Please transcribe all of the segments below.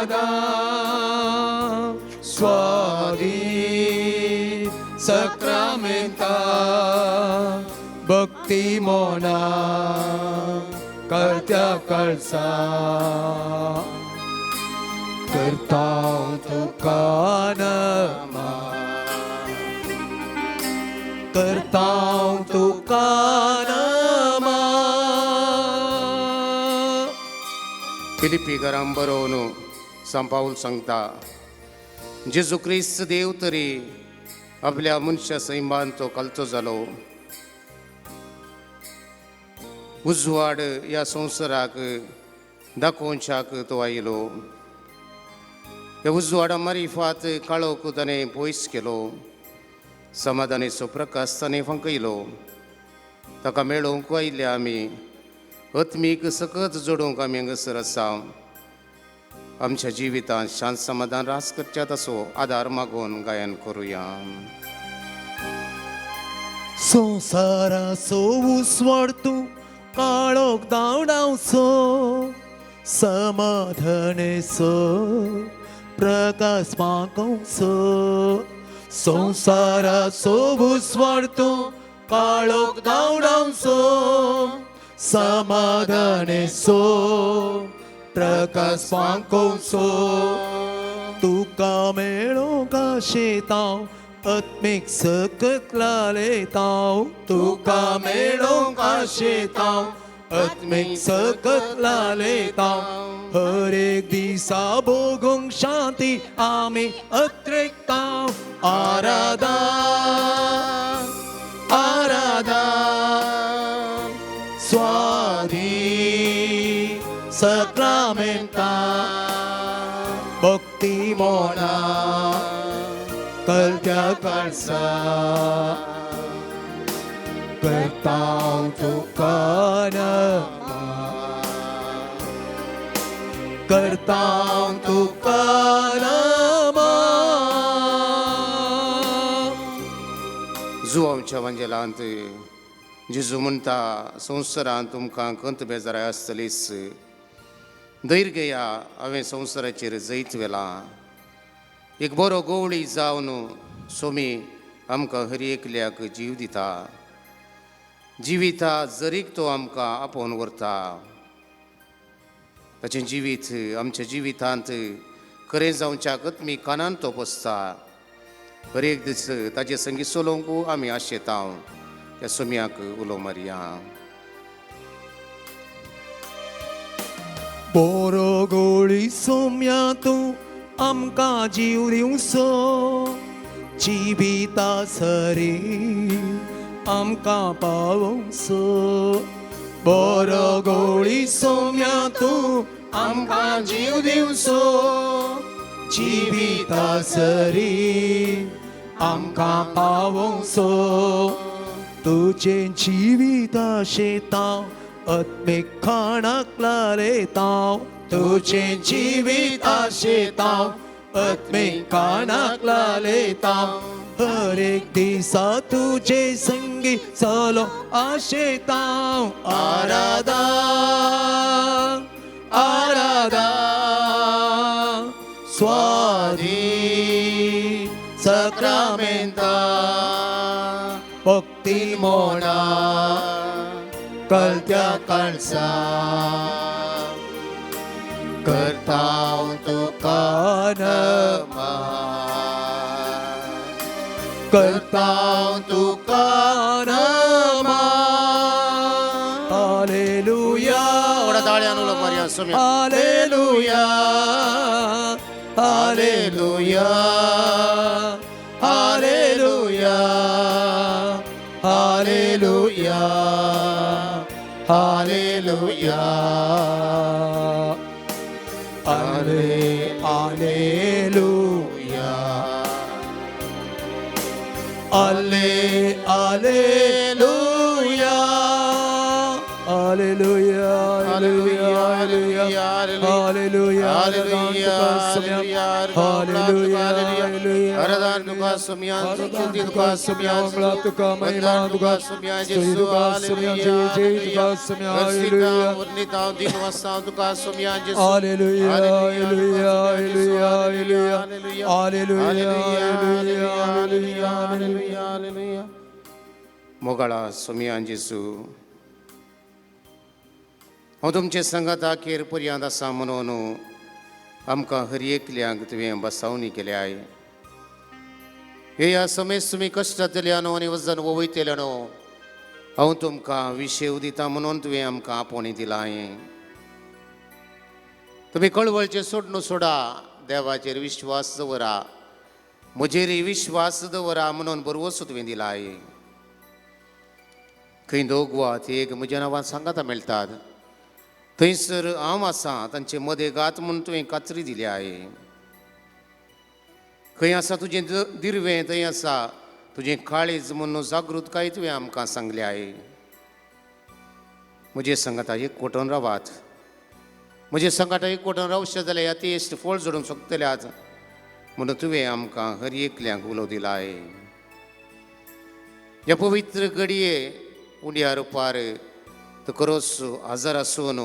आराधा स्वादी सक्रामेंता भक्ती Mona करत्या कळसा करता तुका नमा करता तुका नमा. फिलिपी घरां बरोवन सांत पावल सांगता, जेजू क्रिस्त देव तरी आपल्या मनशा सैमान तो कलतो जालो. उजवाड ह्या संवसाराक दाखोवच्याक तो आयलो. ह्या उजवाडा मारिफात काळोख ताणें पयस केलो. समाधानेचो प्रकाश ताणें फांकयलो. ताका मेळोवंक आयिल्ले आमी आत्मीक सकत जोडूंक आमी हांगासर आसा. आमच्या जिवितांत शांत समाधान रास करच्या तसो आदार मागून गायन करुया. संवसाराचो उजवाड तूं काळोख धांवडावचो समाधानेचो प्रकाश मागोवचो. संवसाराचो उजवाड तूं काळोख धांवडावचो समाधानेचो प्रकाश मागोवचो. तुका मेळोंक आशेतांव आत्मीक सकत लालेतांव. तुका मेळोंक आशेतांव आत्मीक सकत लालेतांव. हर एक दिसा भोगूंक शांती आमी अत्रेकतांव. आराधा आराधा स्वादी सक्रामेंता भक्ती मोना कलत्या कळसा करता तुका नमा करता तुका नमा. जुवांच्या वांजेलांत जेजू म्हणटा, संवसारांत तुमकां खंत बेजाराय आसतलीच, धैर्य घेया, हांवें संवसाराचेर जैत व्हेलां. एक बरो गवळी जावन सोमी आमकां हर एकल्याक जीव दिता. जिविता जरीक तो आमकां आपोवन व्हरता. ताचें जिवीत आमच्या जिवितांत खरें जावच्याक आमी कानान तो बसता. हर एक दीस ताजे संगीत चलोवंक आमी आशेता. त्या सोम्याक उलो मारया. बरो गोळी सोम्या तूं आमकां जीव दिवचो जिविता सरी आमकां पावोवचो. बरो गोळी सोम्या तूं आमकां जीव दिवचो जिविता सरी आमकां पावोवचो. तुजें जिवीत आशेतांव आत्मीक खाणाक लालेतांव. तुजें जिवीत आशेतांव आत्मीक खाणाक लालेतांव. हर एक दिसा तुजे संगी चलो आशेतांव. आराधा आराधा स्वादी सक्रामेंता भक्ती मोना कलत्या कळसा करता तुका नमा करता तुका नमा. हालेलुया. व्हडा ताळ्यान उलो मारया सोम्या. Hallelujah hallelujah hallelujah hallelujah hallelujah आले हालेलुया आले hallelujah hallelujah hallelujah. Hallelujah, hallelujah, hallelujah, hallelujah, hallelujah. आराधन तुका सोम्यान, आराधन तुका सोम्या, मंगळा तुका, महिमा तुका, स्तुती तुका सोम्या, जय जय तुका सोम्या, हालेलुया. वर्णिताव दिन वास्ताव तुका सोम्यान जेसू. Hallelujah, hallelujah, hallelujah, hallelujah, hallelujah, hallelujah, hallelujah, hallelujah. मोगाळा सोम्यान जेसू, हांव तुमचे संगात अखेर पर्यंत आसा म्हणून आमकां हर एकल्यांक तुवें बसावणी केल्या. हे ह्या समेज तुमी कश्टांतल्यान आनी वजन वयतल्यान हांव तुमकां विशेव दिता म्हणून तुवें आमकां आपोवणी दिलां. तुमी कळवळचें सोडणू सोडा, देवाचेर विश्वास दवरा, म्हजेरय विश्वास दवरा म्हणून बरवसो तुवें दिला. खंय दोग वा एक म्हज्या नांवान सांगाता मेळटात थंयसर हांव आसा तांचे मदें गात म्हूण तुवें कात्री दिली आहे. खंय आसा तुजें दिरवें थंय आसा तुजें काळीज म्हूण जागृतकाय तुवें आमकां सांगली आहे. म्हजे सांगाता एक कोटोन रावात, म्हजे सांगाता एक कोटोन रावशें जाल्यार ह्या तेश्ट फळ जोडूंक शकतले आज म्हणून तुवें आमकां हर एकल्यांक उलो दिला आहे. ह्या पवित्र घडये उंड्या रुपार तुका आजार आसून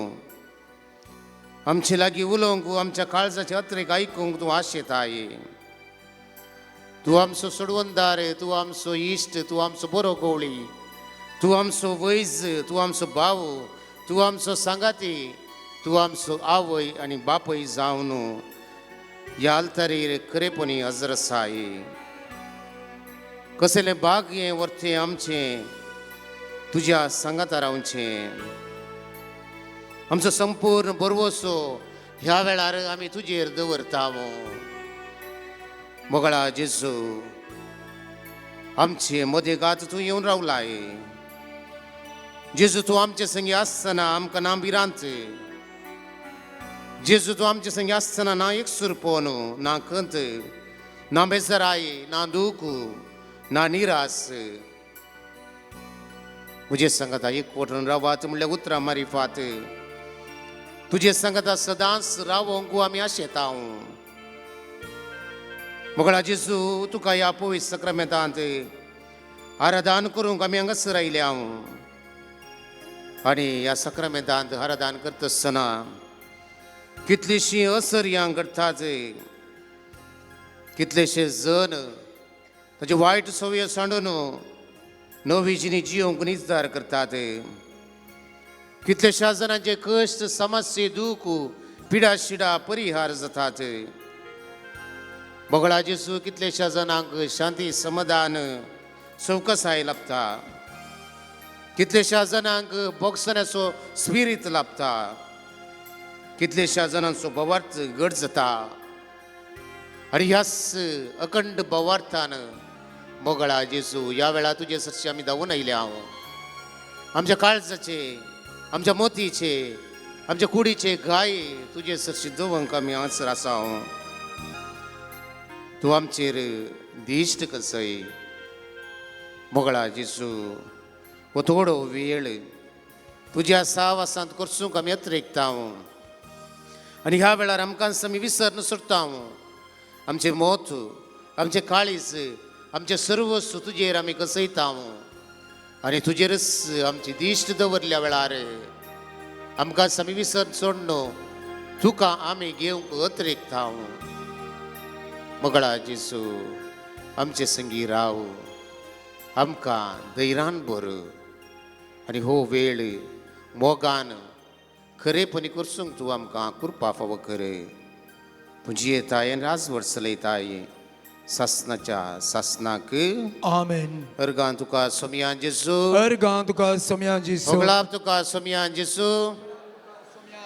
आमचे लागीं उलोवंक, आमच्या काळजाचे अत्रेक आयकूंक तूं आशेताय. तूं आमचो सोडवणदार, तूं आमचो इश्ट, तूं आमचो बरो गवळी, तूं आमचो वैज, तूं आमचो भाव, तूं आमचो सांगाती, तूं आमचो आवय आनी बापूय जावन ह्या आल्तारीर खरेपणी हजर आसाय. कसलें भाग्य वर्तें आमचें तुज्या सांगाता रावचें. आमचो संपूर्ण बरवसो ह्या वेळार आमी तुजेर दवरता. मोगळा जेजू, आमचे मदें गात तूं येवन रावलाय. जेजू तूं आमचे संगी आसतना आमकां ना भिरांत. जेजू तूं आमचे संगी आसतना ना एकसुरपोन, ना खंत, ना बेजाराय, ना दूख, ना निरास. म्हजे सांगाता एक कोटून रावात म्हणल्यार उतरां मारिफात तुजे सांगाता सदांच रावोंक आमी आशेता. मोगळा जेजू, तुका ह्या पवित्र सक्रामेंतांत आराधन करूंक आमी हांगासर आयल्या. आनी ह्या सक्रामेंतांत आराधन करता आसतना कितलीशीं असर्यां घडटात, कितलेशे जण ताचे वायट संवय सांडून नवी जिणी जियोंक निजदार करतात. कितलेशा जाणांचे कश्ट, समस्ये, दूख, पिडा शिडा परिहार जातात. मोगळा जेजू, कितलेशा जाणांक शांती, समाधान, सवकसाय लाभता. कितलेशा जाणांक बोगसण्याचो स्पिरीत लाभता. कितलेशा जाणांचो भवार्थ घट जाता. आनी ह्याच अखंड भवार्थान मोगळा जेजू ह्या वेळार तुजे सरशी आमी धांवून आयल्या. हांव आमच्या काळजाचे, आमच्या मोतीचे, आमच्या कुडीचे घाय तुजे सरशी दवंक आमी हांगासर आसा. तूं आमचेर दिश्ट कसय. मोगळा जेजू, हो थोडो वेळ तुज्या सावासांत करसूंक आमी अत्रेकता. आनी ह्या वेळार आमकां आमी विसर सोडटा. आमचें मोत, आमचें काळीज, आमचें सर्वस्व तुजेर आमी कसयता. आनी तुजेरच आमची दिश्ट दवरल्या वेळार आमकां आमी विसर सोडनो तुका आमी घेवंक अत्रेकता. मोगळा जेजू, आमचे संगी राव, आमकां धैर्यान भर आनी हो वेळ मोगान खरेपणी करसूंक तूं आमकां कृपा फावो कर. तूं जियेताय आनी राजवट चलयताय सासनाच्या सासनाक. आमेन. अर्गां तुका सोमयान जेजू, अर्गां तुका सोमयान जेजू, होगळाप तुका सोमयान जेजू,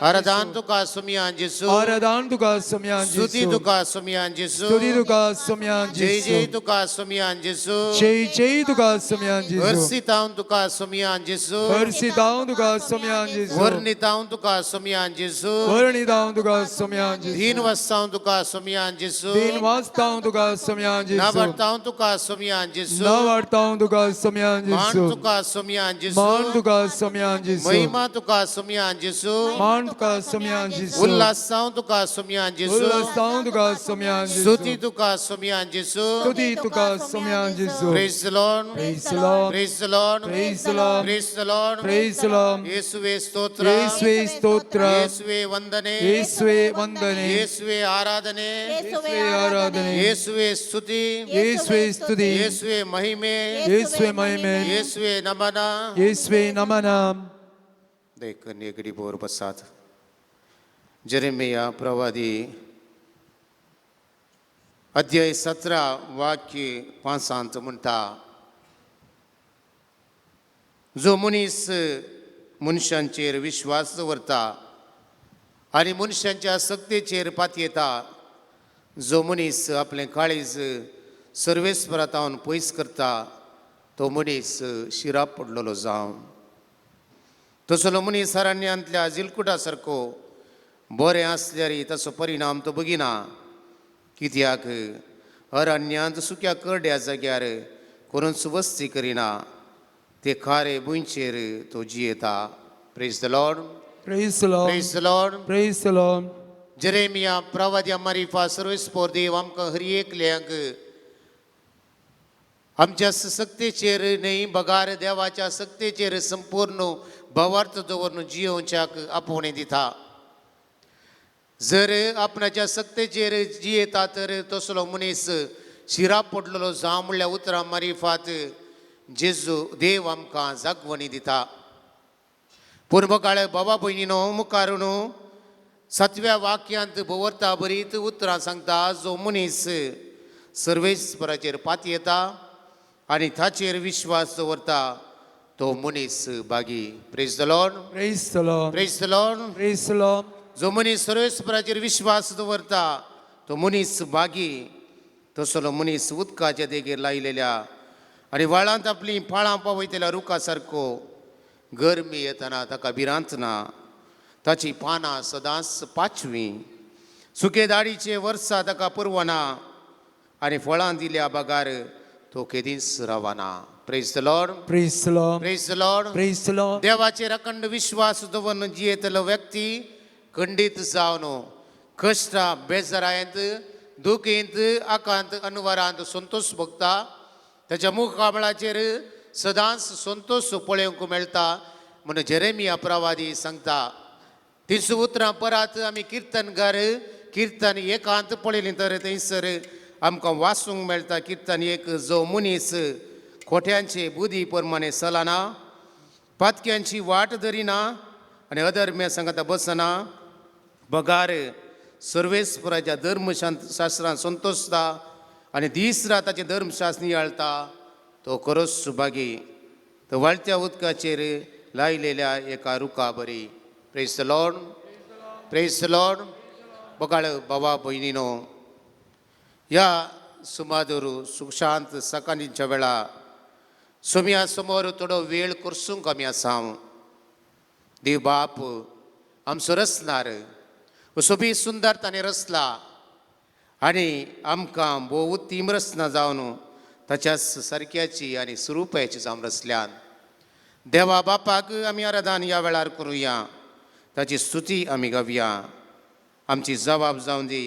आराधन तुका सोमयान जेजू, आराधन तुका सोमयान जेजू, स्तुती तुका सोमयान जेजू, स्तुती तुका सोमयान जय जेजू, जय तुका सोमयान जेजू, जय जय तुका सोमयान जेजू, हर्षितावन तुका सोमयान जेजू, हर्षितावन तुका सोमयान जेजू, वर्णितावन तुका सोमयान जेजू, वर्णितावन तुका सोमयान जेजू, दीन वास्तावन तुका सोमयान जेजू, दीन वास्तावन तुका सोमयान जेजू, नावाडतावन तुका सोमयान जेजू, नावाडतावन तुका सोमयान मान जेजू, तुका सोमयान जेजू, मान तुका सोमयान जेजू, महिमा तुका सोमयान जेजू, मान समाधान तुका सोम्यान जेजू. उल्हास जावं तुका सोमयान जेजू. उल्हास जावं तुका सोम्यान जेजू. स्तुती तुका सोमयान जेजू. स्तुती तुका सोम्यान जेजू. Praise the Lord. Praise the Lord. Praise the Lord. Praise the Lord. Praise the Lord. Praise the Lord. येसुवे स्तोत्र. येसुवे स्तोत्र. येसुवे वंदने. येसुवे वंदने. येसुवे आराधने. येसुवे आराधने. येसुवे स्तुती. येसुवे स्तुती. येसुवे महिमे. येसुवे महिमे. येसुवे नमन. येसुवे नमन. देख नेगडी बोर बसात. जेरेमिया प्रवादी अध्याय 17 वाक्य 5 म्हणटा, जो मनीस मनशांचेर विश्वास दवरता आनी मनशांच्या सक्तेचेर पातयेता, जो मनीस आपलें काळीज सर्वेस्परातावन पयस करता, तो मनीस शिराप पडलेलो जावं. तसलो मनीस अरण्यांतल्या जिलकुटा सारको बरें आसल्यार ताचो परिणाम तो बगिना, कित्याक अरण्यांत सुक्या करड्या जाग्यार कोणूच वस्ती करिना, ते खारे भुंयचेर तो जियेता. Praise the Lord. Praise the Lord. Praise the Lord. Praise the Lord. Jeremiah प्रवाद्या मारिफा सर्वेस्पोर देव आमकां हर एकल्यांक आमच्या सक्तेचेर न्हय बगार देवाच्या सक्तेचेर संपूर्ण भावार्थ दवरून जियोवच्याक आपोवणें दिता. जर आपणाच्या सक्तेचेर जियेता तर तसलो मनीस शिरा पडलेलो जावं म्हणल्या उतरां मारिफात जेजू देव आमकां जागवणी दिता. पूर्वकाळ बाबा भयणीनो मुखार न्हू 7व्या वाक्यांत भोवरता बरीत उतरां सांगता, जो मनीस सर्वेस्पराचेर पातयेता आनी ताचेर विश्वास दवरता तो मनीस बागी. Praise the Lord. Praise the Lord. Praise the Lord. Praise the Lord. जो मनीस सर्वेस्पराचेर विश्वास दवरता तो मनीस बागी. तसलो मनीस उदकाच्या देगेर लायलेल्या आनी व्हाळांत आपलीं पाळां पावयतल्या रुखा सारको गरमी येतना ताका भिरांत ना, ताची पानां सदांच पाचवी, सुके दाडीचे वर्सा ताका पुरवना आनी फळां दिल्या बगार तो केदींच रावना. Praise the Lord. Praise the Lord. Praise the Lord. Praise the Lord. देवाचेर अखंड विश्वास दवरून जियेतलो व्यक्ती खंडीत जावन कश्टां बेजारायेंत दुखींत आकांत अनवरांत संतोश भोगता. ताच्या मुखामळाचेर सदांच संतोश पळोवंक मेळटा म्हूण जेरेमिया प्रवादी सांगता. तीच उतरां परत आमी किर्तनकार किर्तन एकांत पळयलीं तर थंयसर आमकां वाचूंक मेळटा. किर्तन 1, जो मनीस खोट्यांचे बुदी प्रमाणे चलना, पातक्यांची वाट धरिना आनी अधर्म्या सांगता बसना, बगार सर्वेस्पराच्या धर्मशास्त्रान संतोषता आनी दीस रात ताचें धर्मशास्त्र नियाळता, तो खरोच सुभागी, तो व्हाळत्या उदकाचेर लायलेल्या एका रुखा बरी. Praise the Lord. Praise the Lord. बगाळ बाबा भयणीनो, ह्या सुमादूर सुशांत सकाळींच्या वेळा सोम्या समोर थोडो वेळ करसूंक आमी आसा. देव बाप आमचो रचणार सोबीत सुंदर ताणें रचला आनी आमकां भोव उत्तीम रचना जावन ताच्या सारक्याची आनी स्वरुपाची जावन रचल्यान. देवा बापाक आमी आराधन ह्या वेळार करुया, ताची स्तुती आमी गावया. आमची जबाब जावन दी,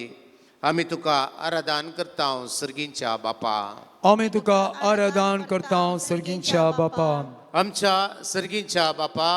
आमी तुका आराधन करता सर्गींच्या बापा. आमी तुका आराधन करता सर्गींच्या बापा. आमच्या सर्गींच्या बापा.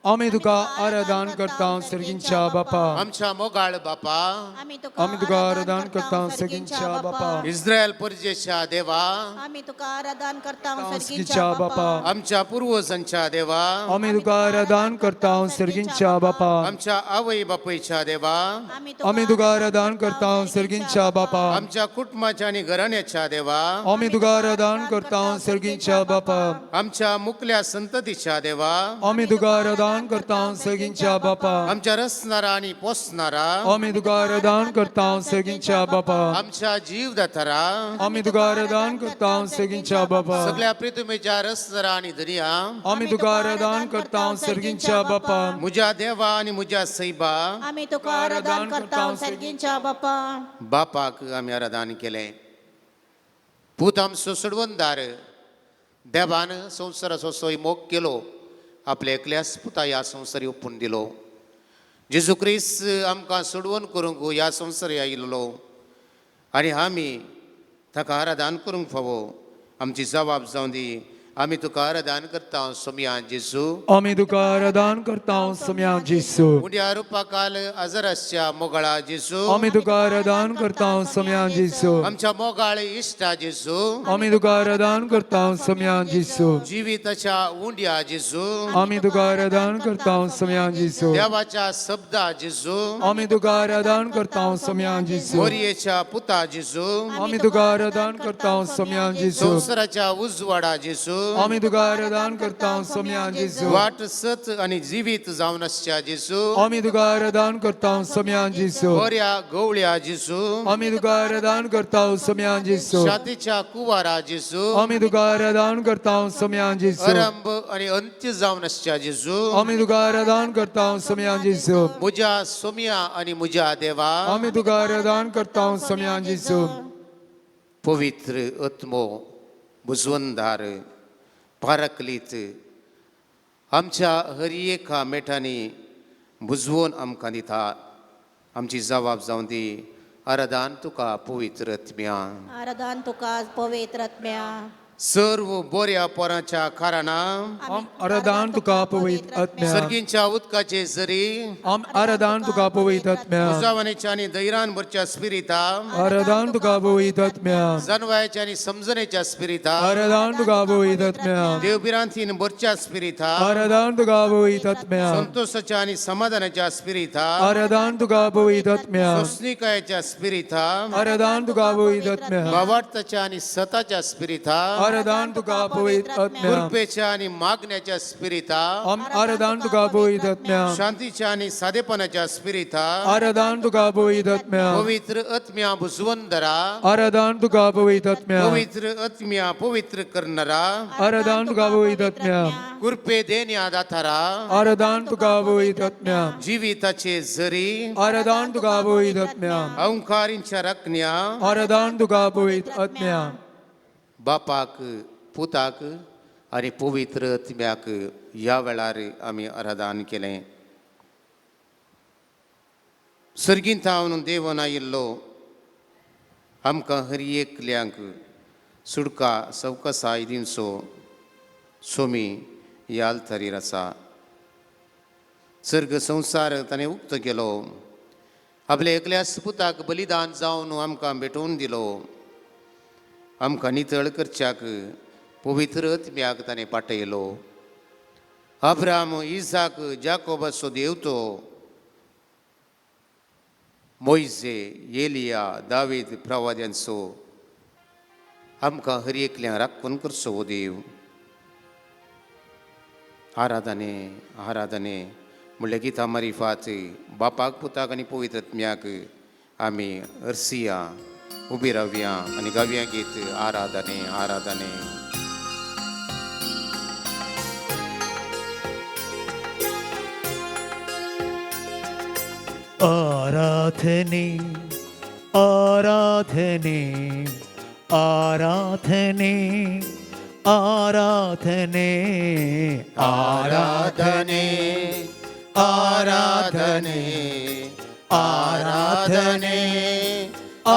आमी तुका आराधन करता सर्गींच्या बापा. आमच्या मोगाळ बापा. आमी तुका आराधन करता सर्गींच्या बापा. इस्रायल परजेच्या देवा. आमी तुका आराधन करता सर्गींच्या बापा. आमच्या पूर्वजांच्या देवा. आमी तुका आराधन करता सर्गींच्या बापा. आमच्या आवय बापायच्या देवा. आमी तुका आराधन करता सर्गींच्या बापा. आमच्या कुटुंबाच्या आनी घराण्याच्या देवा. आमी तुका आराधन करता सर्गींच्या बापा. आमच्या मुकल्या संततीच्या देवा. आमी तुका आराधन करता सर्गींच्या बापा. आमच्या रचणारा आनी पोसणारा. आमी तुका आराधन करता सर्गींच्या बापा. आमच्या जीवदातारा. आमी तुका आराधन करता सर्गींच्या बापा. सगळ्या प्रितुमेच्या रचणारा आनी धनया. आमी तुका आराधन करता सर्गींच्या बापा. मुज्या देवा आनी मुज्या सैबा. आमी तुका आराधन करता सर्गींच्या बापा. बापाक आमी आराधन केलें. पूत आमचो सोडवणदार देवान संवसाराचो सोय मोग केलो, आपल्या एकल्याच पुता ह्या संवसारी ओपून दिलो. जेजू क्रिस्त आमकां सोडवण करूंक ह्या संवसार आयिल्लो आनी आमी ताका आराधन करूंक फावो. आमची जबाब जावं दी. आमी तुका आराधन करता सोमया जेजू. आमी तुका आराधन करता सोम्या जेसू. उंड्या रुपाकाल आजरासच्या मोगाळा जेजू. आमी तुका आराधन करता सोम्या जेसू. आमच्या मोगाळ इश्टा जेजू. आमी तुका आराधन करता सोम्या जेसू. जिविताच्या उंड्या जेजू. आमी तुका आराधन करता सोम्या जेसू. देवाच्या शब्दा जेजू. आमी तुका आराधन करता सोम्या जेसू. मोरयेच्या पुता जेजू. आमी तुका आराधन करता सोम्या जेसू. संवसाराच्या उजवाडा जेजू. आमी तुका आराधन करता सोम्या जेसू. वाट सत आनी जिवीत जावन आसच्या जेजू. आमी तुका आराधन करता सोम्या जेसू. बऱ्या गवळ्या जेजू. आमी तुका आराधन करता सोम्या जेसू. शातीच्या कुवारा जेजू. आमी तुका आराधन करता सोम्या जेसू. आरंभ आनी अंत्य जावन आसच्या जेजू. आमी तुका आराधन करता सोम्या जेसू. म्हज्या सोम्या आनी म्हज्या देवा. आमी तुका आराधन करता सोम्या जेसू. पवित्र आत्मो बुजवंदार पारकलीत आमच्या हर एका मेठांनी बुजवून आमकां दिता. आमची जबाब जावं दी. आराधन तुका पवित्र आत्म्या. आराधन तुका पवित्र आत्म्या. सर्व बऱ्या पोरांच्या कारणां आम आराधन तुका पवित्र आत्म्या. सर्गींच्या उदकाचे जरी आम आराधन तुका पवित्र आत्म्या. उजावणेच्या आनी धैरान भरच्या स्पिरिता आराधन तुका पवित्र आत्म्या. जनवायाच्या आनी समजणेच्या स्पिरिता आराधन तुका पवित्र आत्म्या. देवभिरांतीन भरच्या स्पिरिता आराधन तुका पवित्र आत्म्या. संतोषाच्या आनी समाधानाच्या स्पिरिता आराधन तुका पवित्र आत्म्या. सोसणिकायेच्या स्पिरिता आराधन तुका पवित्र आत्म्या. भावार्थाच्या आनी सताच्या स्पिरिता आराधन तुका पवित्र आत्म्या. कृपेच्या आनी मागण्याच्या स्पिरिता आम आराधन तुका पवित्र आत्म्या. शांतीच्या आनी सादेपणाच्या स्पिरिता आराधन तुका पवित्र आत्म्या. पवित्र आत्म्या बुजवंदरा आराधन तुका पवित्र आत्म्या. पवित्र आत्म्या पवित्र करणारा आराधन तुका पवित्र आत्म्या. कृपे देण्या दातारा आराधन तुका पवित्र आत्म्या. जिविताचे जरी आराधन तुका पवित्र आत्म्या. अंकारींच्या रकण्या आराधन तुका पवित्र आत्म्या. बापाक पुताक आनी पवित्र आत्म्याक ह्या वेळार आमी आराधन केलें. सर्गींत थावन देवन आयिल्लो आमकां हर एकल्यांक सुडका सवकसाय दिवचो सोमी ह्या आल्तारीर आसा. सर्ग संवसार ताणें उक्तो केलो. आपल्या एकल्याच पुताक बलिदान जावन आमकां भेटोवन दिलो. आमकां नितळ करच्याक पवित्र आत्म्याक ताणें पाटयलो. अब्राम इसाक जाकोबाचो देव तो मोयजे एलिया दावीद प्रवाद्यांचो आमकां हर एकल्यां राखून करचो हो देव. आराधने आराधने म्हणल्यार गितां मारिफात बापाक पुताक आनी पवित्र आत्म्याक आमी अरसिया उबी रावया आनी गावया गीत आराधने आराधने. आराधने आराधने आराधने आराधने आराधने आराधने आराधने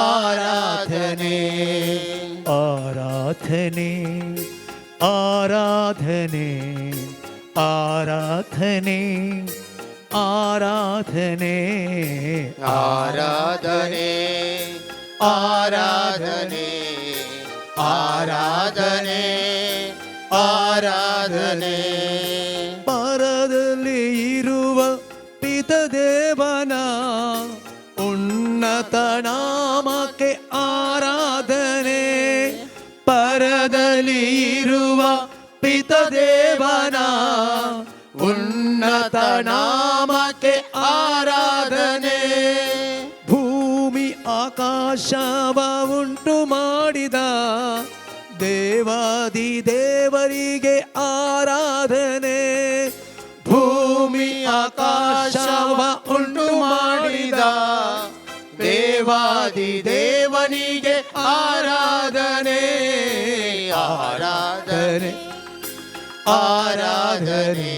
आराधने आराधने आराधने आराधने आराधने आराधने आराधने आराधने आराधने. ಪರದಲ್ಲಿ ಇರುವ ಪಿತದೇವನ ಉನ್ನತ ನಾಮಕ್ಕೆ ಆರಾಧನೆ. ಪರದಲ್ಲಿ ಇರುವ ಪಿತದೇವನ ಉನ್ನತ ನಾಮಕ್ಕೆ ಆರಾಧನೆ. ಭೂಮಿ ಆಕಾಶವ ಉಂಟು ಮಾಡಿದ ದೇವಾದಿ ದೇವರಿಗೆ ಆರಾಧನೆ. ಭೂಮಿ ಆಕಾಶವ ಉಂಟು ಮಾಡಿದ ದೇವಾದಿ ದೇವನಿಗೆ ಆರಾಧನೆ. ಆರಾಧನೆ ಆರಾಧನೆ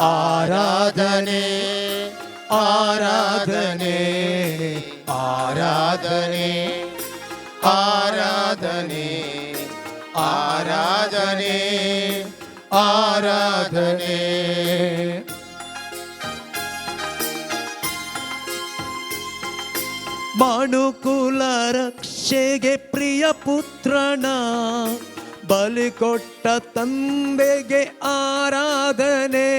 ಆರಾಧನೆ ಆರಾಧನೆ ಆರಾಧನೆ ಆರಾಧನೆ ಆರಾಧನೆ ಆರಾಧನೆ. ಮನುಕುಲ ರಕ್ಷೆಗೆ ಪ್ರಿಯ ಪುತ್ರನ ಬಲಿ ಕೊಟ್ಟ ತಂದೆಗೆ ಆರಾಧನೆ.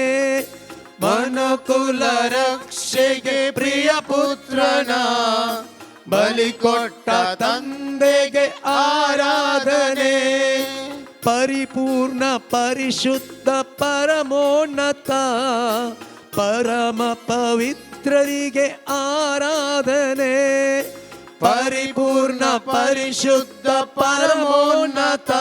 ಮನುಕುಲ ರಕ್ಷೆಗೆ ಪ್ರಿಯ ಪುತ್ರನ ಬಲಿ ಕೊಟ್ಟ ತಂದೆಗೆ ಆರಾಧನೆ. ಪರಿಪೂರ್ಣ ಪರಿಶುದ್ಧ ಪರಮೋನ್ನತ ಪರಮ ಪವಿತ್ರರಿಗೆ ಆರಾಧನೆ. ಪರಿಪೂರ್ಣ ಪರಿಶುದ್ಧ ಪರಮೋನ್ನತ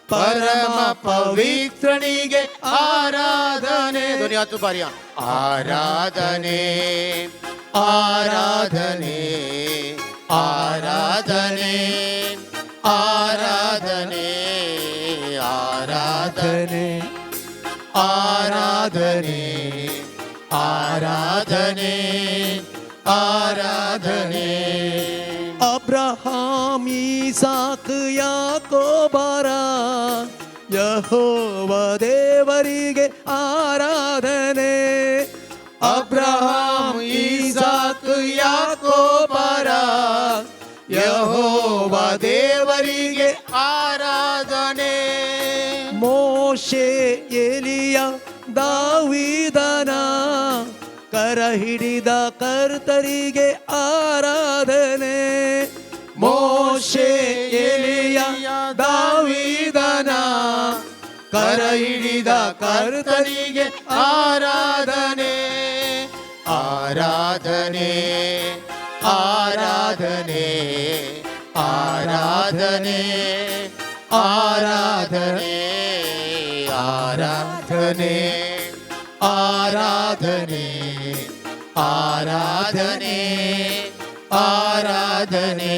ಪರಮ ಪವಿತ್ರನಿಗೆ ಆರಾಧನೆ. ಧ್ವನಿ ಹತ್ತು ಬಾರಿಯ ಆರಾಧನೆ ಆರಾಧನೆ ಆರಾಧನೆ ಆರಾಧನೆ ಆರಾಧನೆ ಆರಾಧನೆ ಆರಾಧನೆ ಆರಾಧನೆ. ಅಬ್ರಹಾಂ ಈಸಾಕ್ ಯಾಕೋಬರ ಯೆಹೋವ ದೇವರಿಗೆ ಆರಾಧನೆ. ಅಬ್ರಹಾಂ ಈಸಾಕ್ ಯಾಕೋಬರ ಯೆಹೋವ ದೇವರಿಗೆ ಆರಾಧನೆ. ಮೋಶೆ ಎಲಿಯ ದಾವೀದನ ಕರ ಹಿಡಿದ ಕರ್ತರಿಗೆ ಆರಾಧನೆ. ಮೋಶೆ ಎಲಿಯ ದಾವೀದನ ಕರ ಹಿಡಿದ ಕರ್ತನಿಗೆ ಆರಾಧನೆ ಆರಾಧನೆ ಆರಾಧನೆ ಆರಾಧನೆ ಆರಾಧನೆ ಆರಾಧನೆ ಆರಾಧನೆ ಆರಾಧನೆ ಆರಾಧನೆ.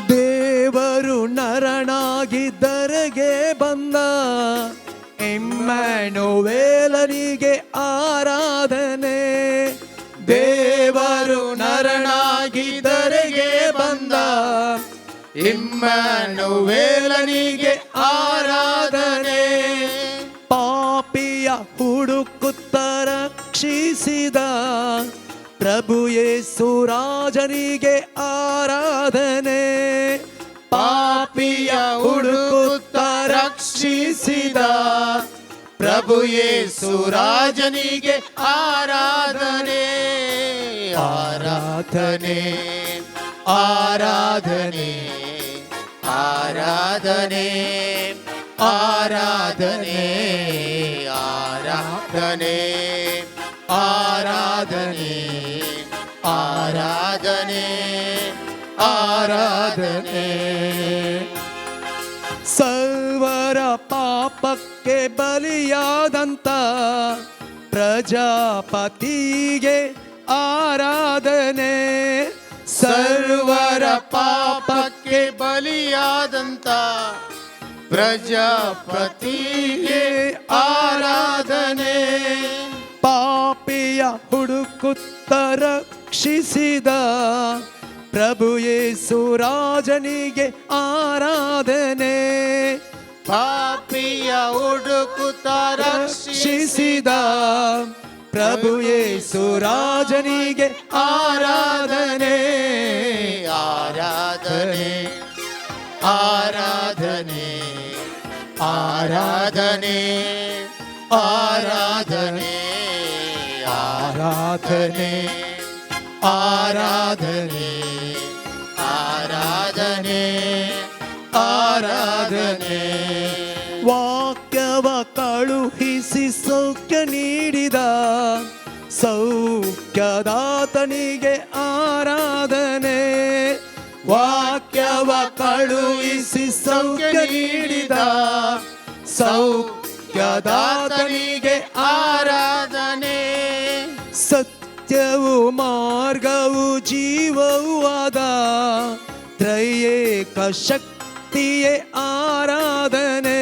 ದೇವರು ನರನಾಗಿ ದರೆಗೆ ಬಂದ ಇಮ್ಮಾನುವೇಲನಿಗೆ ಆರಾಧನೆ. ದೇವರು ನರನಾಗಿ ದರೆಗೆ ಬಂದ ಇಮ್ಮಾನುವೇಲನಿಗೆ ಆರಾಧನೆ. ಪಾಪಿಯ ಹುಡುಕುತ್ತ ರಕ್ಷಿಸಿದ ಪ್ರಭು ಯೇಸು ರಾಜನಿಗೆ ಆರಾಧನೆ. ಪಾಪಿಯ ಹುಡುಕುತ್ತ ರಕ್ಷಿಸಿದ ಪ್ರಭು ಯೇಸು ರಾಜನಿಗೆ ಆರಾಧನೆ ಆರಾಧನೆ ಆರಾಧನೆ ಆರಾಧನೆ ಆರಾಧನೆ ಆರಾಧನೆ ಆರಾಧನೆ ಆರಾಧನೆ ಆರಾಧನೆ. ಸರ್ವರ ಪಾಪಕ್ಕೆ ಬಲಿಯಾದಂತ ಪ್ರಜಾಪತಿಗೆ ಆರಾಧನೆ. ಸರ್ವರ ಪಾಪಕ್ಕೆ ಬಲಿಯಾದಂತ ಪ್ರಜಾಪತಿಗೆ ಆರಾಧನೆ. ಪಾಪಿಯ ಹುಡುಕುತ್ತ ರಕ್ಷಿಸಿದ ಪ್ರಭು ಯೇಸು ರಾಜನಿಗೆ ಆರಾಧನೆ. ಪಾಪಿಯ ಹುಡುಕುತ್ತ ರಕ್ಷಿಸಿದ ಪ್ರಭು ಯೇಸು ರಾಜನಿಗೆ ಆರಾಧನೆ. ಆರಾಧನೆ ಆರಾಧನೆ ಆರಾಧನೆ ಆರಾಧನೆ ಆರಾಧನೆ ಆರಾಧನೆ ಆರಾಧನೆ ಆರಾಧನೆ. ವಾಕ್ಯವ ಕಳುಹಿಸಿ ಸೌಖ್ಯ ನೀಡಿದ ಸೌಖ್ಯದಾತನಿಗೆ ಆರಾಧನೆ. ವಾಕ್ಯವ ಕಳುಹಿಸಿ ಸೌಖ್ಯ ನೀಡಿದ ಸೌಖ್ಯದಾತನಿಗೆ ಆರಾಧನೆ. ಸತ್ಯವು ಮಾರ್ಗವು ಜೀವವೂ ಆದ ತ್ರಯೇಕ ಶಕ್ತಿಯೇ ಆರಾಧನೆ.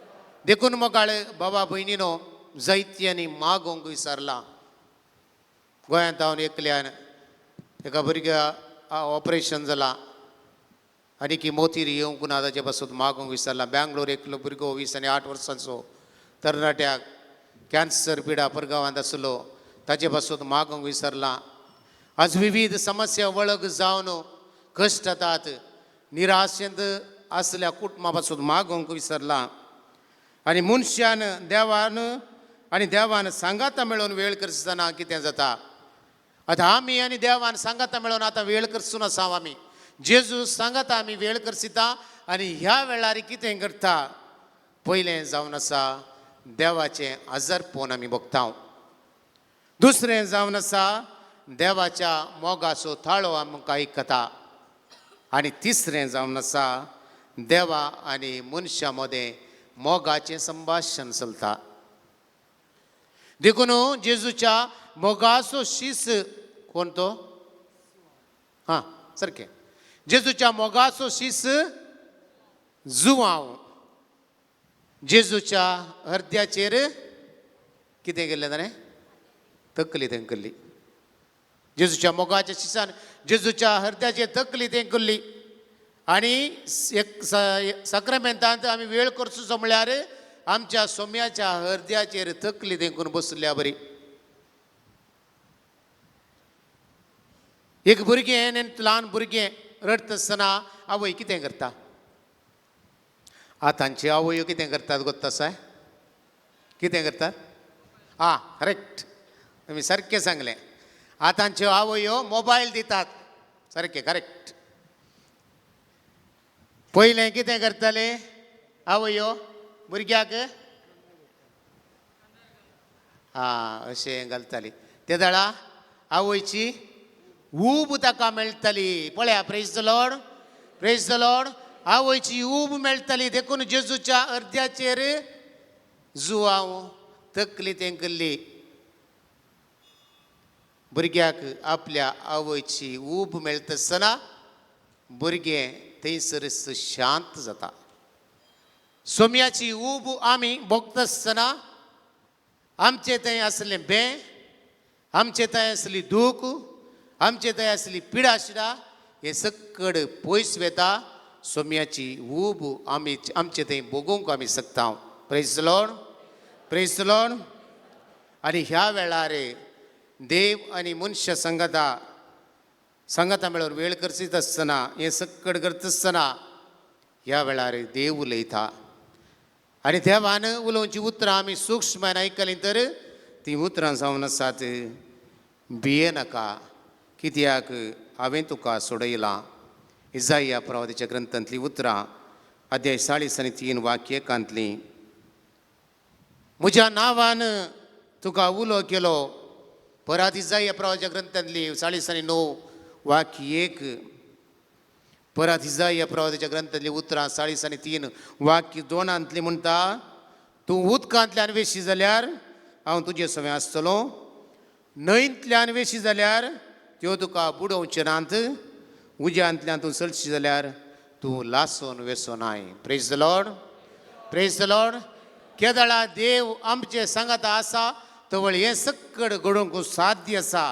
देखून मोगाळ बाबा भयणीनो जायत्यांनी मागोवंक विसरला. गोंयांत हांव एकल्यान एका भुरग्या ऑपरेशन जालां आनी की मोतीर येवंक ना ताचे पासून मागोवंक विसरला. बँगलोर एकलो भुरगो 20 आनी 8 वर्सांचो तरणाट्याक कॅन्सर पिडा परगांवांत आसलो ताचे पासून मागोवंक विसरला. आज विविध समस्या वळख जावन कश्ट जातात निराशेंत आसल्या कुटुंबा पासून मागोवंक विसरला. आनी मनशान देवान आनी देवान सांगाता मेळोवन वेळ करतना कितें जाता. आतां आमी आनी देवान सांगाता मेळोवन आतां वेळ करसून आसा आमी जेजू सांगाता आमी वेळ करसिता. आनी ह्या वेळार कितें करता पयलें जावन आसा देवाचें आजारपण आमी भोगता. दुसरें जावन आसा देवाच्या मोगाचो थाळो आमकां आयकता. आनी तिसरें जावन आसा देवा आनी मनशां मदें मोगाचें संभाशण चलता. देखून जेजूच्या मोगाचो शीस कोण तो हां सारकें जेजूच्या मोगाचो शीस जुवांव जेजूच्या हरद्याचेर कितें केल्लें ताणें तकली तेंकल्ली. जेजूच्या मोगाच्या शिसान जेजूच्या हरद्याचेर तकली तेंकल्ली. आनी एक साक्रामेंतांत आमी वेळ करचो म्हळ्यार आमच्या सोम्याच्या हरद्याचेर तकली तेंकून बसल्या बरी. एक भुरगें ल्हान भुरगें रडटा आसतना आवय कितें करता. आतांची आवयो कितें करतात गोत्ता साय कितें करतात. आं करेक्ट तुमी सारकें सांगलें. आतांच्यो आवयो मोबायल दितात सारकें करेक्ट. पयलें कितें करताले आवयो भुरग्याक आं अशें घालताली. ते दळा आवयची ऊब ताका मेळटाली. पळया praise the Lord praise the Lord. आवयची ऊब मेळटाली देखून जेजूच्या अर्द्याचेर जुवांव तकली तेंकल्ली. भुरग्याक आपल्या आवयची ऊब मेळटा आसतना भुरगें थंयसरच शांत जाता. सोम्याची ऊब आमी भोगता आसतना आमचे थंय आसलें बें आमचे थंय आसली दूख आमचे थंय आसली पिडा शिडा हें सक्कड पयस वेता. सोम्याची ऊब आमी आमचे थंय भोगूंक आमी शकता. Praise the Lord praise the Lord. आनी ह्या वेळार देव आनी मनशां सांगाता सांगाता मेळोवन वेळ करचीत आसतना हें सक्कड करता आसतना ह्या वेळार देव उलयता. आनी देवान उलोवची उतरां आमी सूक्ष्मान आयकलीं तर तीं उतरां जावन आसात भिये नाका कित्याक हांवें तुका सोडयलां. इजाया प्रवादीच्या ग्रंथांतलीं उतरां अध्याय 40 आनी 3 वाक्य एकांतलीं. म्हज्या नांवान तुका उलो केलो. परत इजाया प्रवादीच्या ग्रंथांतली 40 आनी 9 वाक्य 1. परत इजाया प्रवादीच्या ग्रंथांतली उतरां 40 आनी 3 वाक्य 2 म्हणटा तूं उदकांतल्यान वेशी जाल्यार हांव तुजे सवें आसतलो न्हंयंतल्यान वेशी जाल्यार त्यो तुका बुडोवचे नात उज्यांतल्यान तूं चलशी जाल्यार तूं लासोन वेसो नाय. Praise the Lord praise the Lord. केदळा देव आमचे सांगाता आसा तवळ हें सक्कड घडोवंक साध्य आसा.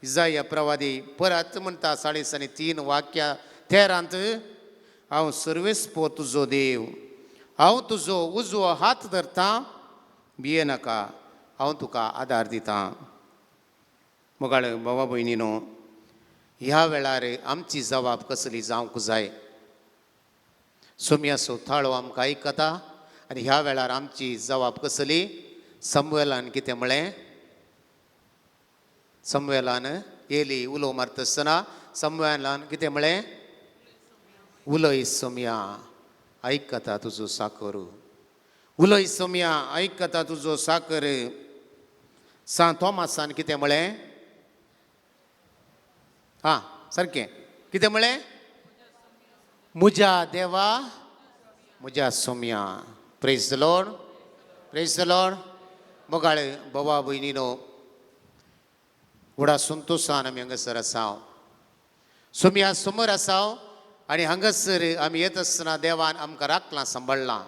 इजाया प्रवादी परत म्हणटा 40 आनी 3 वाक्या 13 हांव सर्वेस्पो तुजो देव हांव तुजो उजवो हात धरता भिये नाका हांव तुका आदार दिता. मोगाळ बाबा भयणीनो ह्या वेळार आमची जबाब कसली जावंक जाय. सोम्याचो थाळो आमकां आयकता आनी ह्या वेळार आमची जबाब कसली. समवेलान कितें म्हळें. समवेलान येली उलो मारता आसतना समवेलान कितें म्हळें उलय सोम्या आयकता तुजो साकर उलय सोम्या आयकता तुजो साकर. सांत थॉमासान कितें म्हळें हां सारकें कितें म्हळें म्हज्या देवा म्हज्या Saumya. Praise the Lord praise the Lord. मोगाळे बाबा भयणीनो व्हडा संतोशान आमी हांगासर आसा सोम्या समोर आसा आनी हांगासर आमी येत आसतना देवान आमकां राखलां सांबाळ्ळां.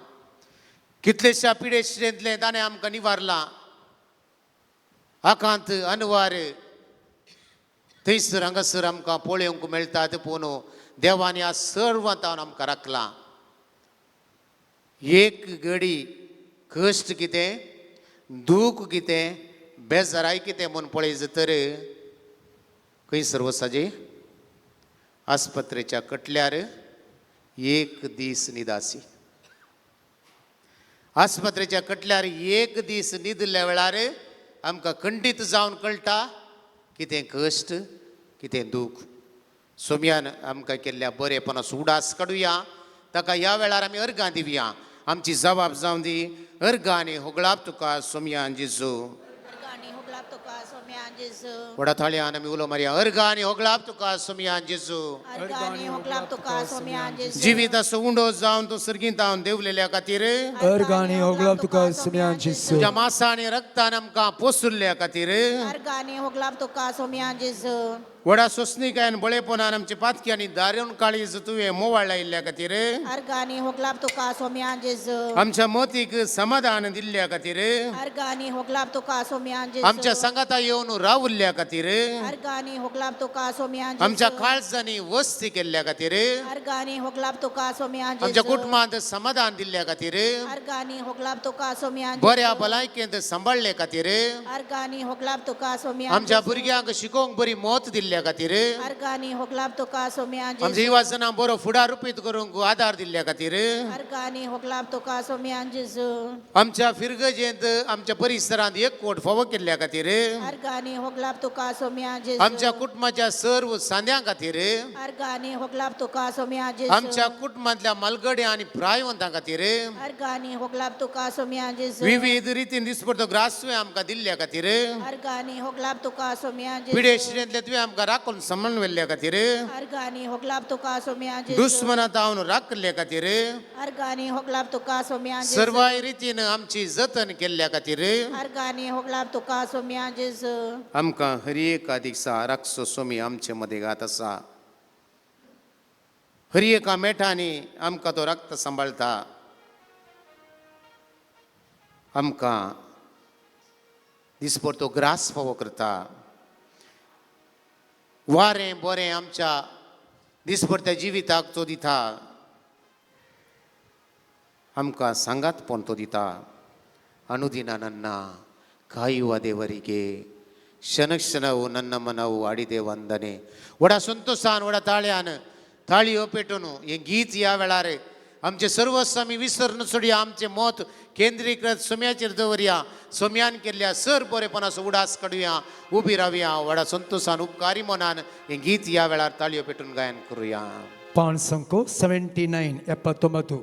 कितलेश्या पिडेश्रेंतलें ताणें आमकां निवारलां. आकांत अनवार थंयसर हांगासर आमकां पळोवंक मेळटात, पूण देवान ह्या सर्वांतावन आमकां राखलां. एक घडी कश्ट कितें, दूख कितें, बेजाराय कितें म्हूण पळयत तर खंयसर वचपाचें? आस्पत्रेच्या कटल्यार एक दीस न्हिदासी. आस्पत्रेच्या कटल्यार एक दीस न्हिदल्या वेळार आमकां खंडीत जावन कळटा कितें कश्ट, कितें दूख. सोम्यान आमकां केल्ल्या बरेपणाचो उडास काडुया. ताका ह्या वेळार आमी अर्गां दिवया. आमची जबाब जावन दी. अर्गां आनी होगळाप तुका सोमयान जेजू. अर्गां होगलाप तुका सोम्यान जेजू. व्हडा थाळयान आमी उलो मारया. अर्गां आनी होगळाप तुका सोमयान जेजू. अर्गां होगलाप तुका सोम्यान जेजू. जिविताचो उंडो जावन तूं सर्गींत हांव देंवलेल्या खातीर, अर्गां होगलाप तुका सोम्यान जेजू. तुज्या मासा आनी रक्तान आमकां पोसुल्ल्या खातीर, अर्गां होगलाप तुका सोम्यान जेजू. व्हडा सोंसणिकायेन बळेपणान आमचे पातकी आनी दारून काळीज तुवें मोवाळ लायिल्ल्या खातीर, अर्गां होगलाप तुका सोम्यान जेजू. आमच्या मतीक समाधान दिल्ल्या खातीर, अर्गां होगलाप तुका सोम्यान जेजू. आमच्या सांगाता येवन रावल्ल्या खातीर, अर्गां होगलाप तुका सोम्यान जेजू. आमच्या काळजांनी वस्ती केल्ल्या खातीर, अर्गां होगलाप तुका सोम्यान जेजू. आमच्या कुटुंबांत समाधान दिल्ल्या खातीर, अर्गां होगलाप तुका सोम्यान जेजू. बऱ्या भलायकेंत सांबाळ्ळे खातीर, अर्गां होगलाप तुका सोम्यान आमच्या जेजू. भुरग्यांक शिकोवंक बरी मत दिल्ल्या खातीर, अर्गां होगलाप तुका सोम्यान जेजू. आमच्या युवाजनां बरो फुडार रुपीत करूंक आदार दिल्ल्या खातीर, अर्गां होगलाप तुका सोम्यान जेजू. आमच्या फिरगजेंत आमच्या परिसरांत एकवट फावो केल्ल्या खातीर, अर्गां होगलाप तुका सोम्यान जेजू. आमच्या कुटुंबाच्या सर्व सांद्यां खातीर, अर्गां होगलाप तुका सोम्यान जेजू. आमच्या कुटुंबांतल्या मालगड्या आनी प्रायवंतां खातीर, अर्गां होगलाप तुका सोम्यान जेजू. विविध रितीन दिसपडतो ग्रास तुवें आमकां दिल्ल्या खातीर, अर्गां होगलाप तुका सोम्यान जेजू. पिडेश्रेंतले तुवें आमकां राखून सांबाळून व्हेल्ल्या खातीर, अर्गां होगलाप तुका सोम्यान जेजू. दुस्मना तावन राखल्ल्या खातीर, अर्गां होगलाप तुका सोम्यान जेजू. सर्वाय रितीन आमची जतन केल्ल्या खातीर, अर्गां होगलाप तुका सोम्यान जेजू. आमकां हर एका दिसा राखचो सोमी आमचे मदें गात आसा. हर एका मेठांनी आमकां तो राखता सांबाळटा. आमकां दिसभर तो ग्रास फावो करता. वारें बरें आमच्या दिसभर त्या जिविताक तो दिता. आमकां सांगातपण तो दिता. ಅನುದಿನ ನನ್ನ ಕಾಯುವ ದೇವರಿಗೆ ಕ್ಷಣ ಕ್ಷಣವು ನನ್ನ ಮನವು ಆಡಿದೆ ವಂದನೆ. व्हडा संतोषान व्हडा ताळ्यान ताळयो पेटून हें गीत ह्या वेळार आमचें सर्वस्व आमी विसरून सोडया. आमचें मत केंद्रीकृत सोम्याचेर दवरया. सोम्यान केल्ल्या सर बरेपणाचो उडास काडुया. उबी रावया. व्हडा संतोषान उपकारी मनान हें गीत ह्या वेळार ताळयो पेटून गायन करुया. ಪಾಣ್ ಸಂಕೋ 79 79.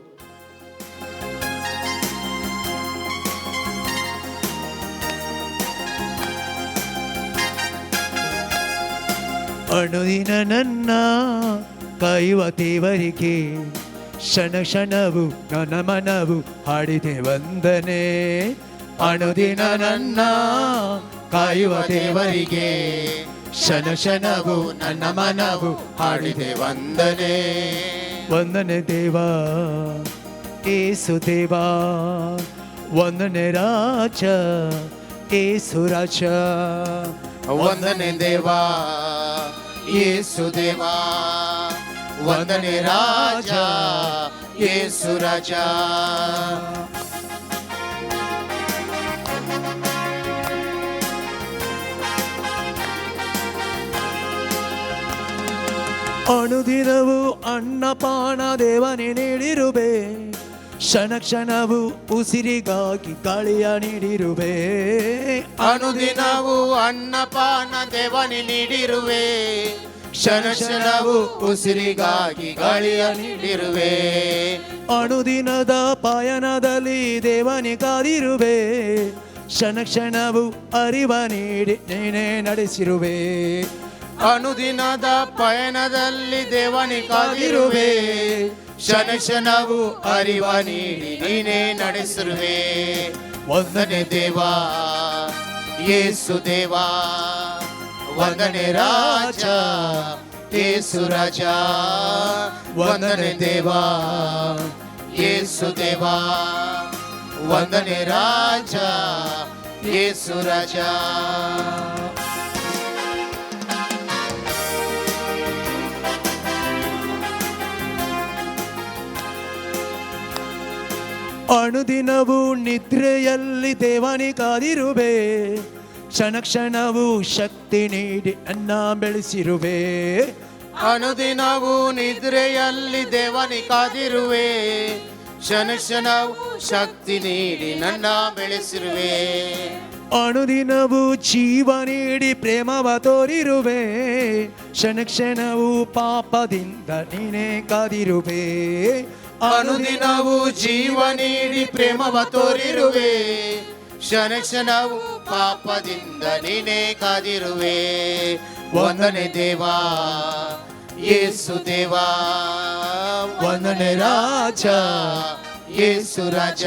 ಅನುದಿನ ನನ್ನ ಕಾಯುವ ದೇವರಿಗೆ ಕ್ಷಣ ಕ್ಷಣವು ನನ್ನ ಮನವು ಹಾಡಿದೆ ವಂದನೆ. ಅನುದಿನ ನನ್ನ ಕಾಯುವ ದೇವರಿಗೆ ಕ್ಷಣ ಕ್ಷಣವು ನನ್ನ ಮನವು ಹಾಡಿದೆ ವಂದನೆ. ವಂದನೆ ದೇವಾ ಏಸು ದೇವಾ, ವಂದನೆ ರಾಜ ಏಸು ರಾಜ. ವಂದನೆ ದೇವಾ ಯೇಸು ದೇವಾ, ವಂದನೆ ರಾಜ ಯೇಸು ರಾಜ. ಅನುದಿನವೂ ಅನ್ನಪಾನ ದೇವನೇ ನೀಡಿರುವೆ, ಕ್ಷಣ ಕ್ಷಣವು ಉಸಿರಿಗಾಗಿ ಗಾಳಿಯ ನೀಡಿರುವೆ. ಅನುದಿನವೂ ಅನ್ನಪಾನ ದೇವನೇ ನೀಡಿರುವೆ, ಕ್ಷಣ ಕ್ಷಣವು ಉಸಿರಿಗಾಗಿ ಗಾಳಿಯ ನೀಡಿರುವೆ. ಅನುದಿನದ ಪಾಯನದಲ್ಲಿ ದೇವನೇ ಕಾದಿರುವೆ, ಕ್ಷಣ ಕ್ಷಣವು ಅರಿವ ನೀಡಿ ನೀನೇ ನಡೆಸಿರುವೆ. ಅನುದಿನದ ಪಯಣದಲ್ಲಿ ದೇವನೇ ಕಾದಿರುವೆ, ಕ್ಷಣ ಕ್ಷಣವು ಅರಿವ ನೀಡಿ ನೀನೇ ನಡೆಸಿರುವೆ. ವಂದನೆ ದೇವಾ ಯೇಸು ದೇವಾ, ವಂದನೆ ರಾಜ ಯೇಸು ರಾಜ. ವಂದನೆ ದೇವಾ ಯೇಸು ದೇವಾ, ವಂದನೆ ರಾಜ ಯೇಸು ರಾಜ. ಅಣುದಿನವೂ ನಿದ್ರೆಯಲ್ಲಿ ದೇವನಿ ಕಾದಿರುವೆ, ಕ್ಷಣ ಕ್ಷಣವೂ ಶಕ್ತಿ ನೀಡಿ ಅನ್ನ ಬೆಳೆಸಿರುವೆ. ಅನುದಿನವೂ ನಿದ್ರೆಯಲ್ಲಿ ದೇವನಿ ಕಾದಿರುವೆ, ಕ್ಷಣ ಕ್ಷಣವೂ ಶಕ್ತಿ ನೀಡಿ ನನ್ನ ಬೆಳೆಸಿರುವೆ. ಅಣುದಿನವೂ ಜೀವ ನೀಡಿ ಪ್ರೇಮವ ತೋರಿರುವೆ, ಕ್ಷಣ ಕ್ಷಣವೂ ಪಾಪದಿಂದ ನೀನೇ ಕಾದಿರುವೆ. ಅನುದಿನವೂ ಜೀವ ನೀಡಿ ಪ್ರೇಮವ ತೋರಿರುವೆ, ಕ್ಷಣ ಕ್ಷಣವೂ ಪಾಪದಿಂದ ನೀನೇ ಕಾದಿರುವೆ. ವಂದನೆ ದೇವಾ ಯೇಸು ದೇವಾ, ವಂದನೆ ರಾಜ ಯೇಸು ರಾಜ,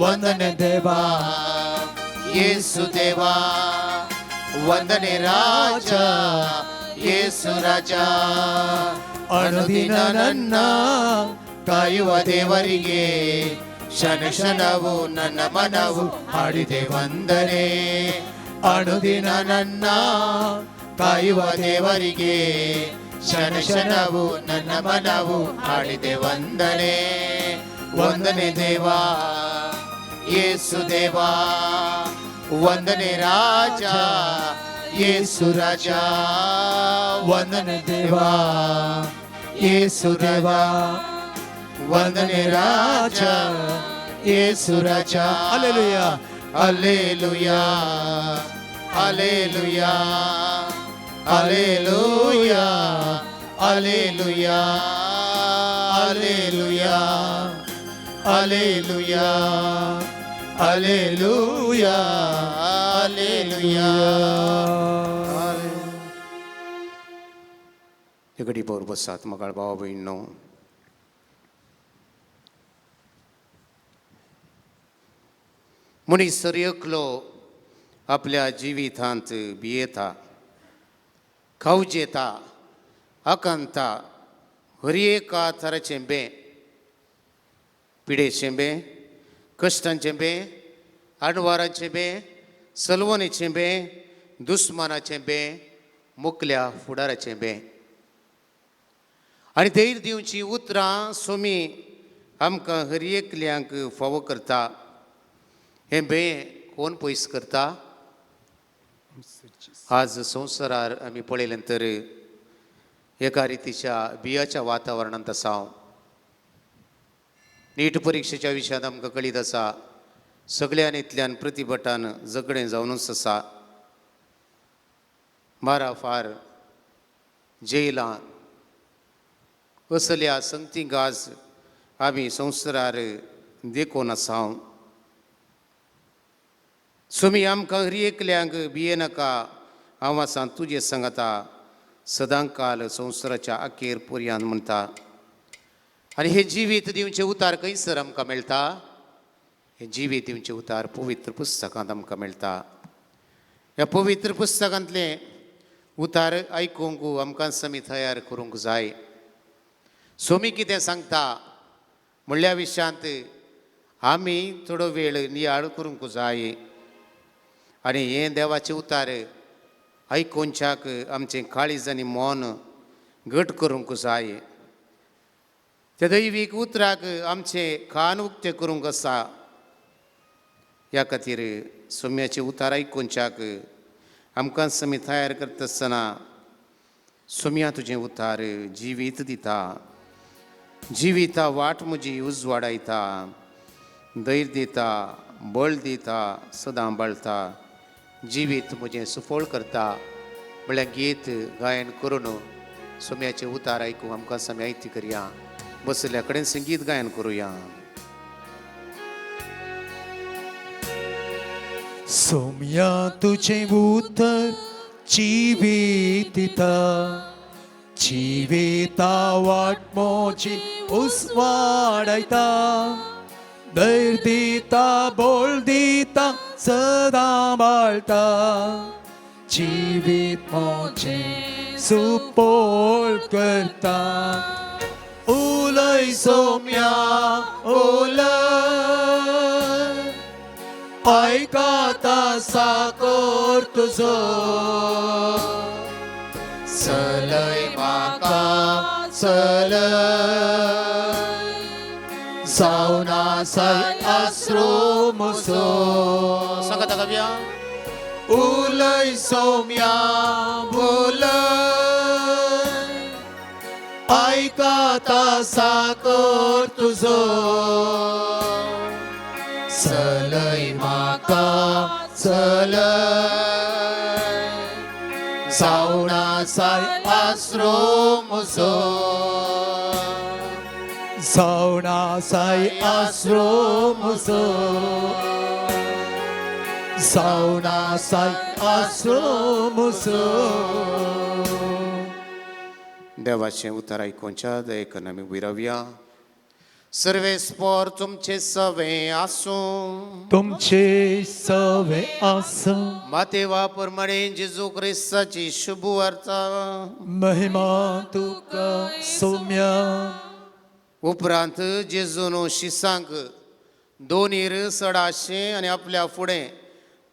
ವಂದನೆ ದೇವಾ ಯೇಸು ದೇವಾ, ವಂದನೆ ರಾಜ ಯೇಸು ರಾಜ. ಅನುದಿನ ನನ್ನ ಕಾಯುವ ದೇವರಿಗೆ ಕ್ಷಣ ಕ್ಷಣವು ನನ್ನ ಮನವು ಹಾಡಿದೆ ವಂದನೆ. ಅನುದಿನ ನನ್ನ ಕಾಯುವ ದೇವರಿಗೆ ಕ್ಷಣ ಕ್ಷಣವು ನನ್ನ ಮನವು ಹಾಡಿದೆ ವಂದನೆ. ವಂದನೆ ದೇವಾ ಯೇಸು ದೇವಾ, ವಂದನೆ ರಾಜ ಯೇಸು ರಾಜ, ವಂದನೆ ದೇವಾ ಯೇಸು ದೇವಾ, ವಂದನೆ ರಾಜ ಯೇಸು ರಾಜ. Alleluia alleluia alleluia alleluia alleluia alleluia alleluia alleluia alleluia. एगडी बरोबर बसात मगाळ भावा भयणींनो. मनीस सर एकलो आपल्या जिवितांत भियेता, खावजेता, आकांता, हर एका थराचें बें, पिडेचें बें, कश्टांचें बें, आडवाराचें बें, सलवणेचें बें, दुस्मानाचें बें, मुकल्या फुडाराचें बें. आनी धैर्य दिवची उतरां सोमी आमकां हर एकल्यांक फावो करता. हें बें कोण पयस करता? आज संवसारार आमी पळयलें तर एका रितीच्या बियाच्या वातावरणांत आसा हांव. नीट परिक्षेच्या विशयांत आमकां कळीत आसा, सगळ्यान इतल्यान प्रतिभटान झगडें जावनूच आसा. माराफार जेलां असल्या संगतींक आज आमी संवसारार देखून आसा. सुमी आमकां हर एकल्यांक भियेनाका, हांव आसा तुजे सांगता सदांकाल संवसाराच्या अखेर पर्यान म्हणटा. आनी हे जिवीत दिवचें उतार खंयसर आमकां मेळटा? हे जिवीत दिवचें उतार पवित्र पुस्तकांत आमकां मेळटा. ह्या पवित्र पुस्तकांतलें उतार आयकूंक आमकां समी तयार करूंक जाय. सोमी कितें सांगता म्हणल्या विशयांत आमी थोडो वेळ नियाळ करूंक जाय. आनी हें देवाचें उतार आयकुंच्याक आमचें काळीज आनी मन घट करूंक जाय. त्या दैवीक उतराक आमचें कान उक्तें करूंक आसा. ह्या खातीर सोम्याचें उतार आयकुंच्याक आमकां समी तयार करता आसतना सोम्या तुजें उतार जिवीत दिता, जिविता वाट म्हजी उजवाडायता, धैर्य दिता, बळ दिता, सदां बळता, जिवीत म्हजें सुफळ करता म्हळ्यार गीत गायन करून सोम्याचें उतार आयकूंक आमकां समी आयती करया. बसल्या कडेन संगीत गायन करुया. सोम्या तुझें उतर जिवीत दिता, जिविता वाट म्हजी उजवाडायता, धैर्य दिता, बळ दिता, सदां बाळता, जिवीत म्हजें सुपोळ करता. उलय सोम्या उलय, आयकता साकोर तुजो चलय म्हाका चलय जावना साय आसरो मुसो सांगात गावया उलय सौम्या बोलय आयकता साकोर तुजो चलय म्हाका चलय जावना साय आसरो म्हजो जावना साय आसरो मुसो जावना साय आसरो मुसो देवाचें उतर आयकुच्या दयेकन आमी विरवया. सर्वेस्पोर तुमचे सवे आसूं. तुमचे सवे आसूं. मातेवा प्रमाणे जेजू क्रिस्ताची शुभ वार्ता. महिमा तुका सौम्या. उपरांत जेजून शिसांक दोनीर सडाशें आनी आपल्या फुडें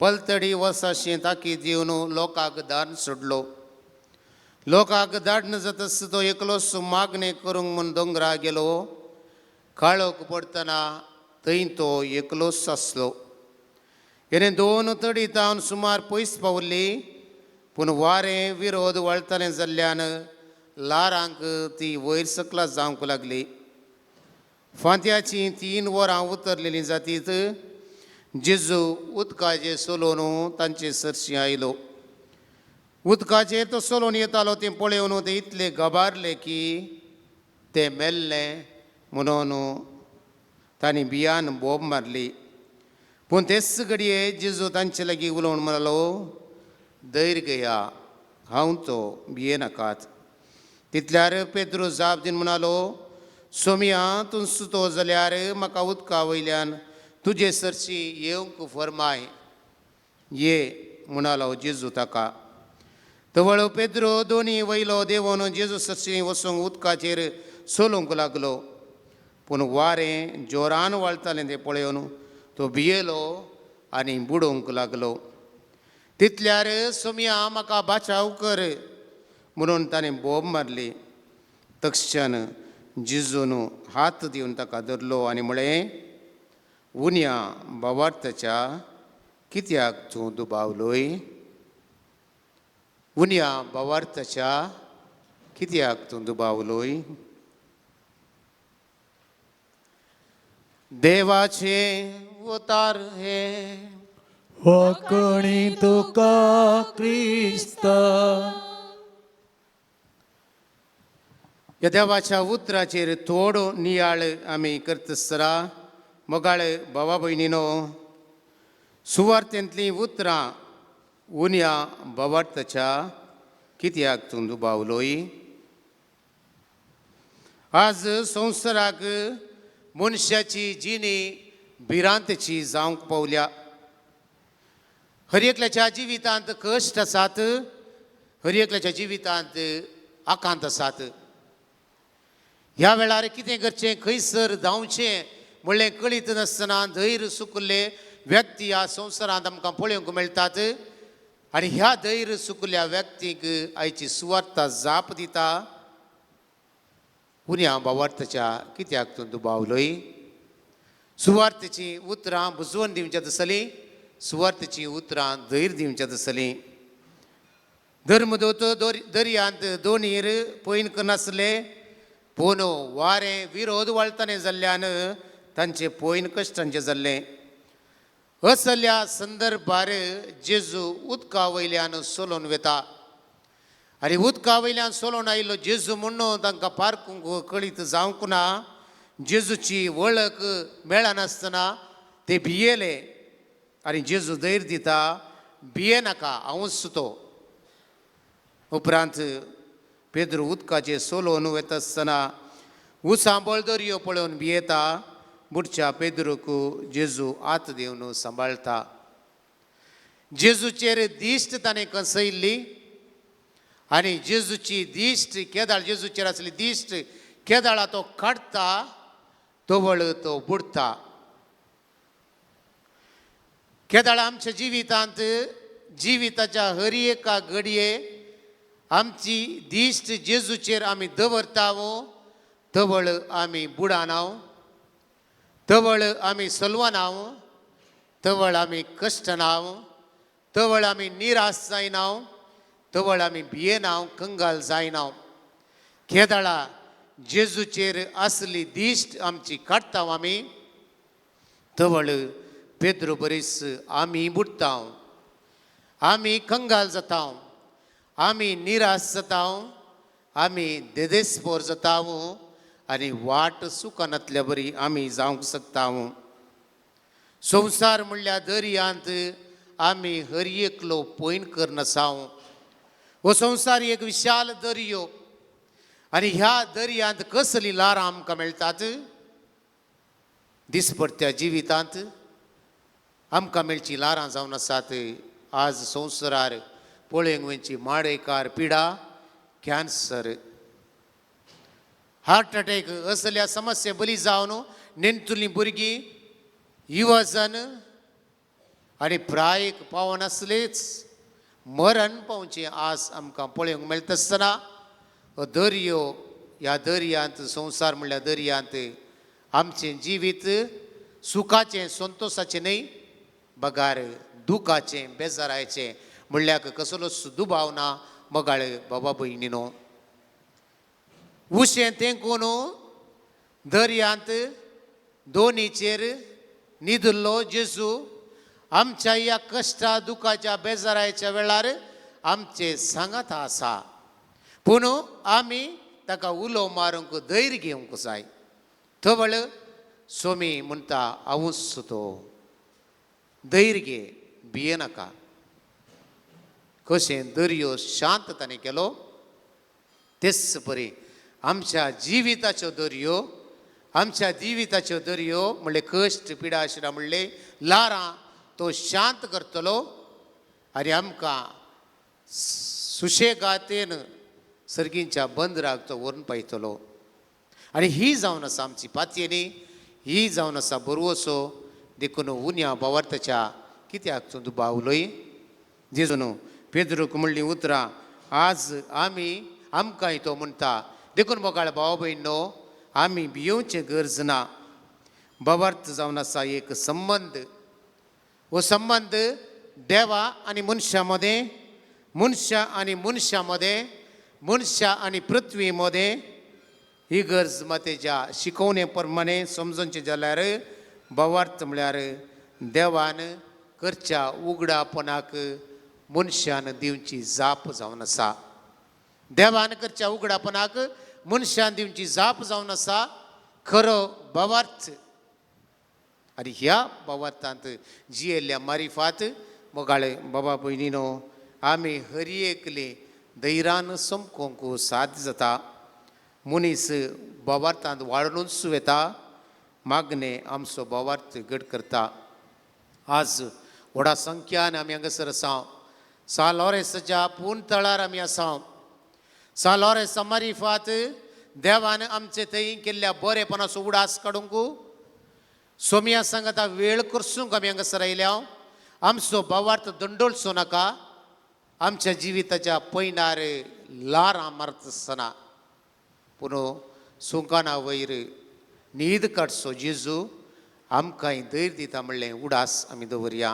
पलतडी वसाशें ताकीद दिवन लोकांक दान सोडलो. लोकांक धाडन जातस तो एकलोच मागणें करूंक म्हूण दोंगरा गेलो. काळोख पडटना थंय तो एकलोच आसलो. हेणे दोन तडी तावन सुमार पयस पावल्ली, पूण वारें विरोध वळटलें जाल्ल्यान ल्हारांक ती वयर सकला जावंक लागली. फांत्याचीं 3 वरां उतरलेलीं जातीत जेजू उदकाचेर सोलोवन तांचे सरशी आयलो. उदकाचेर तो सोलोवन येतालो तें पळोवन ते इतले गबारले की ते मेल्ले म्हणून तांणी बियान बोब मारली. पूण तेच घडये जेजू तांचे लागीं उलोवन म्हणालो, धैर्य घेया, हांव तो, भियेनाकात. तितल्यार पेद्रू जाप दिवन म्हणालो, सोमया, तूं सुतो जाल्यार म्हाका उदका वयल्यान तुजे सरशी येवंक फरमाय. ये म्हणालो जेजू ताका. तवळ पेद्रो दोनी वयलो देंवोन जेजू सरशी वचूंक उदकाचेर चलूंक लागलो. पूण वारें जोरान वळतालें तें पळोवन तो भियेलो आनी बुडोवंक लागलो. तितल्यार सोमया, म्हाका बाचाव कर म्हणून ताणें बोब मारली. तक्षण जेजून हात दिवन ताका धरलो आनी म्हळें, उन्या बावार्थाच्या कित्याक तूं दुबावलोय? उन्या बावार्थाच्या कित्याक तूं दुबावलोय? देवाचें उतार हे वकणी तुका क्रिस्ता. ह्या देवाच्या उतराचेर थोडो नियाळ आमी करतासरा मोगाळ भावा भयणीनो, सुवार्थेंतलीं उतरां उन्या बावार्थाच्या कित्याक तूं दुबावलोय? आज संवसाराक मनशाची जिणी भिरांतेची जावंक पावल्या. हर एकल्याच्या जिवितांत कश्ट आसात, हर एकल्याच्या जिवितांत आकांत आसात. ह्या वेळार कितें करचें, खंयसर धांवचें म्हणलें कळीत नासतना धैर्य सुकल्ले व्यक्ती ह्या संवसारांत आमकां पळोवंक मेळटात. आनी ह्या धैर्य सुकल्या व्यक्तीक आयची सुवार्ता जाप दिता, उन्या बावार्थाच्या कित्याक तूं दुबावलोय? सुवार्थेचीं उतरां बुजवण दिवच्या आसलीं, सुवार्थेचीं उतरां धैर्य दिवच्या आसलीं. धर्मदूत दर्यांत दोनीर पयन करनासले, पूण वारें विरोध वळटलें जाल्ल्यान तांचें पयन कश्टांचें जाल्लें. असल्या संदर्भार जेजू उदका वयल्यान सोलोवन वता आनी उदका वयल्यान सोलोवन आयिल्लो जेजू म्हणून तांकां पारकूंक कळीत जावंक ना. जेजूची वळख मेळनासतना ते भियेले आनी जेजू धैर्य दिता, भियेनाका, हांवूच तो. उपरांत पेद्रू उदकाचेर सोलोवन वता आसतना उसांबळ दर्यो पळोवन भियेता. बुडच्या पेद्रूक जेजू हात दिवन सांबाळटा. जेजूचेर दिश्ट ताणें कसयल्ली आनी जेजूची दिश्ट केदाळ जेजूचेर आसली दिश्ट केदाळा तो काडटा, तवळ तो बुडटा. केदाळ आमच्या जिवितांत जिविताच्या हर एका घडये आमची दिश्ट जेजूचेर आमी दवरताव, तवळ आमी बुडानाव, तवळ आमी सलवनाव, तवळ आमी कश्टनाव, तवळ आमी निराश जायनाव, तवळ आमी भियेनाव, कंगाल जायनाव. केदाळा जेजूचेर आसली दिश्ट आमची काडटाव आमी, तवळ पेद्रो बरीस आमी बुडटाव, आमी कंगाल जाताव, आमी निराश जाताव, आमी देदेस्पोर जाताव आनी वाट सुकनातल्या बरी आमी जावंक शकताव. संवसार म्हणल्यार दर्यांत आमी हर एकलो पयण करनासाव. हो संवसार एक विशाल दर्यो आनी ह्या दर्यांत कसली ल्हारां आमकां मेळटात? दिसपडत्या जिवितांत आमकां मेळची ल्हारां जावन आसात. आज संवसारार पळोवंक वयची माडेकार पिडा, कॅन्सर, हार्ट अटॅक असल्या समस्या बली जावन नेणटुलीं भुरगीं, युवजन आनी प्रायक पावनासलेच मरण पावचें आज आमकां पळोवंक मेळटा आसतना हो दर्यो, ह्या दर्यांत संवसार म्हणल्यार दर्यांत आमचें जिवीत सुखाचें संतोशाचें न्हय, बगार दुखाचें बेजाराचें म्हणल्यार कसलोच दुबाव ना. मोगाळ बाबा भयणीनो, उशें तेंकून दर्यांत दोनीचेर न्हिदिल्लो जेजू आमच्या ह्या कश्टा दुखाच्या बेजाराच्या वेळार आमचे सांगात आसा. पूण आमी ताका उलो मारूंक धैर्य घेवंक जाय. तवळ सोमी म्हणटा हांवूच तो, धैर्य घे, भियेनाका. कशें दर्यो शांत ताणें केलो तेच परी आमच्या जिविताच्यो दर्यो, आमच्या जिविताच्यो दर्यो म्हणले कश्ट पिडा शिडा म्हणले ल्हारां तो शांत करतलो आनी आमकां सुशेगातेन सर्गींच्या बंदराक तो व्हरून पायतलो. आनी ही जावन आसा आमची पातयेनी, ही जावन आसा बरवसो. देखून उन्या बावार्थाच्या कित्याक तूं दुबावलोय? जेजून पेद्रूक म्हणलीं उतरां आज आमी आमकांय तो म्हणटा. देखून मोगाळ भाव भयणो, आमी भियोवचें गरज ना. बावार्थ जावन आसा एक संबंद. हो संबंद देवा आनी मनशा मदें, मनशा आनी मनशा मदें, मनशा आनी पृथ्वी मदें. ही गरज मातेच्या शिकोवणे प्रमाणे समजूनचें जाल्यार बावार्थ म्हळ्यार देवान करच्या उगडापणाक मनशान दिवची जाप जावन आसा. देवान करच्या उगडापणाक मनशान दिवची जाप जावन आसा खरो बावार्थ. आनी ह्या बावार्थांत जियेल्ल्या मारिफात मोगाळे बाबा भयणीनो, आमी हर एकले धैर्यान समकोंक साध्य जाता. मनीस बावार्थांत वाडूनच वता, मागणे आमचो बावार्थ घट करता. आज व्हडा संख्यान आमी हांगासर आसा. सा लॉरेसाच्या पूण तळार आमी आसा. सा लॉरेसा मारिफात देवान आमचे थंय केल्ल्या बरेपणाचो उडास काडूंक सोमिया सांगाता वेळ करसूंक आमी हांगासर आयल्या. आमचो बावार्थ दंडोळचो नाका. आमच्या जिविताच्या पयणार ल्हारां मारता आसतना पूण सुंकाना वयर न्हीद काडचो जेजू आमकांय धैर्य दिता म्हणलें उडास आमी दवरया.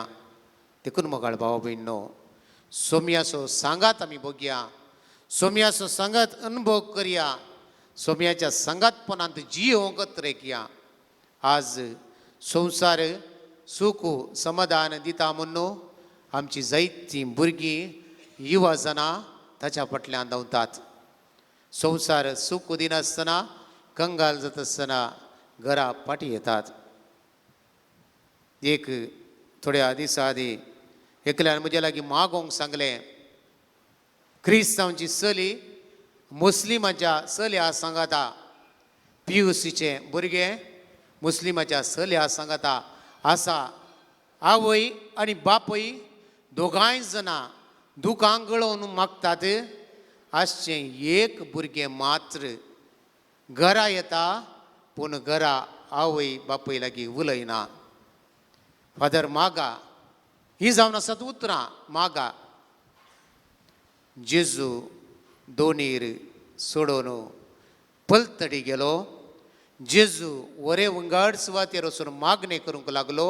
देखून मोगाळ भाव भयणो, सोमयाचो सांगात आमी बघया, सोमयाचो सांगात अनुभव करया, सोमयाच्या सांगातपणांत जियोवंक तरेकया. आज संवसार सुख समाधान दिता म्हूण आमची जायतीं भुरगीं युवा जाणां ताच्या फाटल्यान धांवतात. संवसार सुख दिनासतना कंगाल जाता आसतना घरा फाटीं येतात. एक थोड्या दिसां आदीं एकल्यान म्हज्या लागीं मागोवंक सांगलें, क्रिस्तांवची चली मुस्लिमाच्या चलया सांगाता, पी you सीचें भुरगें मुस्लिमाच्या चलया सांगाता आसा. आवय आनी बापूय दोगांय जाणां दुकां गळोवन मागतात आसचें एक भुरगें मात्र घरा येता, पूण घरा आवय बापूय लागीं उलयना. फादर मागा ही जावन आसात उतरां मागा. जेजू दोनीर सोडोवन पलतडी गेलो. जेजू वरे उंगाड सुवातेर वचून मागणें करूंक लागलो.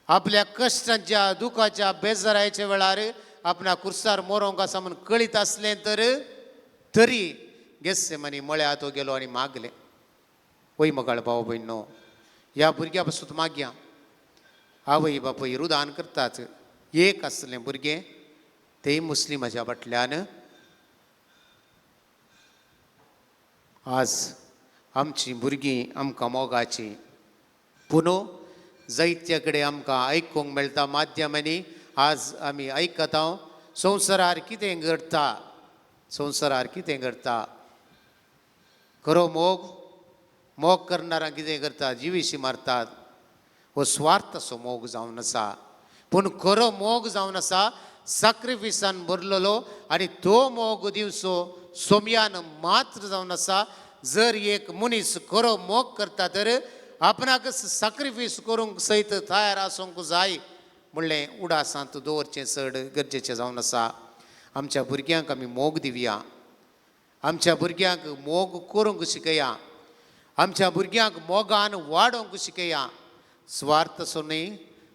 आपल्या कश्टांच्या दुखाच्या बेजारायच्या वेळार आपणा कुर्सार मोरोंक आसा म्हूण कळीत आसलें तर तरी गेस्सेमनी मळ्या तो गेलो आनी मागलें. वय मगाळ भाव भयणो, ह्या भुरग्या पासून मागया. आवय बापूय रुदान करतात. एक आसलें भुरगें तेय मुस्लिमाच्या फाटल्यान. आज आमचीं भुरगीं आमकां मोगाचीं, पूण जायत्या कडेन आमकां आयकूंक मेळटा माध्यमांनी. आज आमी आयकता संवसारार कितें घडटा, संवसारार कितें घडटा. खरो मोग, मोग करणारा कितें करता, जिवीशी मारतात. हो स्वार्थ असो मोग जावन आसा, पूण खरो मोग जावन आसा साक्रिफिसान भरलेलो आनी तो मोग दिवचो सोमयान मात्र जावन आसा. जर एक मनीस खरो मोग करता तर आपणाक साक्रिफीस करूंक सयत तयार आसूंक जाय म्हणलें उडासांत दवरचें चड गरजेचें जावन आसा. आमच्या भुरग्यांक आमी मोग दिवया, आमच्या भुरग्यांक मोग करूंक शिकया, आमच्या भुरग्यांक मोगान वाडोवंक शिकया. स्वार्थ असो न्हय,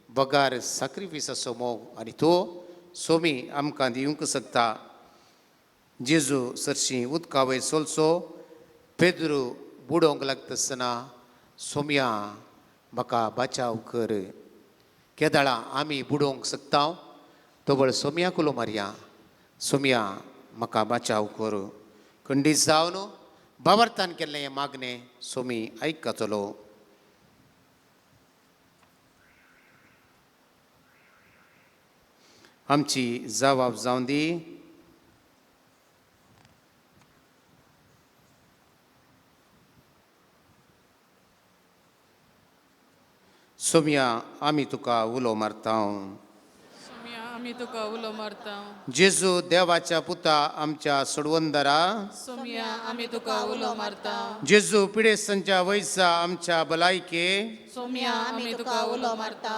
बगार साक्रिफीस असो मोग आनी तो सोमी आमकां दिवंक शकता. जेजू सरशी उदका वयर चलचो, पेद्रू बुडोवंक लागता आसतना सोमया म्हाका बाचाव कर. केदळां आमी बुडोवंक शकता तबळ सोमया कुलो मारया, सोमया म्हाका बाचाव कर. खंडीत जावन बावरतान केल्लें हें मागणें सोमी आयकतलो. आमची जबाब जावन दी. सोमया आमी तुका उलो मारता. सोमया आमी तुका उलो मारता. जेजू देवाच्या पुता आमच्या सोडवंदरा. सोमया आमी तुका उलो मारता. जेजू पिडेस्तांच्या वयसा आमच्या भलायके. सोमया आमी तुका उलो मारता.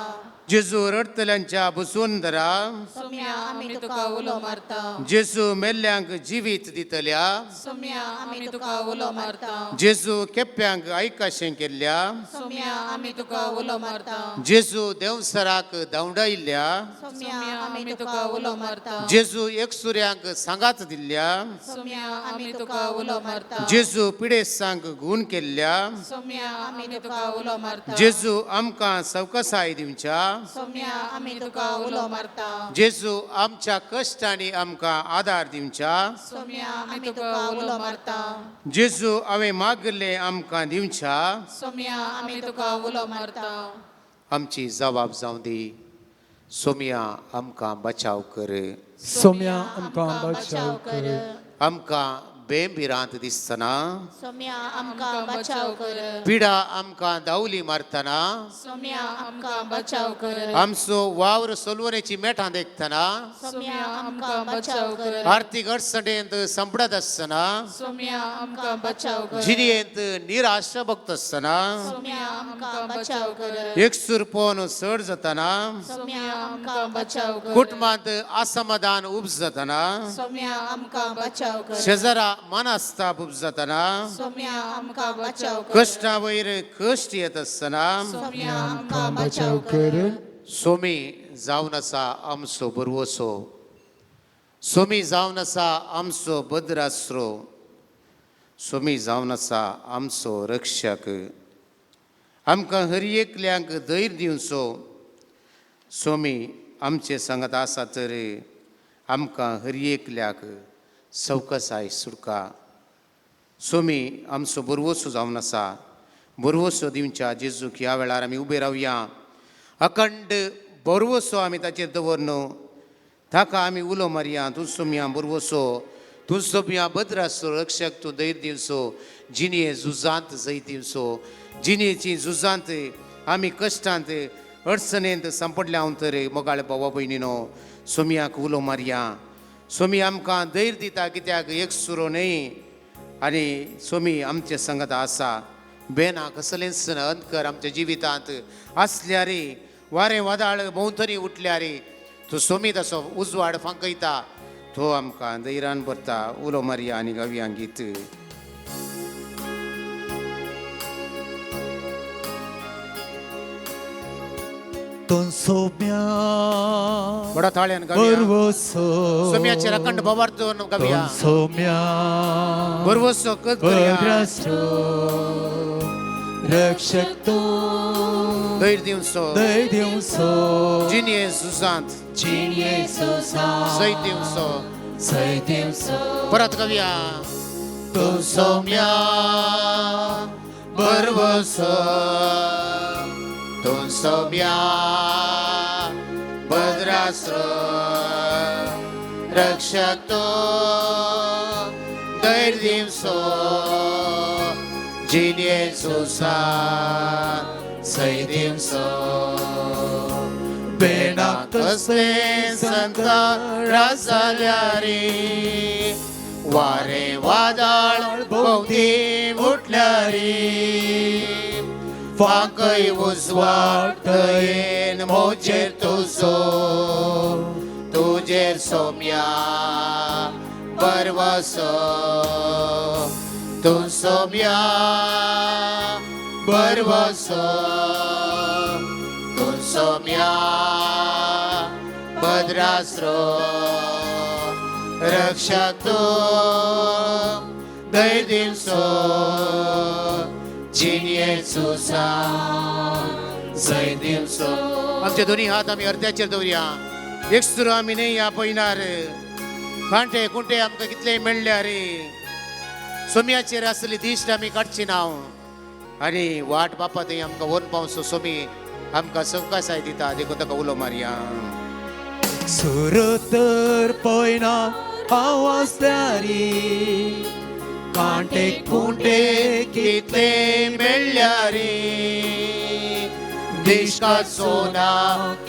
जेजू रडटल्यांच्या बुसवंदरा. सोमया आमी तुका उलो मारता. जेजू मेल्ल्यांक जिवीत दितल्या. सोमया आमी तुका उलो मारता. जेजू केप्प्यांक आयकाशें केल्ल्या. सोमया आमी तुका उलो मारता. जेजू देवसराक धांवडायिल्ल्या. सोमया आमी तुका उलो मारता. जेजू एकसुऱ्यांक सांगात दिल्ल्या. सोमया आमी तुका उलो मारता. जेजू पिडेस्तांक गूण केल्ल्या. सोमया आमी तुका उलो मारता. जेजू आमकां सवकसाय दिवच्या. सोमया आमी तुका उलो मारता. जेजू आमच्या कश्टांनी आमकां आदार दिवच्या. सोमया आमी तुका उलो मारता. जेजू हांवें मागिल्लें आमकां दिवच्या. सोमया आमी तुका उलो मारता. आमची जबाब जावं दी. सोमया आमकां बचाव कर. सोम्या आमकां बचाव कर. आमकां बेंभिरांत दिसतना, सोमया आमकां बचाव कर. पिडा आमकां दावली मारतना, सोमया आमकां बचाव कर. आमचो वावर सोलवणेची मेठां देखतना, सोमया आमकां बचाव कर. आर्थीक अडचणेंत संपडत आसतना, सोमया आमकां बचाव कर. जिणेंत निराश भोगता आसतना, सोमया आमकां बचाव कर. एकसूरपण चड जातना, सोमया आमकां बचाव कर. कुटुंबांत असमाधान उपजतना, सोमया आमकां बचाव कर. शेजरा मनस्ताप उपजतना, सोमया आमकां बचाव कर. कश्टा वयर कश्ट येत आसतना, सोमया आमकां बचाव कर. सोमी जावन आसा आमचो बरवसो, सोमी जावन आसा आमचो भद्रास्रो, सोमी जावन आसा आमचो रक्षक. आमकां हर एकल्यांक धैर्य दिवचो. सोमी आमचे सांगात आसा तर आमकां हर एकल्याक सवकसाय सुटका. सोमी आमचो बरवसो जावन आसा. बरवसो दिवच्या जेजूक ह्या वेळार आमी उबे रावया. अखंड बरवसो आमी ताचेर दवर न्हू. ताका आमी उलो मारया, तूं सोमया बरवसो, तूं सोमया भद्रासो रक्षक, तूं धैर्य दिवचो. जिणये झुजांत जैत दिवचो. जिणयेची झुजांत आमी कश्टांत अडचणेंत सांपडल्या हांव तर मोगाळ बाबा भयणीनो सोमयाक उलो मारया. सोमी आमकां धैर्य दिता कित्याक एक सुरो न्हय आनी सोमी आमचे संगत आसा. बेना कसलेंच अंतकर आमच्या जिवितांत आसल्यार वारें वादाळ भोंवतणी उठल्यार तूं सोमीत असो उजवाड फांकयता, तो आमकां धैर्यान भरता. उलो मारया आनी गावया गीत. तूं सोम्या व्हडा ताळ्यान गावया. बरवसो सोम्याचेर अखंड भवार्थ दवरून गावया. तूं सोम्या बरवसो कत करया. बद्रास्रो रक्षक तूं धैर्य दिवचो दय दिवचो जिणये सुसांत जिणये सुसांत सैत दिवचो सैत दिवचो. परत गावया. तूं सोम्या बरवसो, तूं सोम्या भद्रास्रो रक्षक तूं धैर्य दिवचो जिणये सुसांत सैत दिवचो. बेना कसले संकट जाल्यार वारे वादळ भोवती उठल्यार फांकय उजवाड दयेन मोजेर तुजो, तुजेर सोम्या बरवसो, तूं सोम्या बरवसो, तूं सोम्या भद्रास्रो रक्षक तूं धैर्य दिवचो जिणये सुसांत जय दिवचो. आमचे दोन्ही हात आमी अर्द्याचेर दवरया. एक सुरू आमी न्ही ह्या पयनार कांटे कुंटे आमकां कितले मेळ्ळ्यार सोम्याचेर आसली दिश्ट आमी काडची ना आनी वाट बापा थंय आमकां व्हरून पावचो. सोमी आमकां सवकासाय दिता, देखून ताका उलो मारया. सुर तर पयना हांव आसल्यारी कांटे कुंटे कितले मेळ्ळ्यार दिश्टा सोना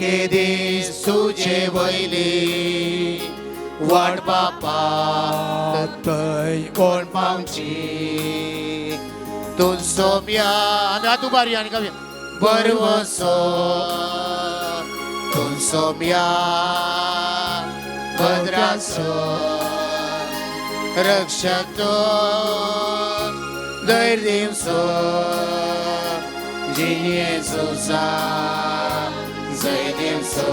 केदीस तुजे वयली वाट बापा थंय कोण पावची. तूं सोम्या आनी हात उबारया आनी गावया. बरवसो, तूं सोम्या भद्रासो रक्षक तूं धैर्य दिवचो जिणये सुसांत जय दिवचो.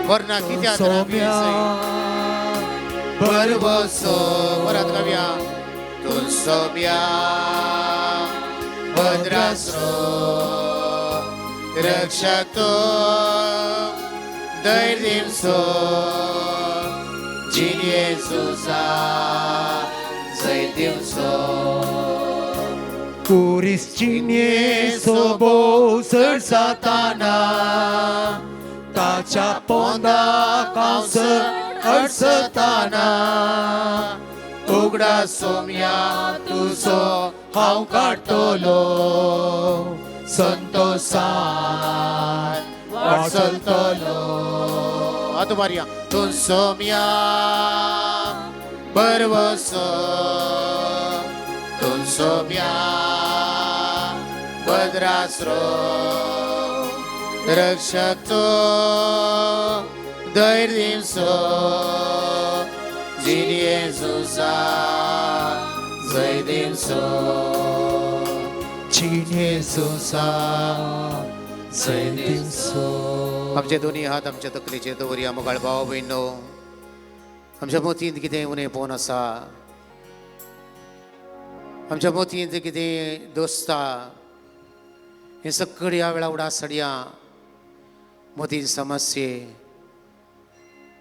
वरना कित्याक सोम्या बरवसो. परत गावया. तूं सोम्या भद्रास्रो रक्षक तूं धैर्य दिवचो जिणये सुसांत जय दिवचो. कुरीस जिणये सोबो चड जाताना ताच्या पोंदा कांस अडचताना उगडा सोम्या तुजो हांव काडटलो संतोसान वाट चलतलो. हात उबारया. तूं सोम्या बरवसो, तूं सोम्या भद्रास्रो रक्षक तूं धैर्य दिवचो जिणये सुसांत जय दिवचो. जिणये सुसांत जय दिवचो. आमचे दोन्ही हात आमच्या तकलेचेर दवरया. मोगाळ भाव भयणो, आमच्या मोतींत कितें उणेपण आसा, आमच्या मोतींत कितें दोस्ता, हें सगळें ह्या वेळा उडास हाडया. मोतीन समस्ये,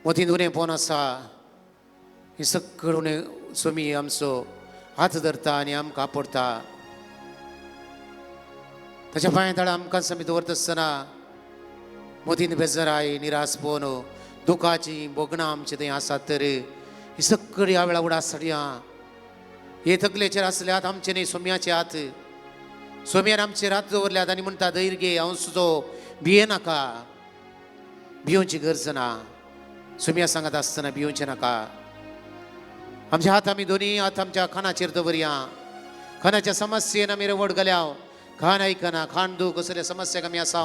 मोतीन उणेपण आसा, हें सगळें उणें सोमी आमचो हात धरता आनी आमकां आपडता. ताच्या पांया तळा आमकां समी दवरता आसतना मोतीन बेजराय, निरासपण, दुखाची भोगणां आमचे थंय आसात तर ही सगळी ह्या वेळा उडास हाडया. हे तकलेचेर आसले हात आमचे न्ही, सोम्याचे हात. सोम्यान आमचेर हात दवरल्यात आनी म्हणटा धैर्य घे, हांव तुजो भिये नाका, भियोवची गरज ना. सोम्या सांगत आसतना भियोवचें नाका. आमचे हात आमी दोनी हात आमच्या खानाचेर दवरया. खानाच्या समस्येन आमी रवड गेल्या, खान आयकना, खान दूख कसल्या समस्याक आमी आसा.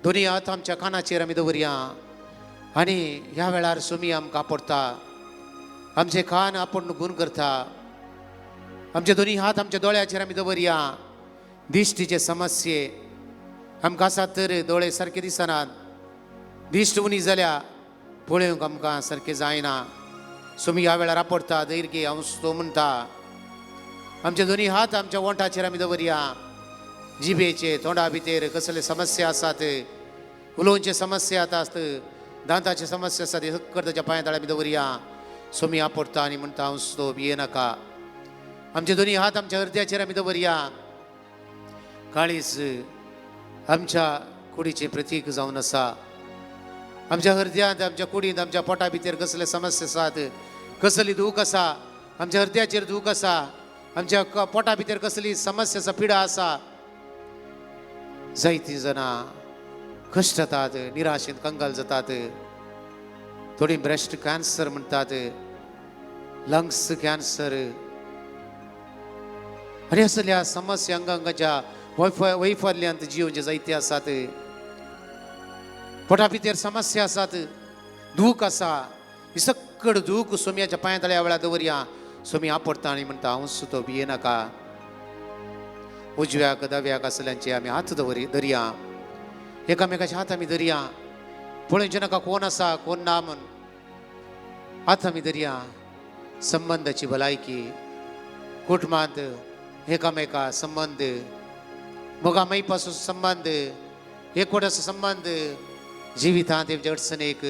दोनी हात आमच्या कानाचेर आमी दवरया आनी ह्या वेळार सुमी आमकां आपडटा, आमचे कान आपूण गुण करता. आमचे दोनी हात आमच्या दोळ्याचेर आमी दवरया. दिश्टीचे समस्ये आमकां आसात तर दोळे सारके दिसनात, दिश्ट उणी जाल्या पळोवंक आमकां सारकें जायना. सुमी ह्या वेळार आपडटा, धैर्य घे, हांव तो म्हणटा. आमचे दोनी हात आमच्या ओंठाचेर आमी दवरया. जिबेचे तोंडा भितर कसले समस्या आसात, उलोवचे समस्या आसात, दांताचे समस्या आसात, हे सक्कर ताच्या पांया तळ्या आमी दवरया. सोमी आपडटा आनी म्हणटा, हांव तो भिये नाका. आमचे दोनी हात आमच्या हृदयाचेर आमी दवरया. काळीज आमच्या कुडीचें प्रतीक जावन आसा. आमच्या हृदयांत, आमच्या कुडींत, आमच्या पोटा भितर कसले समस्या आसात, कसली दूख आसा, आमच्या हृदयाचेर दूख आसा, आमच्या पोटा भितर कसली समस्या आसा, पिडा आसा. जायतीं जाणां कश्ट जातात, निराशेंत कंगाल जातात. थोडीं ब्रेस्ट कॅन्सर म्हणटात, लंग्स कॅन्सर आनी असल्या समस्या अंगांगाच्या वैफल्यांत जिवचे जायते आसात. पोटा भितर समस्या आसात, दूख आसा. ही सक्कड दूख सोम्याच्या पांया तळ्या वेळार दवरया. सोमी आपडटा आनी म्हणटा, हांव सुतो भिये नाका. उजव्याक दाव्याक असल्यांचे आमी हात दवरी धरया, एकामेकाचे हात आमी धरया. पळोवचें नाका कोण आसा कोण ना म्हूण, हात आमी धरया. संबंदाची भलायकी, कुटुंबांत एकामेका संबंद, मोगा मैपाचो संबंद, एकवटाचो संबंद, जिवितांत एक अडचणेक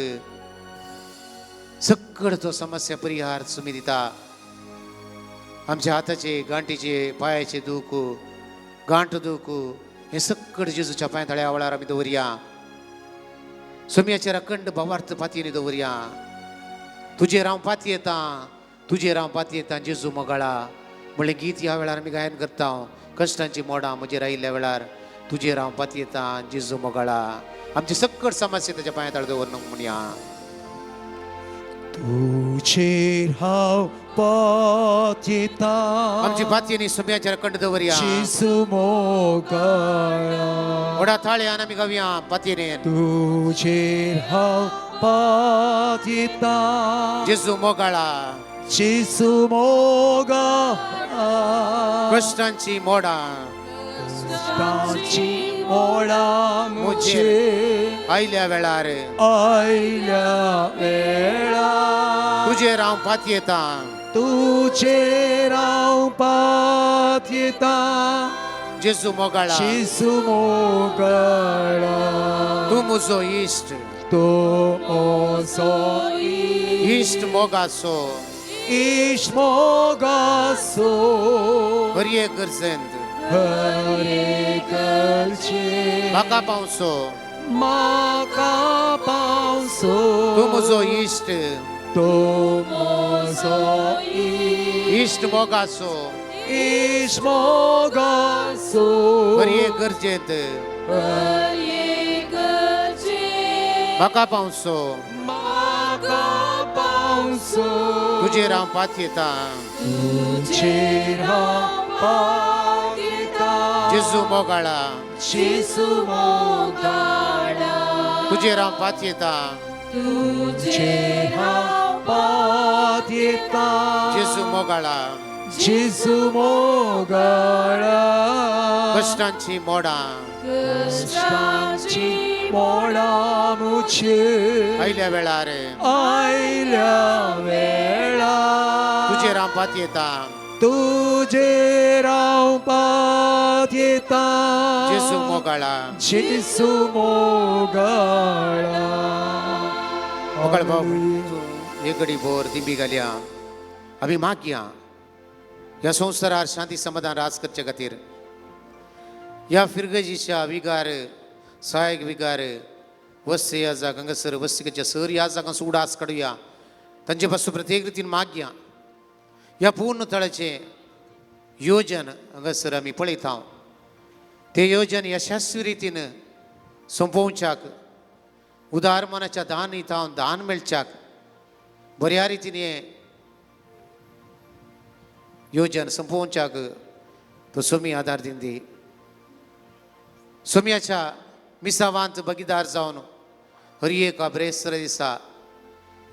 सक्कड तो समस्या परिहार सुमी दिता. आमच्या हाताचे, गांठीचे, पांयाचे दूख, गांठ दूख हे सक्कड जेजूच्या पांया तळ्या वेळार आमी दवरया. सोम्याचेर अखंड भावार्थ पातयेनी दवरया. तुजेर हांव पातयेतां, तुजेर हांव पातयेतां जेजू मोगाळा म्हणलें गीत ह्या वेळार आमी गायन करता. कश्टांची मोडां म्हजेर आयिल्ल्या वेळार तुजेर हांव पातयेतां जेजू मोगाळा. आमची सक्कड समस्या ताच्या पांया तळ दवरून म्हणया. तुजेर हांव पातयेतां, आमची पातयेनी सोम्याचेर अखंड दवरया. जेजू मोगाळा. व्हडा ताळयान आमी गावया पातयेन. तुजेर हांव पातयेतां, जेजू मोगाळा, जेजू मोगाळा. कश्टांची मोडां कश्टांची मोडां म्हजेर आयल्या वेळार, आयल्या वेळार, तुजेर हांव पातयेतां, तुजेर हांव पातयेतां, जेजू मोगाळा, जेजू मोगाळा. तूं म्हजो इश्ट, तूं म्हजो इश्ट मोगाचो, इश्ट मोगाचो, हर एक गरजेंत हर एक गरजेंत म्हाका पावसो, म्हाका पावसो. तूं म्हजो इश्ट, तूं म्हजो इश्ट मोगाचो, इश्ट मोगाचो, हर एक गरजेंत म्हाका पावसो, म्हाका पावसो. तुजेर हांव पातयेतां, तुजेर हांव पातयेतां, जेजू मोगाळा, जेजू मोगाळा. तुजेर हांव पातयेतां, तुजेर हांव पातयेतां, जेजू मोगाळा. जेजू मोगाळा. कश्टांची मोडां कश्टांची मोडां म्हजेर आयल्या वेळार, आयल्या वेळार, तुजेर हांव पातयेतां, तुजेर हांव पातयेतां, जेजू मोगाळा. जेजू मोगाळा. मोगाळ भाव, एक घडी भोर दिंबी घालया. आमी मागया ह्या संवसारार शांती समाधान राज करचे खातीर ह्या फिरगजीच्या विगार, सहायक विगार, वस्ती ह्या जाग हांगासर वस्तीच्या सर ह्या जागांचो उडास काडुया. तांचे पासून प्रत्येक रितीन मागया. ह्या पूर्ण थळाचें योजन हांगासर आमी पळयता, ते योजन यशस्वी रितीन सोंपोवच्याक, उदार मनाच्या दान दिता दान मेळच्याक बऱ्या रितीन हें योजन सोंपोवच्याक तो सोमी आदार दिंदी. सोम्याच्या मिसावांत भगीदार जावन हर एका ब्रेस्तर दिसा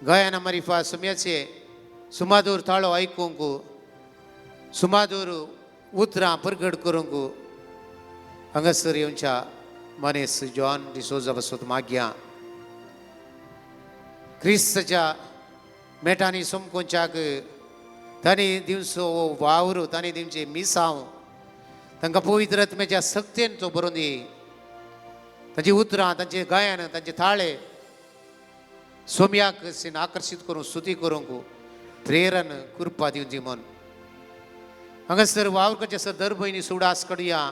गायना मारिफा सुम्याचे सुमादूर ताळो आयकूंक, सुमादूर उतरां परगट करूंक हांगासर येवच्या मनीस जॉन डिसोजा पासून मागया. क्रिस्ताच्या मेटांनी समकोंच्याक तांणी दिवचो हो वावर, तांणी दिवचें मिसांव तांकां पवित्र आत्म्याच्या सक्तेन तो बरोवन दी. तांची उतरां, तांचें गायन, तांचे थाळे सोम्याक आकर्शीत करूंक, स्तुती करूंक प्रेरण कृपा दिवची म्हूण हांगासर वावर करचे सर दर भयणी सुडास कडया,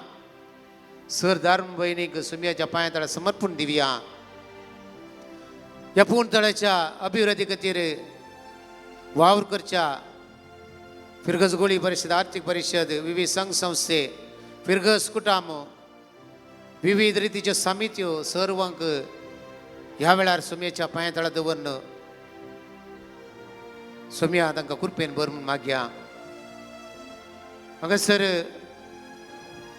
सर धर्म भयणीक सुम्याच्या पांया तळा समर्पण दिवया. ह्या पूर्ण तळाच्या अभिवृद्धी खातीर वावर करच्या फिरगज गोळी परिषद, आर्थिक परिषद, विविध संघ संस्थे, फिरगज कुटाम, विविध रितीच्यो समित्यो सर्वांक ह्या वेळार सुम्याच्या पांया तळा दवरन सोम्या तांकां कृपेन भर म्हूण मागया. हांगासर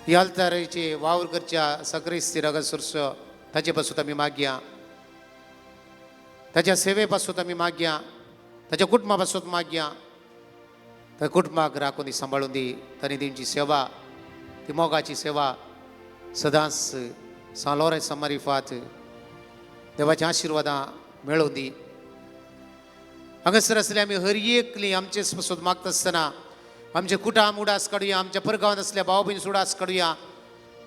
ह्या आल्ताराचे वावर करच्या सक्रिस्ती रगसुरसो ताचे पासून आमी मागया, ताच्या सेवे पासून आमी मागया, ताच्या कुटुंबा पासून मागया. त्या कुटुंबाक राखून दी, सांबाळून दी. तांणी दिवची सेवा, ती मोगाची सेवा सदांच सान लॉरेन्स मारिफात देवाच्या आशिर्वादां मेळोवन दी. हांगासर आसले आमी हर एकली आमचे पासून मागता आसतना आमचे कुटाम उडास काडुया, आमच्या परगांवांत आसल्या भाव भयणी सुडास काडुया,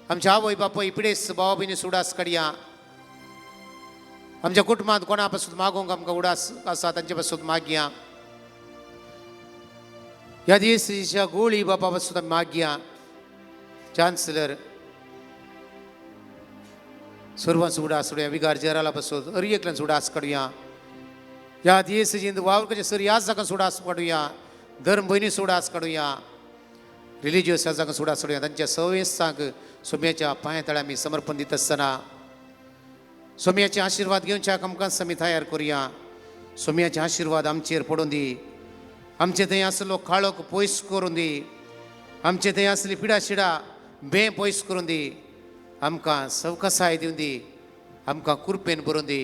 आमच्या आवय बापूय पिडेस भाव भयणी सुडास काडुया. आमच्या कुटुंबांत कोणा पासून मागूंक आमकां उडास आसा तांचे पासून मागया. ह्या दिसाच्या गोळी बापा पासून आमी मागया. चान्सलर सर्वांचो उडास काडुया, विगार जेराला पासून हर एकल्यान उडास काडुया. ह्या दिसाची वावर करचे सर ह्याच जागा सुडास काडुया, धर्म भयणी सुडास काडुया, रिलिजियस ह्या जागा सुडास काडुया. तांच्या सवेसांक सोम्याच्या पांया तळ्या आमी समर्पण दित आसतना सोम्याचे आशिर्वाद घेवच्या आमकां आमी तयार करुया. सोम्याचे आशिर्वाद आमचेर पडून दी, आमचे थंय आसलो काळोख पयस करून दी, आमचे थंय आसली पिडा शिडा बें पयस करून दी, आमकां सवकसाय दिवन दी, आमकां कृपेन बरोवन दी,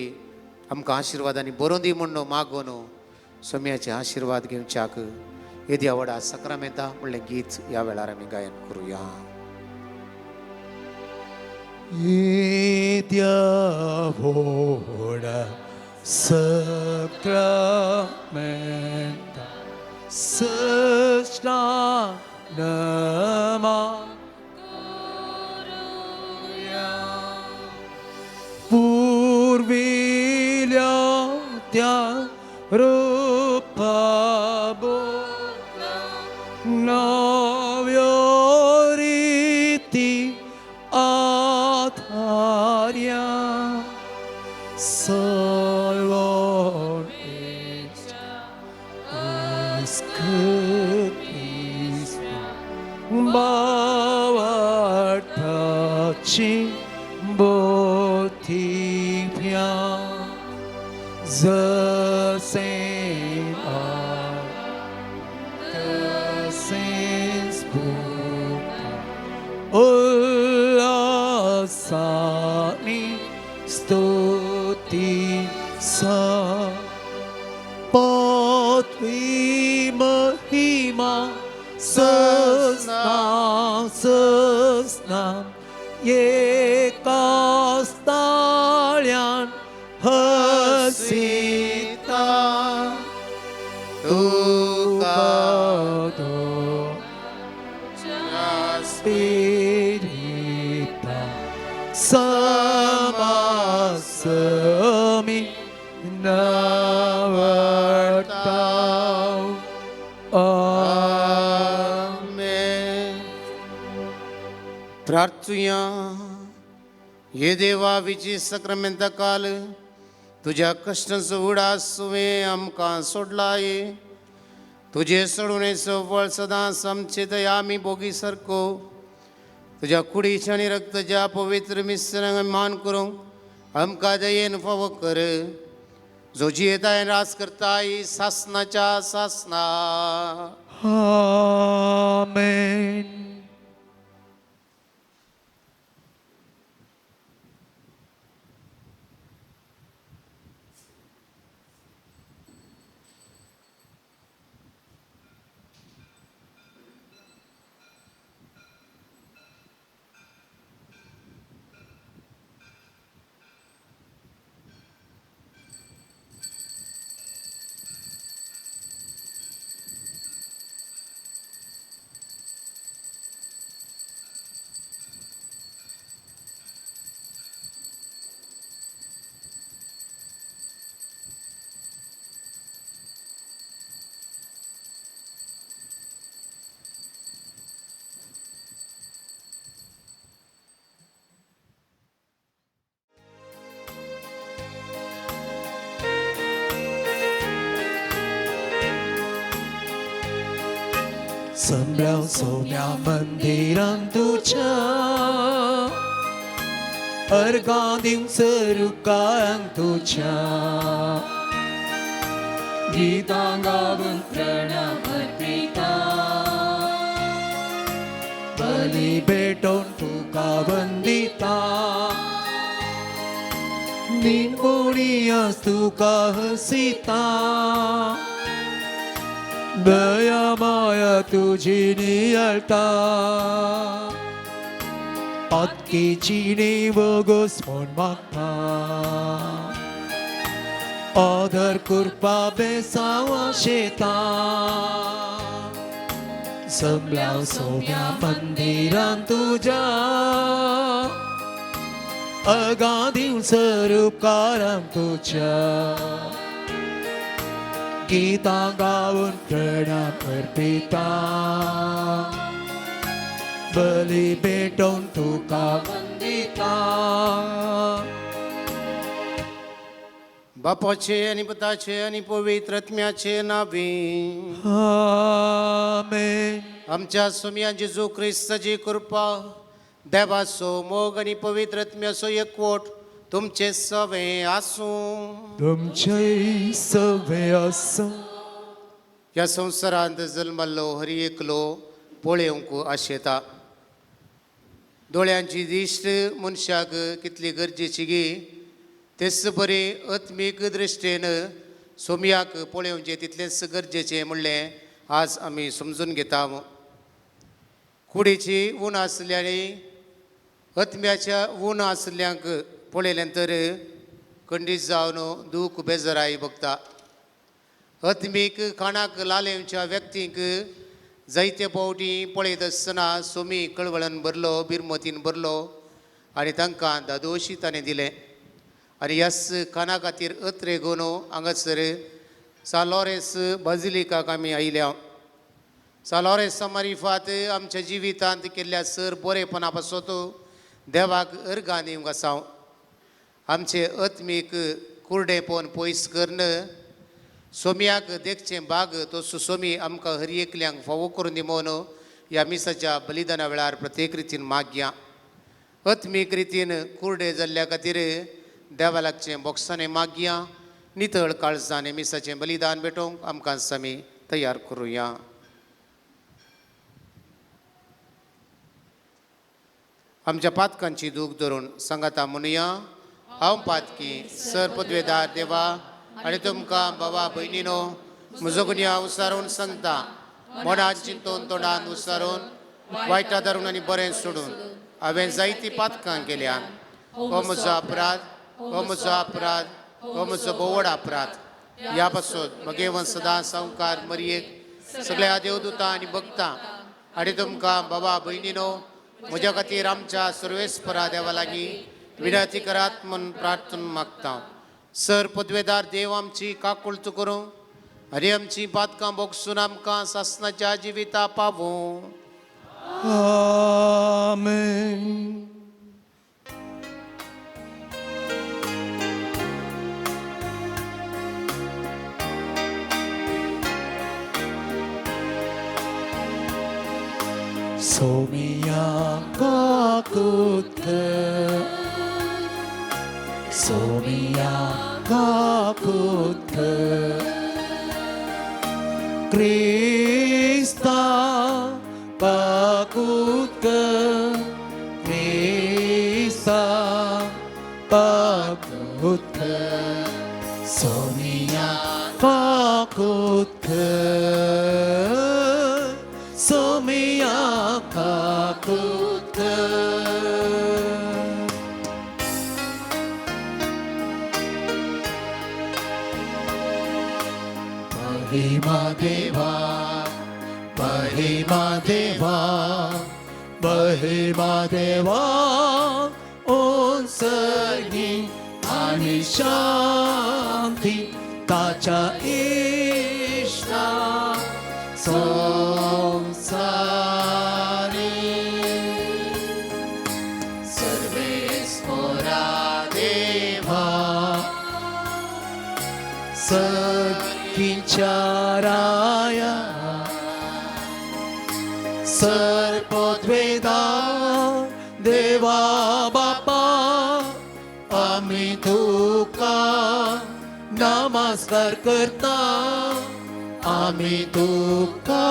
आमकां आशिर्वादांनी बरोवन दी म्हूण मागून सोम्याचे आशिर्वाद घेवच्याक येद्या व्हडा सक्रामेंता म्हणलें गीत ह्या वेळार आमी गायन करुया. येद्या व्हडा सक्रामेंता सृष्टा नमा पुर्विल्या त्या रूपा नव्यो रिती आधार्या भावार्थाची बोधिभ्या जसे तसेच भूता उल्हासानी स्तुती सा पृथ्वी महिमा सस्ना सस्ना एकास्ताळ्यान हसिता तुका स्पिरिता समासमी नवता. आमेन. प्रार्थुया. हे देवा विची सक्रामेंता काल तुज्या कश्टांचो उडास तुवें आमकां सोडलाय. तुजे सोडवणेचो फळ सदांच आमचे दया आमी भोगी सारको तुज्या कुडीच्या आनी रक्ताच्या पवित्र मिश्रणाक आमी मान करूंक आमकां दयेन फावो कर, जो जियेताय राज करताय सासनाच्या सासना. आमेन. समल्या सोम्या मंदिरान तुज्या अर्गां दिवंक रुकांक तुज्या गीतां गावन प्रणाम अर्पिता बली भेटोवन तुका वंदिता निमोणियास तुका हसिता दया माया तुजी नियाळटा पातकीची निवगोस म्हूण मागता आदर कृपा बेसावा शेता समल्या सोम्या मंदिरान तुज्या अर्गां दिवंक उपकारांक तुज्या गीतां गावन प्रणाम अर्पिता बली भेटोवन तुका वंदिता. बापाचे आनी पुताचे आनी पवित्र आत्म्याचे नावे. आमेन. आमच्या सोमया जेजू क्रिस्ताची कृपा, देवाचो मोग आनी पवित्र आत्म्याचो एकवट तुमचे सवे आसूं. तुमचे सवे आसूं. ह्या संवसारांत जल्मल्लो हर एकलो पळोवंक आशेता. दोळ्यांची दिश्ट मनशाक कितली गरजेची गी, तेच बरी आत्मीक दृश्टेन सोमयाक पळोवचें तितलेंच गरजेचें म्हणलें आज आमी समजून घेता. कुडीची ऊन आसल्यानी आत्म्याच्या ऊन आसल्यांक पळयलें तर खंडीत जावन दूख बेजराय भोगता. आत्मीक खाणाक लालेवच्या व्यक्तींक जायते फावटी पळयत आसतना सोमी कळवळन भरलो, बिरमतीन भरलो आनी तांकां दादोशी ताणें दिलें. आनी ह्याच खाणा खातीर अत्रे घेवन हांगासर सालोरेस बाजिलिकाक आमी आयल्या. सालोरेस मारिफात आमच्या जिवितांत केल्ल्या सर बरेपणा पासत देवाक अर्गां दिवंक आसा. आमचे आत्मीक कुरडेपण पयस करून सोमयाक देखचें बाग तो सोमी आमकां हर एकल्यांक फावो करून दी म्हूण ह्या मिसाच्या बलिदाना वेळार प्रत्येक रितीन मागया. आत्मीक रितीन कुरडे जाल्ल्या खातीर देवा लागचें बोक्सांनी मागया. नितळ काळजान मिसाचें बलिदान भेटोवंक आमकां सामी तयार करुया. आमच्या पातकांची दूख धरून सांगाता म्हणुया, हांव पातकी सर पदवेदार देवा आनी तुमकां बाबा भयणीनो म्हजो गुन्यांव उसारून सांगता. मनान चिंतून तोंडान उसारून वायटा धरून आनी बरें सोडून हांवें जायतीं पातकां केल्यान. हो म्हजो अपराध, हो म्हजो अपराध, हो म्हजो बोवड अपराध. ह्या पासून मगेवन सदां सावकार मरयेक सगळ्या देवदूतां आनी भक्तां आनी तुमकां बाबा भयणीनो म्हज्या खातीर आमच्या सर्वेस्परा देवा लागीं विनंती करात म्हूण प्रार्थना मागता. सर पदवेदार देव आमची काकुळत करूं आनी आमची पातकां भोगसून आमकां सासनाच्या जिविता पावूं. आमेन. सोमिया काकुत, सोमिया काकुत, क्रिस्ता काकुत, क्रिस्ता काकुत, सोमिया काकुत, सोमिया काकुत. महिमा देवा, महिमा देवा, महिमा देवा, ओंसगी आनी शांती ताच्या इश्टा संसारी. सर्वेस्पोरा देवा सखींच्या राया सर्पद्वेदा देवा बापा आमी तुका नमस्कार करता आमी तुका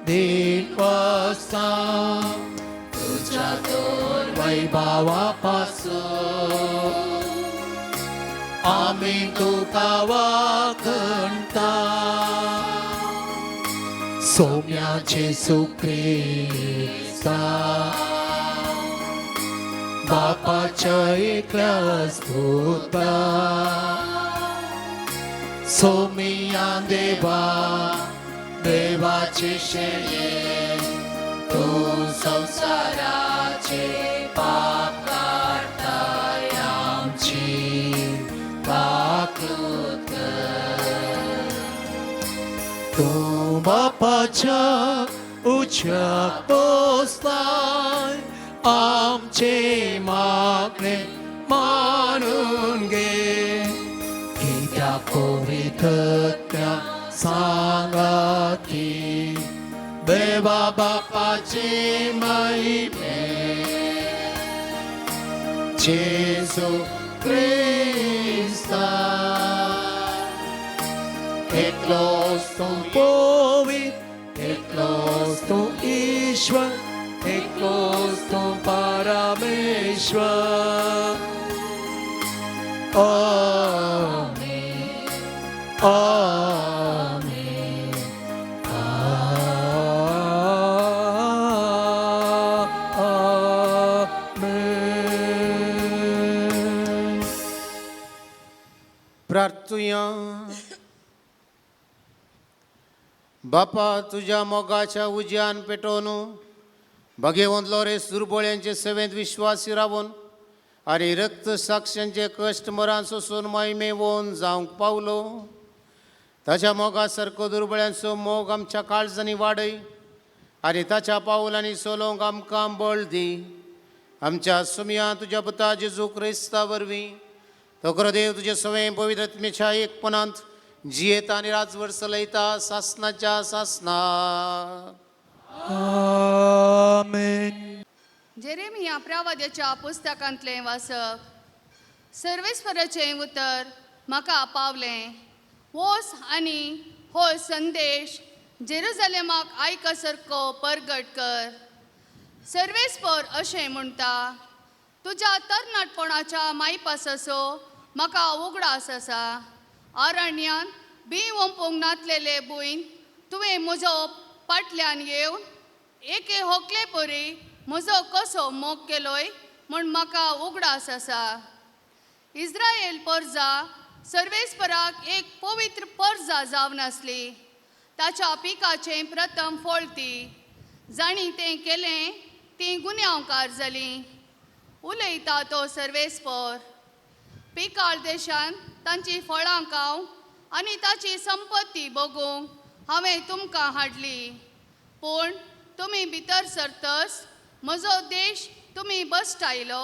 दिनवासा तुझ्या तोर वैभावा पासून आमी तुका वाखणता सोम्या जेसू क्रिस्ता बापाच्या एकल्या स्तुता सोमिया देवा देवाचे शेये तू संसाराचे पाप काडताय आमची काकूत कर. तूं बापाच्या उच्चाक पोसताय आमचे मागणे मानून घे कित्याक पवित्रत्या सांगाती देवा बापाचे महिमे जेजू क्रिस्ता एकलोच तूं पवित्र एकलोच तूं ईश्वर एकलोच तूं परमेश्वर. आमेन आमेन आमेन. प्रार्थुया. बापा तुज्या मोगाच्या उज्यान पेटोवन भगेवंत लोरेस दुर्बोळ्यांचे सेवेंत विश्वासी रावन आनी रक्त साक्षांचे कश्ट मरान सोसून महिमेवन जावंक पावलो. ताच्या मोगा सारको दुर्बळ्यांचो मोग आमच्या काळजांनी वाडय आनी ताच्या पावलांनी चलोवंक आमकां बळ दी. आमच्या सुमया तुज्या पुता जेजू क्रिस्ता वरवीं तो देव तुजे सवय पवित्र आत्म्याच्या एकपणांत जियेता आनी राजवट चलयता सासनाच्या सासना. आमेन. जेरेमिया प्रवाद्याच्या पुस्तकांतलें वाचप. सर्वेस्वराचें उतर म्हाका पावलें. वोस आनी हो संदेश जेरुजलेमाक आयकसारको परगट कर. सर्वेस्पर अशें म्हणटा, तुज्या तरणाटपणाच्या मायपासाचो म्हाका उगडास आसा. अरण्यान बी ओंपूंक नातलेले भुंयन तुवें म्हजो फाटल्यान येवन एके होकले परी म्हजो कसो मोग केलोय म्हूण म्हाका उगडास आसा. इस्रायल परजा सर्वेस्पराक एक पवित्र परजा जावन आसली. ताच्या पिकाचें प्रथम फळ ती. जांणी तें केलें तीं गुन्यांवकार जालीं. उलयता तो सर्वेस्पर. पिकाळ देशांत तांची फळां खावंक आनी ताची संपत्ती भोगूंक हांवें तुमकां हाडली. पूण तुमी भितर सरतस म्हजो देश तुमी बसटायलो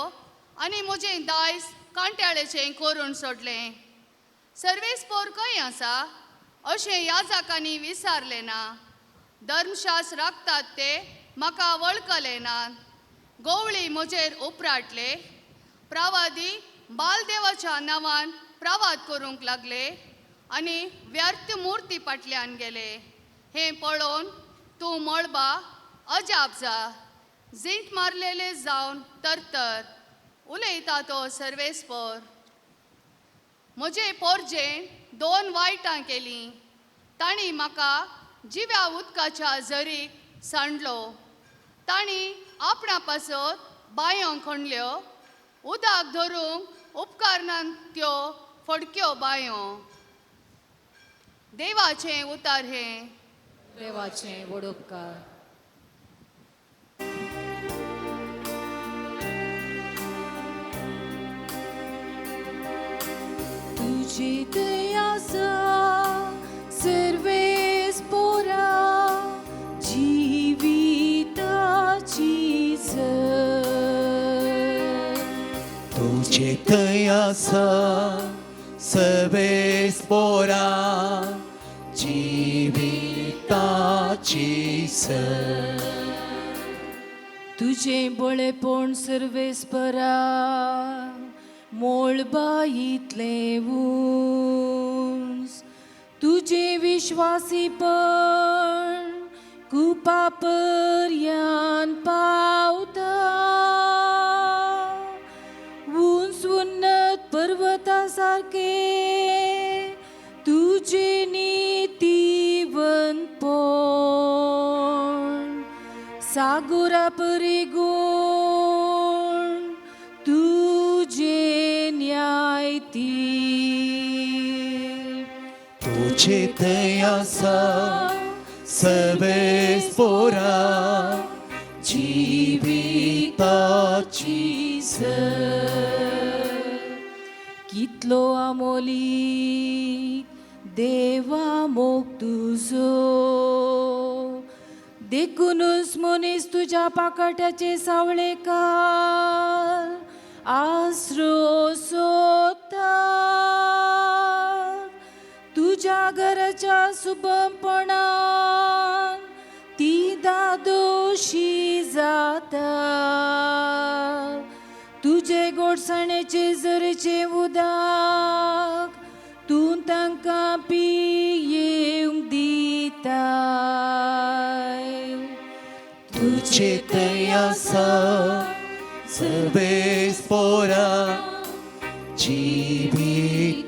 आनी म्हजें दायज कांट्याळेचें करून सोडलें. सर्वेस्पोर खंय आसा अशें याजकांनी विचारलें ना. धर्मशास्त्र राखतात ते म्हाका वळखले नात. गोवळी म्हजेर उपराटले. प्रावादी बालदेवाच्या नांवान प्रवाद करूंक लागले आनी व्यर्थ मुर्ती फाटल्यान गेले. हें पळोवन तूं मळबा अजाप जा, झींट मारलेले जावन तरतर. उलयता तो सर्वेस्पर. म्हजे पोरजेन दोन वायटां केलीं. तांणी म्हाका जिव्या उदकाच्या झरीक सांडलो. तांणी आपणा पासत बांयो खणल्यो. उदक धरूंक उपकारनात त्यो फडक्यो बांयो. देवाचें उतार हें. देवाचें व्हड उपकार. तुजी दया आसा सर्वेस्पोरा जिविताची झर. तुझे थंय आसा सर्वेस्पोरा जिविताची सर. तुजें बळेपण सर्वेस्परा मोळबा इतलें उंच, तुजें विश्वासीपण कुपा पर्यान पावता. उंच उन्नत पर्वता सारके तुजें नितीवंतपण, सागोरा परी गुण तुजें न्यायती. तुझे थंय आसा सर्वेस्पोरा जिविताची सर. कितलो आमोलीक देवा मोग तुजो, देखुनूच मनीस तुज्या पाकाट्याचे सावळेकार आसरो सोदता. तुज्या घराच्या सुबमपणान ती दादोशी जाता. तुजे गोडसाणेचे जरेचे उदक तूं तांकां पियेवंक दिताय. तुझे थंय आसा सर्वेस्पोरा जिविताची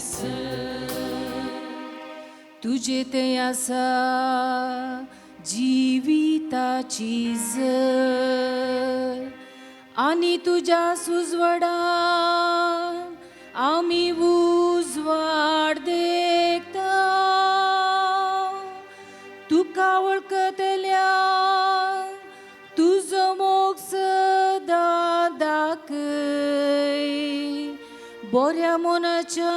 सर. तुजे थंय आसा जिविताची जर, आनी तुज्या सुजवडान आमी उजवाड देखता. तुका वळखतल्या तुजो मोग सदां दाखय. बऱ्या मनाच्या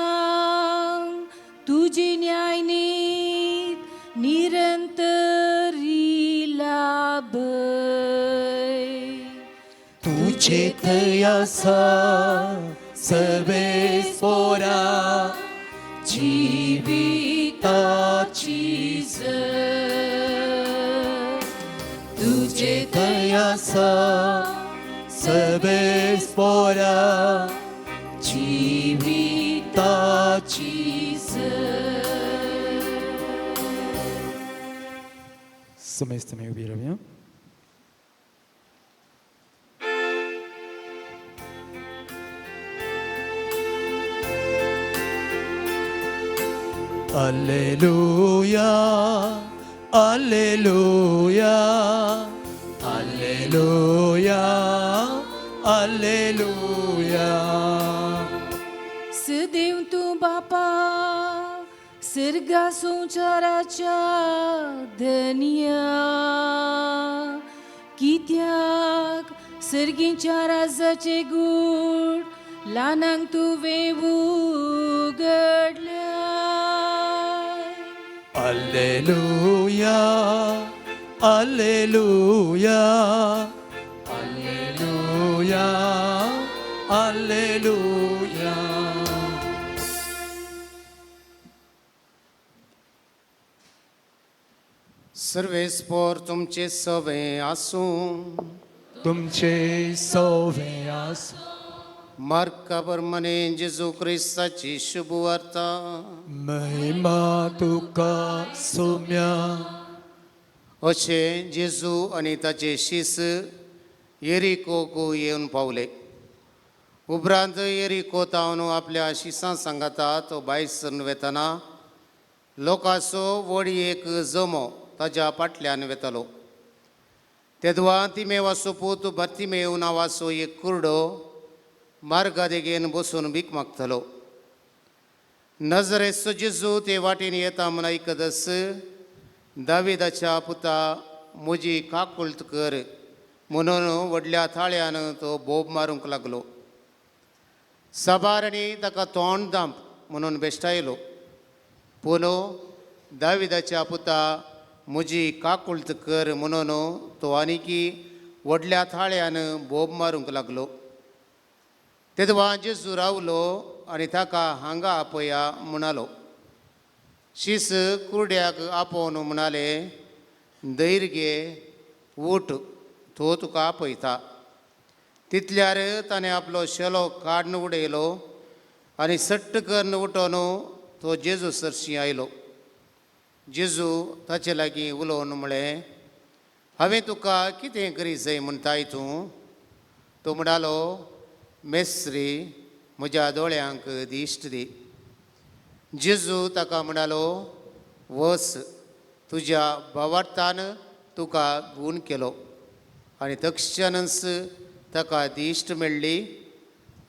तुजी न्यायनीत निरंतरी लाभय. तुझे थंय आसा सर्वेस्पोरा जिविताची सर. तुझे थंय आसा सर्वेस्पोरा जिविताची सर. समेस्त आमी उबी रावया. Alleluia, Alleluia, Alleluia, Alleluia. सदैव तूं बापा सर्गा संवसाराच्या धनया, कित्याक सर्गीच्या राजाचे गूढ ल्हानांक तुवें उगडल्या. Alleluia, Alleluia, Alleluia, Alleluia. सर्वेस्पोर तुमचे सवे आसूं. तुमचे सवे आसूं. मार्का प्रमाणे जेजू क्रिस्ताची शुभवार्ता. महिमा तुका सोम्या. अशें जेजू आनी ताचे शीस येरिकोक येवन पावले. उपरांत येरिको तावन आपल्या शिसां सांगाता तो भायर सरून वेतना लोकांचो व्हड एक जमो ताज्या फाटल्यान वेतालो. तेदवा तिमेवाचो पूत बार्तिमेव नांवाचो एक कुरडो मार्गा देगेन बसून भीक मागतालो. नजरेचो जेजू ते वाटेन येता म्हूण आयकतच, दाविदाच्या पुता, म्हजी काकुळट कर म्हणून व्हडल्या थाळ्यान तो बोब मारूंक लागलो. साबारांनी ताका तोंड दांप म्हणून बेश्टायलो, पूण दाविदाच्या पुता, म्हजी काकुळट कर म्हणून तो आनीकी व्हडल्या थाळ्यान बोब मारूंक लागलो. तेदवा जेजू रावलो आनी ताका हांगा आपया म्हणालो. शीस कुरड्याक आपोवन म्हणाले, धैर्य घे, उठ, तो तुका आपयता. तितल्यार ताणें आपलो शेलो काडून उडयलो आनी सट्ट करून उठोवन तो जेजू सरशी आयलो. जेजू ताचे लागीं उलोवन म्हळें, हांवें तुका कितें करी जाय म्हणटाय तूं? तो म्हणालो, मेस्त्री, म्हज्या दोळ्यांक दिश्ट दी. जेजू ताका म्हणालो, वच, तुज्या भावार्थान तुका गूण केलो. आनी तक्षणच ताका दिश्ट मेळ्ळी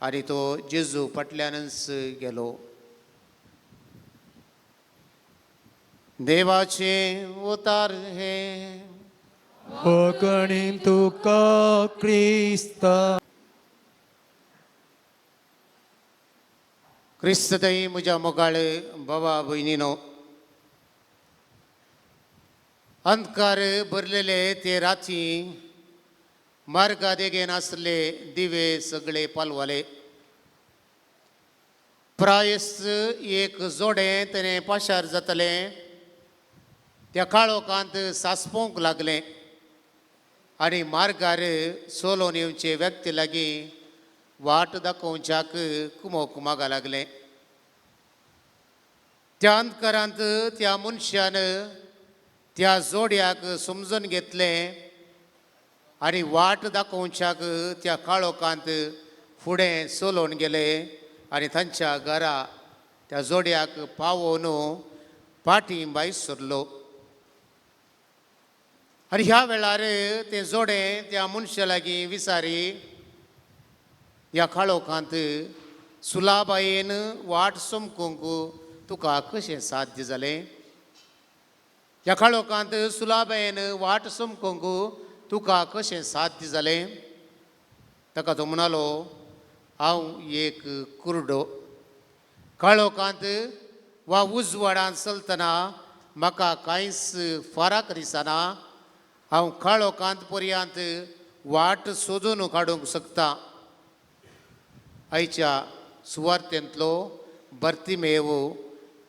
आनी तो जेजू फाटल्यानच गेलो. देवाचें उतार हें. कोंकणीन तुका क्रिस्ता. क्रिस्त थंय म्हज्या मोगाळ बाबा भयणीनो, अंधकार भरलेले ते राती मार्गा देगेन आसले दिवे सगळे पालवाले. प्रायस एक जोडें तेणें पाशार जातलें त्या काळोखांत सासपोवंक लागलें आनी मार्गार चलोवन येवचे व्यक्ती लागीं वाट दाखोवच्याक कुमोक मागा लागलें. त्या अंधकारांत त्या मनशान त्या जोड्याक समजून घेतलें आनी वाट दाखोवच्याक त्या काळोखांत फुडें चलोवन गेले आनी तांच्या घरा त्या जोड्याक पावोवन फाटीं भायर सरलो. आनी ह्या वेळार तें जोडें त्या मनशा लागीं विचारी, ह्या काळोखांत सुलाबायेन वाट चमकूंक तुका कशें साध्य जालें? ह्या काळोखांत सुलाबायेन वाट चमकूंक तुका कशें साध्य जालें? ताका तो म्हणालो, हांव एक कुरडो, काळोखांत वा उजवाडांत चलतना म्हाका कांयच फाराक दिसना. हांव काळोखांत पर्यांत वाट सोदून काडूंक शकता. आयच्या सुवार्थेंतलो भरतीमेव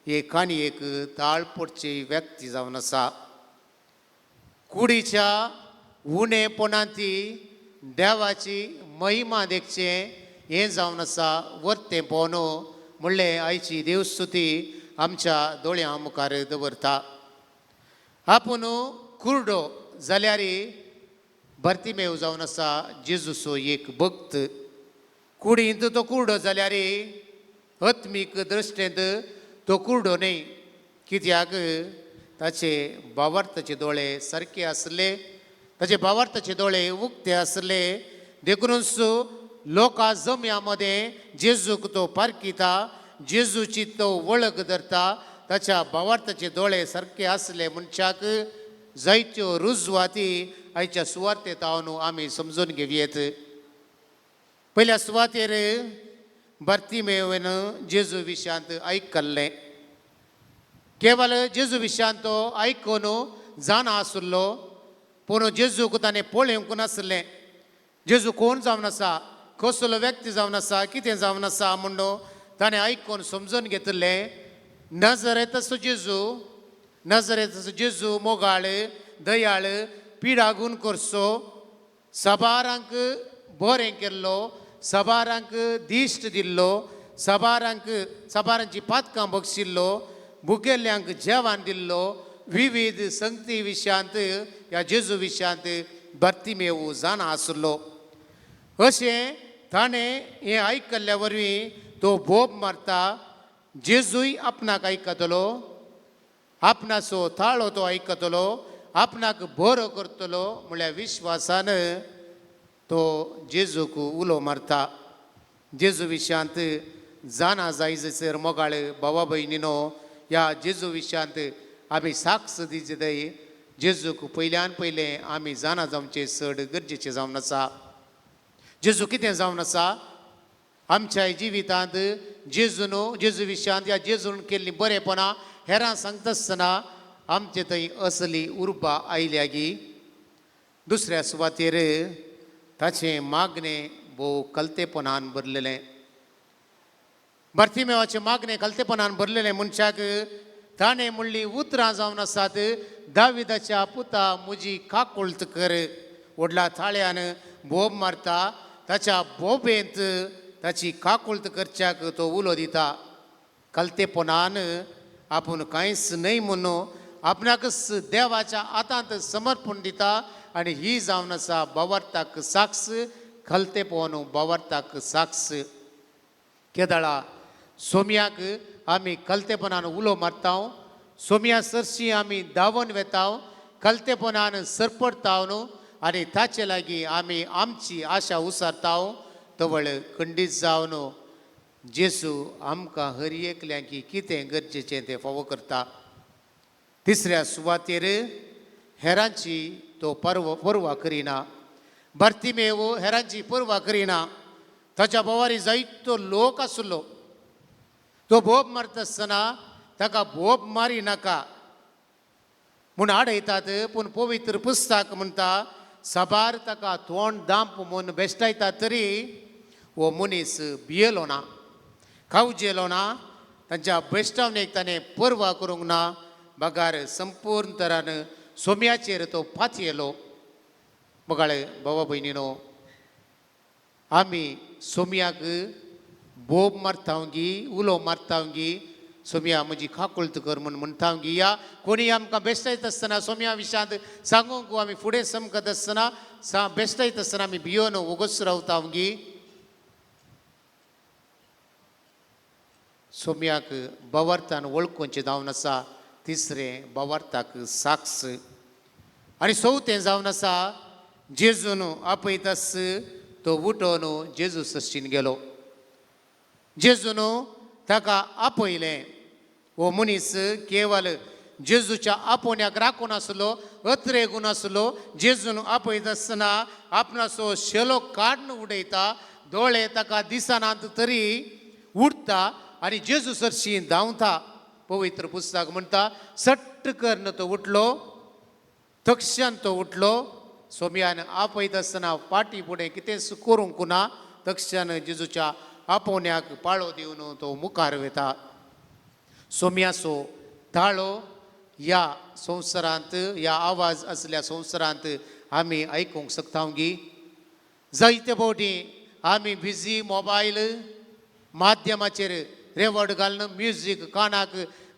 एक आनी एक ताळ पडची व्यक्ती जावन आसा. कुडीच्या उणेपणांती देवाची महिमा देखचें हें जावन आसा वर्तें पोवन म्हणलें आयची देवस्तुती आमच्या दोळ्यां मुखार दवरता. आपूण कुरडो जाल्यार भरतीमेव जावन आसा जेजूचो एक भक्त. कुडींत तो कुरडो जाल्यार आत्मीक दृश्टेंत तो कुरडो न्हय, कित्याक ताचे भावार्थाचे दोळे सारके आसले, ताचे भावार्थाचे दोळे उक्ते आसले. देखूनच लोकां जम्या मदें जेजूक तो पारखिता, जेजूची तो वळख धरता. ताच्या भावार्थाचे दोळे सारके आसले मनशाक जायत्यो रुजवाती आयच्या सुवातेत हांव आमी समजून घेवयेत. पयल्या सुवातेर भरतीमेवन जेजू विशयांत आयकल्लें. केवल जेजू विशयांत तो आयकून जाणा आसलो, पूण जेजूक ताणें पळोवंक नासलें. जेजू कोण जावन आसा, कसलो व्यक्ती जावन आसा, कितें जावन आसा म्हणून ताणें आयकून समजून घेतिल्लें. नजरेतसो जेजू, नजरेतसो जेजू मोगाळ, दयाळ, पिडागून करचो, सबारांक बरें केल्लो, सबारांक दिश्ट दिल्लो, सबारांक सबारांची पातकां बक्षिल्लो, भुकेल्ल्यांक जेवण दिल्लो, विविध संगती विशयांत ह्या जेजू विशयांत भरतीमेव जाणा आसलो. अशें ताणें हें आयकल्ल्या वरवीं तो बोब मारता. जेजूय आपणाक आयकतलो, आपणाचो ताळो तो आयकतलो, आपणाक बरो करतलो म्हळ्यार विश्वासान तो जेजूक उलो मारता. जेजू विशयांत जाणा जाय जसर मोगाळ भावा भयणीनो, ह्या जेजू विशयांत आमी साक्ष दिवचे दय. जेजूक पयल्यान पयलें आमी जाणा जावचें चड गरजेचें जावन आसा. जेजू कितें जावन आसा आमच्या जिवितांत? जेजून जेजू विशयांत ह्या जेजून केल्लीं बरेपणां हेरां सांगता आसतना आमचे थंय असली उर्बा आयल्या गी? दुसऱ्या सुवातेर ताचें मागणें भोव कलतेपणान भरलेलें. भरतीमेवाचें मागणें कलतेपणान भरलेलें. मनशाक ताणें म्हणली उतरां जावन आसात, दाविदाच्या पुता म्हजी काकुळट कर. व्हडल्या थाळ्यान बोब मारता, ताच्या बोबेंत ताची काकुळट करच्याक तो उलो दिता. कलतेपणान आपूण कांयच न्हय म्हणून आपणाकच देवाच्या हातांत समर्पण दिता आनी ही जावन आसा बावार्थाक साक्ष. खलतेपण बावार्थाक साक्ष. केदळा सोम्याक आमी कलतेपणान उलो मारता, सोम्या सरशी आमी धांवन वेता, कलतेपणान सरपडटा न्हू आनी ताचे लागीं आमी आमची आशा उसारता. तवळ खंडीत जावन जेजू आमकां हर एकल्यांकी कितें गरजेचें तें फावो करता. तिसऱ्या सुवातेर हेरांची तो पर्वा करिना. बार्तिमेव हेरांची पर्वा करिना. ताच्या भोवारी जायतो लोक आसलो. तो बोब मारता आसतना ताका बोब मारी नाका म्हूण आडयतात, पूण पवित्र पुस्तक म्हणटा साबार ताका तोंड दांप म्हूण बेश्टायता तरी हो मनीस भियेलो ना, खावजेलो ना, तांच्या बेश्टावणेक ताणें पर्वा करूंक ना, बगार संपूर्ण तरान सोम्याचेर तो पातयेलो. मगाळे भावा भयणीनो, आमी सोम्याक बोब मारतावगी, उलो मारतावगी, सोम्या म्हजी काकुळट कर म्हूण म्हणटावगी, या कोणी आमकां बेश्टायत आसतना सोम्या विशांत सांगूंक आमी फुडें समकत आसतना बेश्टायत आसतना आमी भियोन वोगोच रावतावगी. सोम्याक बावार्थान वळखुचें जावन आसा तिसरें बावार्थाक साक्ष. आनी चवथें जावन आसा जेजून आपयतास तो उठोवन जेजू सश्टीन गेलो. जेजून ताका आपयलें. हो मनीस केवल जेजूच्या आपोवण्याक राखून आसलो, अत्रेगून आसलो. जेजून आपयत आसतना आपणाचो शेलो काडून उडयता, दोळे ताका दिसनात तरी उठता आनी जेजू सरशी धांवता. पवित्र पुस्तक म्हणटा सट्ट करून तो उठलो, तक्षण तो उठलो. सोम्यान आपयत आसतना फाटी फुडें कितेंच करूंक ना, तक्षण जेजूच्या आपोवण्याक पाळो दिवन तो मुखार वता. सोम्याचो ताळो ह्या संवसारांत, ह्या आवाज आसल्या संवसारांत आमी आयकूंक शकता गी. जायते फावटी आमी बिजी मोबायल माध्यमाचेर रेवड घालून म्युजीक कानाक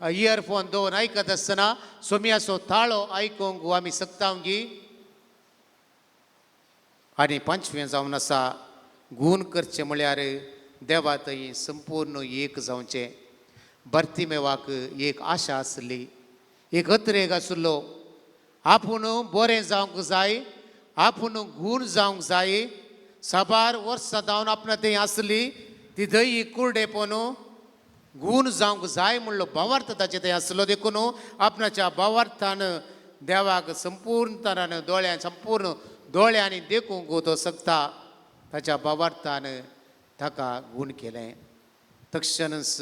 इयरफोन दवरून आयकत आसतना सोम्याचो ताळो आयकूंक आमी शकता गी. आनी पांचवें जावन आसा गूण करचें म्हळ्यार देवा थंय संपूर्ण एक जावचें. बार्तिमेवाक एक आशा आसली, एक अत्रेग आसलो, आपूण बरें जावंक जाय, आपूण गूण जावंक जाय. साबार वर्सां जावन आपणा थंय आसली ती दही कुरडेपण गूण जावंक जाय म्हणलो भावार्थ ताचे थंय आसलो. देखून आपणाच्या भावार्थान देवाक संपूर्ण तरान दोळ्यान संपूर्ण दोळ्यांनी देखूंक तो शकता. ताच्या भावार्थान ताका गूण केलें. तक्षणच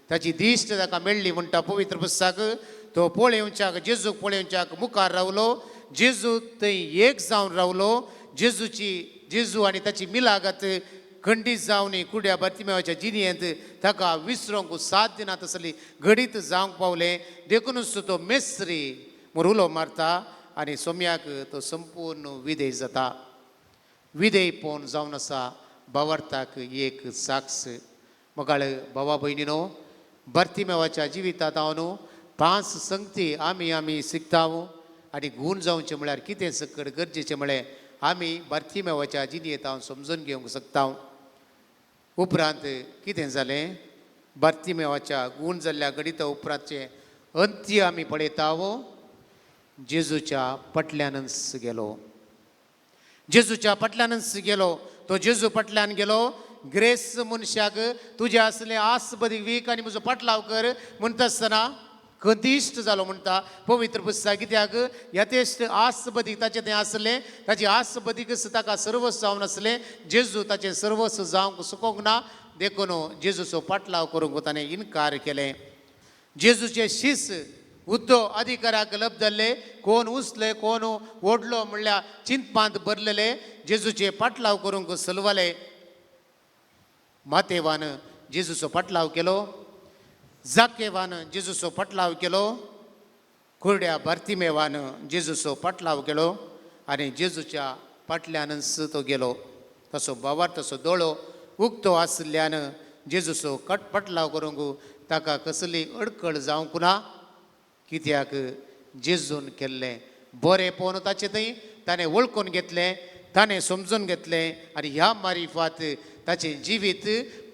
ताची दिश्ट ताका मेळ्ळी म्हणटा पवित्र पुस्तक. तो पळोवच्याक जेजूक पळोवच्याक मुखार रावलो. जेजू थंय एक जावन रावलो. जेजूची जेजू आनी ताची मिलागत खंडीत जावन कुड्या बार्तिमेवाच्या जिणेंत ताका विसरूंक साथ दिना तसली घडीत जावंक पावलें. देखुनूच तो मेस्त्री म्हूण उलो मारता आनी सोम्याक तो संपूर्ण विधेय जाता. विधेयपण जावन आसा भावार्थाक एक साक्ष. मगाळ भावा भयणीनो, बार्तिमेवाच्या जिवितांत हांव 5 संगती आमी आमी शिकता आनी गूण जावचें म्हळ्यार कितें सकट गरजेचें म्हळें आमी बार्तिमेवाच्या जिणेंत हांव समजून घेवंक शकता. उपरांत कितें जालें, बार्तिमेवाच्या गूण जाल्ल्या घडिता उपरांतचें अंत्य आमी पळयता. जेजूच्या फाटल्यानच गेलो, जेजूच्या फाटल्यानच गेलो. तो जेजू फाटल्यान गेलो. ग्रेस मनशाक तुजें आसलें आस बरी वीक आनी म्हजो पाटलाव कर म्हणटा आसतना खंतिश्ट जालो म्हणटा पवित्र पुस्तक. कित्याक यथेश्ट आस बदीक ताचें तें आसलें, ताची आस बदीकच ताका सर्वस्व जावन आसलें. जेजू ताचें सर्वस्व जावंक सुकोंक ना, देखून जेजूचो पाटलाव करूंक ताणें इनकार केलें. जेजूचे शीस हुद्दो अधिकाराक लब जाल्ले, कोण उसले कोण ओडलो म्हणल्यार चिंतपांत भरलेले जेजूचे पाटलाव करूंक सलवाले. मातेवान जेजूचो पाटलाव केलो. जाकेवान जेजूचो पटलाव केलो, कुरड्या बार्तिमेवान जेजूचो पटलाव केलो आनी जेजूच्या फाटल्यानच तो गेलो. तसो बावार तसो दोळो उक्तो आशिल्ल्यान जेजूचो पटलाव करूंक ताका कसली अडकळ जावंक ना, कित्याक जेजून केल्लें बरें पळोवन ताचें थंय ताणें वळखून घेतलें, ताणें समजून घेतलें आनी ह्या मारिफात ताचें जिवीत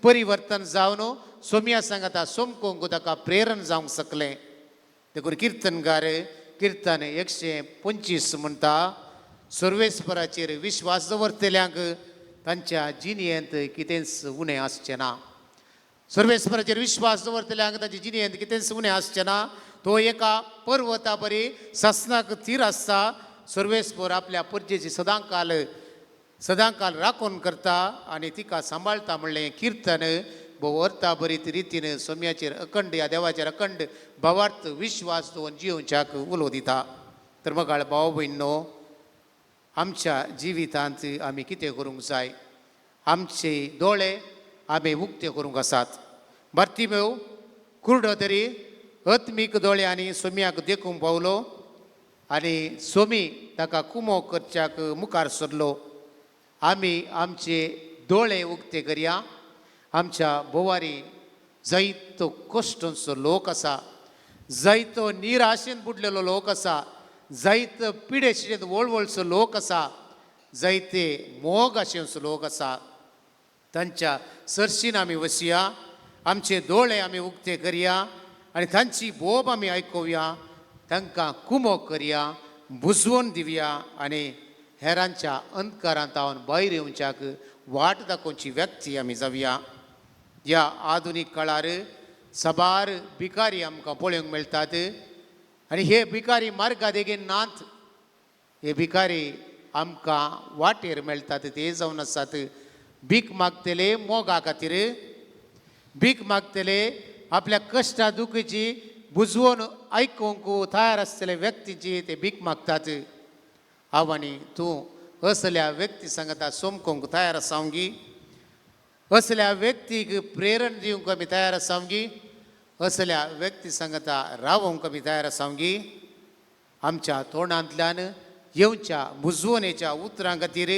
परिवर्तन जावन सोम्या सांगाता सोमकोंक ताका प्रेरण जावंक शकलें. देखून किर्तनगार किर्तन 125 म्हणटा, सर्वेस्पराचेर विश्वास दवरतल्यांक तांच्या जिणेंत कितेंच उणें आसचें ना. सर्वेस्पराचेर विश्वास दवरतल्यांक तांच्या जिणेंत कितेंच उणें आसचें ना. तो एका पर्वता बरी सासणाक थीर आसता. सर्वेस्पर आपल्या परजेची सदांकाल सदांकाल राखून करता आनी तिका सांबाळटा म्हणलें किर्तन भोव अर्था बरीत रितीन सोम्याचेर अखंड ह्या देवाचेर अखंड भावार्थ विश्वास दवरून जियोवच्याक उलो दिता. तर मगाळ भाव भयणो, आमच्या जिवितांत आमी कितें करूंक जाय? आमचे दोळे आमी उक्ते करूंक आसात. बार्तिमेव कुरडो तरी आत्मीक दोळ्यांनी सोम्याक देखूंक पावलो आनी सोमी ताका कुमो करच्याक मुखार सरलो. आमी आमचे दोळे उक्ते करया. आमच्या भोवारी जायतो कश्टांचो लोक आसा, जायतो निराशेन बुडलेलो लोक आसा, जायतो पिडेशेंत वळवळचो लोक आसा, जायते मोग आशेचो लोक आसा. तांच्या सरशीन आमी वसया, आमचे दोळे आमी उक्ते करया आनी तांची बोब आमी आयकुया, तांकां कुमो करया, बुजवून दिवया आनी हेरांच्या अंधकारांत हांव भायर येवच्याक वाट दाखोवची व्यक्ती आमी जावया. ह्या आधुनीक काळार साबार भिकारी आमकां पळोवंक मेळटात आनी हे भिकारी मार्गा देगेन नात, हे भिकारी आमकां वाटेर मेळटात ते जावन आसात. भीक मागतले मोगा खातीर, भीक मागतले आपल्या कश्टा दुखीची बुजवून आयकूंक तयार आसतले व्यक्तीची ते भीक मागतात. हांव आनी तूं असल्या व्यक्ती सांगता सोमकोंक तयार आसावंगी, असल्या व्यक्तीक प्रेरण दिवंक आमी तयार आसावंगी, असल्या व्यक्ती सांगता रावोंक आमी तयार आसावंगी. आमच्या तोंडांतल्यान येवच्या बुजवणेच्या उतरां खातीर,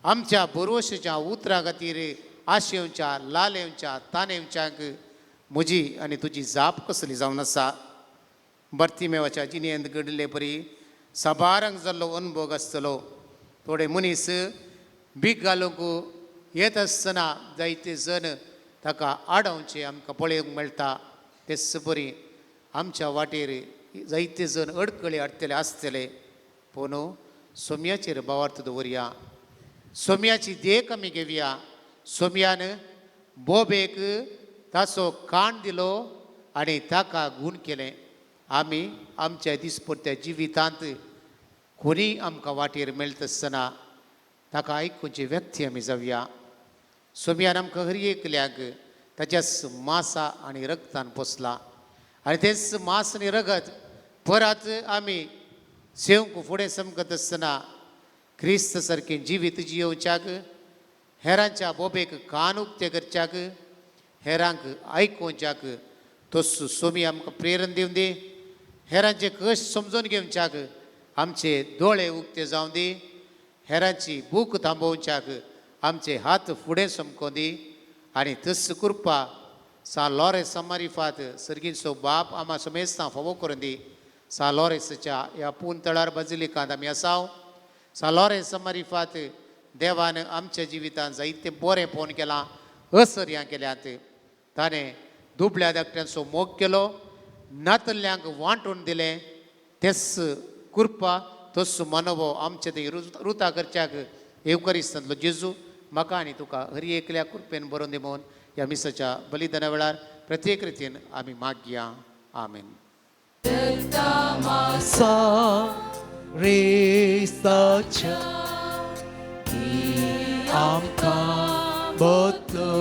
आमच्या भरवशाच्या उतरां खातीर, आशेवच्या लालेवच्या तानेवच्यांक म्हजी आनी तुजी जाप कसली जावन आसा? बार्तिमेवाच्या जिणेंत घडिल्ले परी साबारांक जाल्लो अनभोग आसतलो. थोडे मनीस भीक घालूंक येत आसतना जायते जण ताका आडावचे आमकां पळोवंक मेळटा. तेच परी आमच्या वाटेर जायते जण अडकळे हाडटले आसतले, पूण सोम्याचेर भावार्थ दवरया, सोम्याची देख आमी घेवया. सोम्यान बोबेक ताचो काण दिलो आनी ताका गूण केलें. आमी आमच्या दिसपट्ट्या जिवितांत कोणीय आमकां वाटेर मेळटा आसतना ताका आयकुची व्यक्ती आमी जावया. सोम्यान आमकां हर एकल्याक ताच्याच मासा आनी रगतान पोसला आनी तेच मास आनी रगत परत आमी सेवंक फुडें समकत आसतना क्रिस्त सारकें जिवीत जियोवच्याक, हेरांच्या बोबेक कान उक्ते करच्याक, हेरांक आयकुवच्याक तस सोमी आमकां प्रेरण दिवन दी. हेरांचे कश्ट समजून घेवच्याक आमचे दोळे उक्ते जावं दी. हेरांची भूक थांबोवच्याक आमचे हात फुडें समको दी आनी तस कृपा सा लॉरेस मारिफात सर्गीचो बाप आमा समेस्तां फावो करून दी. सा लॉरेसाच्या ह्या पून तळार बाजिलिकांत आमी आसाव. सा लॉरेस मारिफात देवान आमच्या जिवितांत जायतें बरें पळोवन केलां, असर्यां केल्यात. ताणें दुबळ्या धाकट्यांचो मोग केलो, नातल्ल्यांक वांटून दिलें. तेच कृपा तस मनोभाव आमचे ते रुता करच्याक येवकरिस्तांतलो जेजू म्हाका आनी तुका हर एकल्या कृपेन बरोवन दी म्हणून ह्या मिसाच्या बलिदाना वेळार प्रत्येक रितीन आमी मागया. आमेन. आमकां बदलो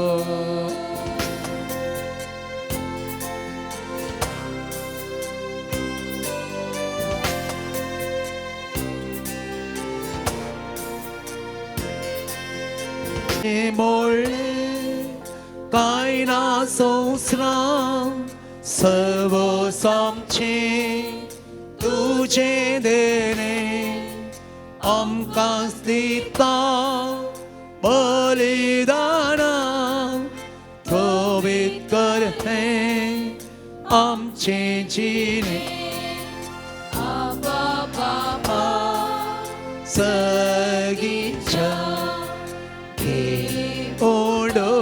मोडले कांय ना संवसारांत सर्व आमचें तुजें देणें आमकां दिता बलिदानां पवित्र कर हें आमचें जिणें आबा बापा सगीच्या घे ओडो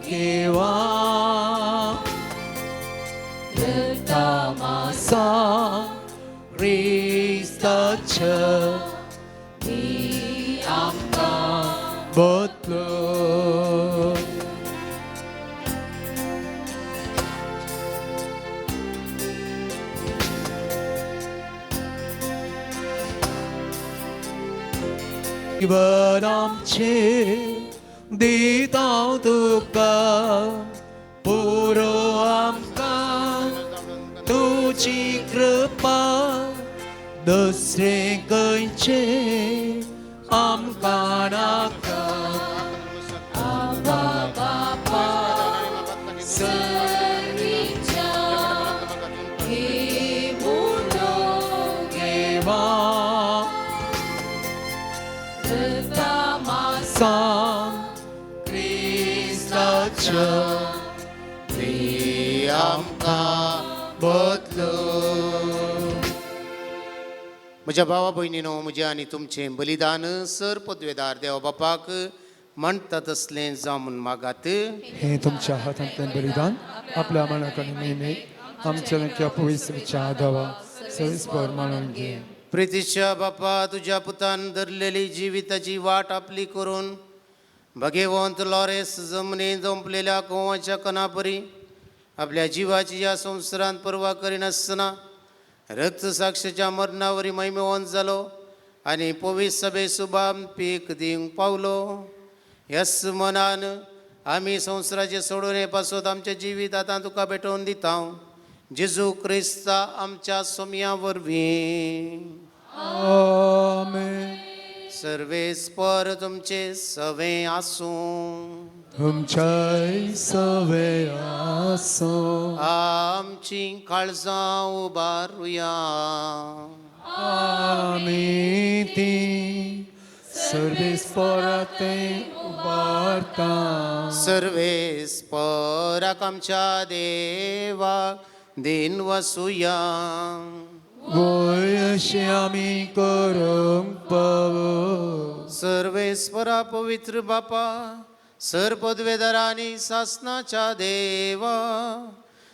घेवा सा क्रिस्ताच्या दी आमकां बदलो. जीवन आमचें दिता तुका पुरो आमकां तुजी कृपा दुसरें खंयचें आमकां नाका. आबा बापा सर्गीच्या घे उडो देवा रक्तमासा सा क्रिस्ताच्या दी आमकां बदलो. म्हज्या भावा भयणीनो, म्हजें आनी तुमचें बलिदान सर पदवेदार देवा बापाक म्हणटा तसलें जावं म्हूण मागात. हे तुमच्या हातांतलें बलिदान आपल्या मनाक आनी नेहमी आमच्या नक्या पवित्रच्या आदावा सविस्पर मानून घे. प्रितीच्या बापा, तुज्या पुतान धरलेली जिविताची वाट आपली करून भगेवंत लॉरेस जमनी जंपलेल्या गोवाच्या कणापरी आपल्या जिवाची ह्या संवसारांत पर्वा करिनासतना रक्तसाक्षीच्या मरणावरी महिमेवंत जालो आनी पवित्र सभे सुबाम पीक दिवंक पावलो. ह्याच मनान आमी संवसाराचे सोडून हे पासत आमचें जिवीत आतां तुका भेटोवन दिता जेजू क्रिस्ता आमच्या सोमया वरवीं. आमेन. सर्वेस्पर तुमचे सवे आसूं. तुमच्याय सवे आसूं. आमची काळजां उबारुया. आमी ती सर्वेस्पराते उबारता. सर्वेस्पराक आमच्या देवाक दिन वसुया. वय अशें आमी करूंक पावो. सर्वेस्परा पवित्र बापा, सर पदवेदारा आनी सासनाच्या देवा,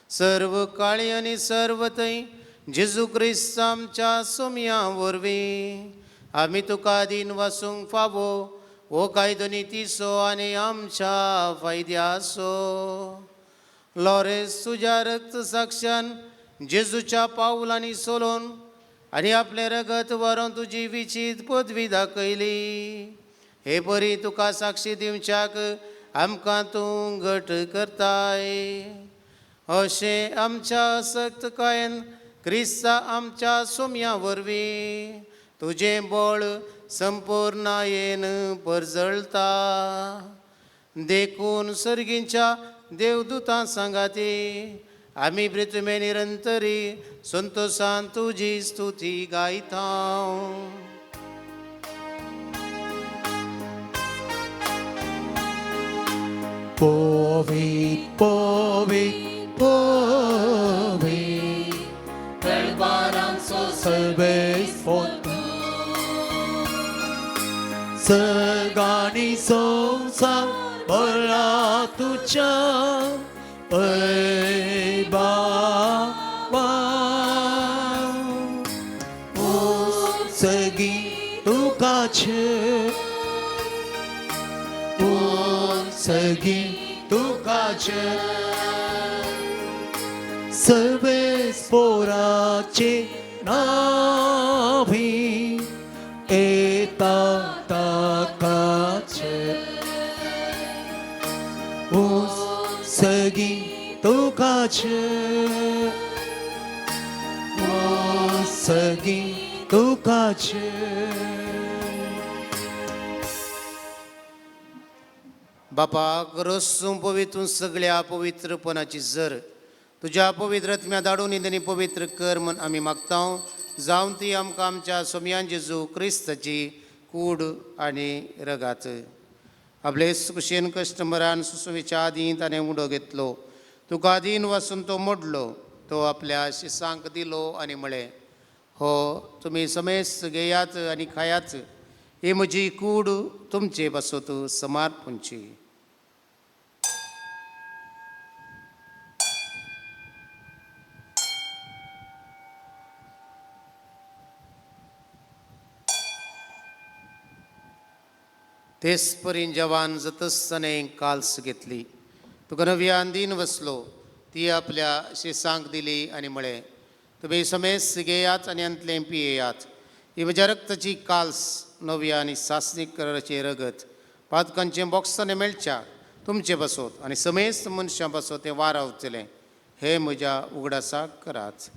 सर्व काळी आनी सर्व थंय जेजू क्रिस्त आमच्या सोमया वरवीं आमी तुका दिन वासूंक फावो हो कायदो नितीचो आनी आमच्या फायद्याचो. लॉरेस तुज्या रक्त साक्षान जेजूच्या पावलांनी सोलोन आनी आपलें रगत व्हरोन तुजी विचीत पदवी दाखयली. हे बरी तुका साक्षी दिवच्याक आमकां तूं घट करताय. अशें आमच्या असक्तकायेन क्रिस्ता आमच्या सोमया वरवीं तुजें बळ संपूर्णायेन परजळता. देखून सर्गींच्या देवदूतां सांगाती आमी पृथ्वे निरंतरी संतोषान तुजी स्तुती गायता. पवित्र पवित्र पवित्र दरबारांचो सर्वेस्पर सर्गानी संवसार भरला तुज्या बाबा. सगी तुकाचे सगी तुकाचे सर्वेस्पराचे नाभी येता ताकाचे सगी तुकाचे सगी तुकाचे. बापाक रसूं पवित्र सगळ्या पवित्रपणाची जर तुज्या पवित्र आत्म्या धाडून तेणी पवित्र कर म्हूण आमी मागता. जावन ती आमकां आमच्या सोमयान जेजू क्रिस्ताची कूड आनी रगात. आपले कुशेन कस्टमरान सुसुवेच्या आदीं ताणें उडो घेतलो. तुका आदीन वासून तो मोडलो. तो आपल्या शिसांक दिलो आनी म्हळें, हो तुमी समेस्त घेयात आनी खायात. ही म्हजी कूड तुमचे पासत समर्पणची. तेच परीन जवान जतस ताणें काल्स घेतली. तुका नव्यान दीन वसलो. ती आपल्या शिसांक दिली आनी म्हळें, तुमी समेस्त घेयात आनी अंतलें पियेयात. ही म्हज्या रक्ताची काल्स नव्या आनी सासणीक कराचें रगत पातकांचें बॉक्सांनी मेळच्या तुमचे बसोत आनी समेस्त मनशां बसोत तें वारावतलें. हें म्हज्या उगडासाक करात.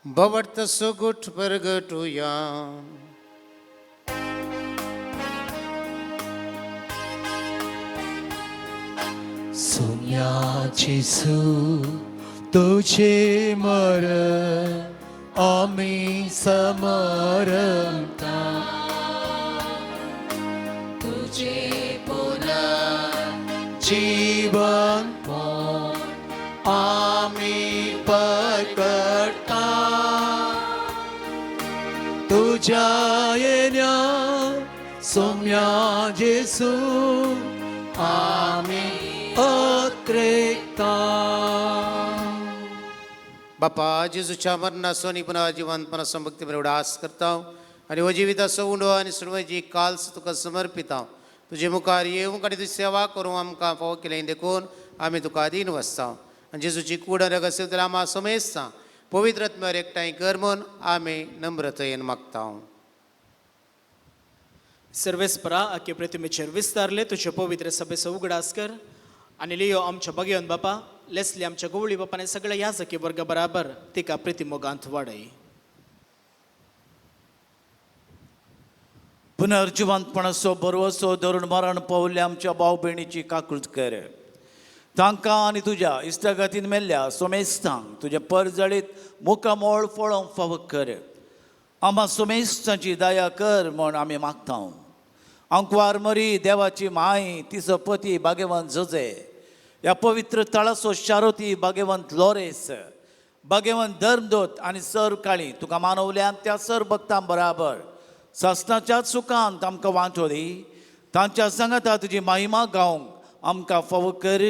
भवर्त सुगुट परगटुया. सोम्याची सू तुझे मर आमी समरता. तुझे पुनर जीवन आमी परगटता. तुझ्या येण्या सोम्या जेसू आमी अत्रेकता. बापा जेजूच्या मरणाचो आनी पुनः जिवंतपणा संभक्ती बरें उडास करता आनी हो जिविताचो उंडो आनी सुरवेची काल्स तुका समर्पिता. तुजे मुखार येवंक आनी तुजी सेवा करूंक आमकां फावो केलें देखून आमी तुका अधीन वसता. आनी जेजूची कूड आनी रगत जाल्यार आमकां समेजता. पवित्र आत्म्यार एकठांय कर म्हूण आमी नम्रतयेन मागता. सर्वेस्परा आखे प्रतिमेचेर विस्तारले तुजे पवित्र सभेचो उगडास कर आनी लियो आमच्या बगेवन बापा लेसली आमच्या गोवळी बापाने सगळ्या याजकी वर्ग बराबर तिका प्रितिमोगांत वाडय. पुनर्जिवंतपणाचो बरवसो धरून मरण पावल्ल्या आमच्या भाव भयणीची काकूत कर. तांकां आनी तुज्या इश्टागतीन मेल्ल्या सोमेस्तांक तुजें परजळीत मुखामोळ फळोवंक फावो कर. आमा सोमेस्तांची दया कर म्हूण आमी मागता. आंकवार मरी देवाची माय तिचो पती भाग्यवंत जोजे, ह्या पवित्र तळाचो शारोती भाग्यवंत लोरेस, भाग्यवंत धर्मदूत आनी सर काळी तुका मानवल्यान त्या सर भक्तां बराबर सासणाच्या सुखांत आमकां वांटो दी. तांच्या सांगाता तुजी महिमा गावंक आमकां फावो कर.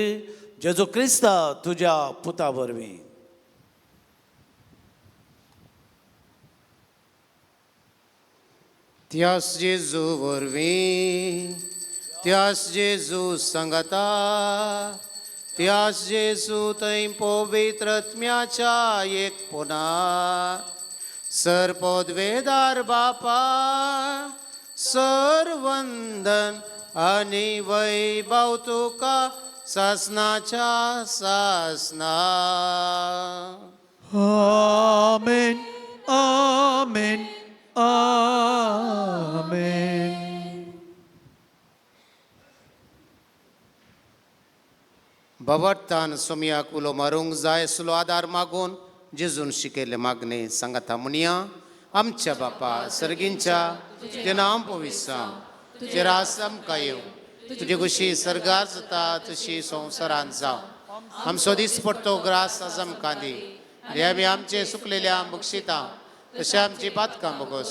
जेजू क्रिस्ता तुज्या पुता वरवीं. त्यास जेजू वरवीं, त्यास जेजू सांगाता, त्यास जेजू थंय पवित्र आत्म्याच्या एकपणा सर पदवेदार बापा सर वंदन आनी वैभव तुका सासनाच्या सासना. आमेन आमेन आमेन. भवर्थान सोमयाक उलो मारूंक जाय आसलो आदार मागून जेजून शिकयल्ले मागणे सांगाता म्हणया. आमच्या बापा सर्गींच्या तुजें नांव पवित्र जावं, तुजें रास आमकां येवं, तुजी खुशी सर्गार जाता तशी संवसारांत जावं. आमचो दीस पडतो ग्रास आज आमकां दी आनी आमी आमचे सुकलेल्या बक्षिता तशें आमची पातकां बोगस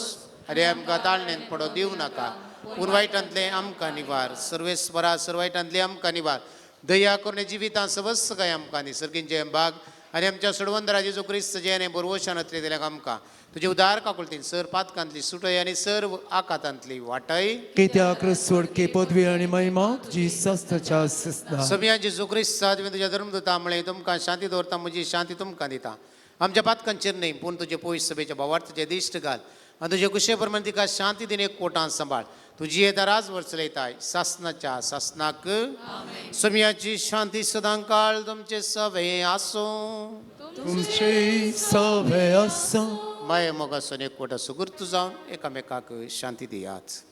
आनी आमकां ताळणेन पडो दिवं नाका, पूण वायटांतलें आमकां निवार. सर्वेस्वरा सर्व वायटांतलें आमकां निवार. दया करून जिवितां सवस्त काय आमकां दी. सर्गींचे भाग आनी आमच्या सोडवंदरा जेजू क्रिस्त जेणे बोरवशानांतले दिल्या आमकां तुजे उदार काकुळतीन सर पातकांतली सुटय आनी सर्व आकातांतली वाटय. कित्याक सोडके पदवी आनी महिमा तुजी सासणाच्या सासणा. सगळ्या जेजू क्रिस्ता तुवें तुज्या धर्मदूता म्हळें, तुमकां शांती दवरता, म्हजी शांती तुमकां दिता. आमच्या पातकांचेर न्हय पूण तुजे पयस सभेच्या भावार्थाचे दिश्ट घाल आनी तुजे कुशे प्रमाण तिका शांती दिन एक कोटान सांबाळ. तुजी येता राजवर चलयताय सासनाच्या सासनाक. सोम्याची शांती सदांकाळ तुमचे सवे आसूं. तुमचे सवे आसूं. माये मोगासून एक कोटा सुगूर्त जावन एकामेकाक शांती दियात.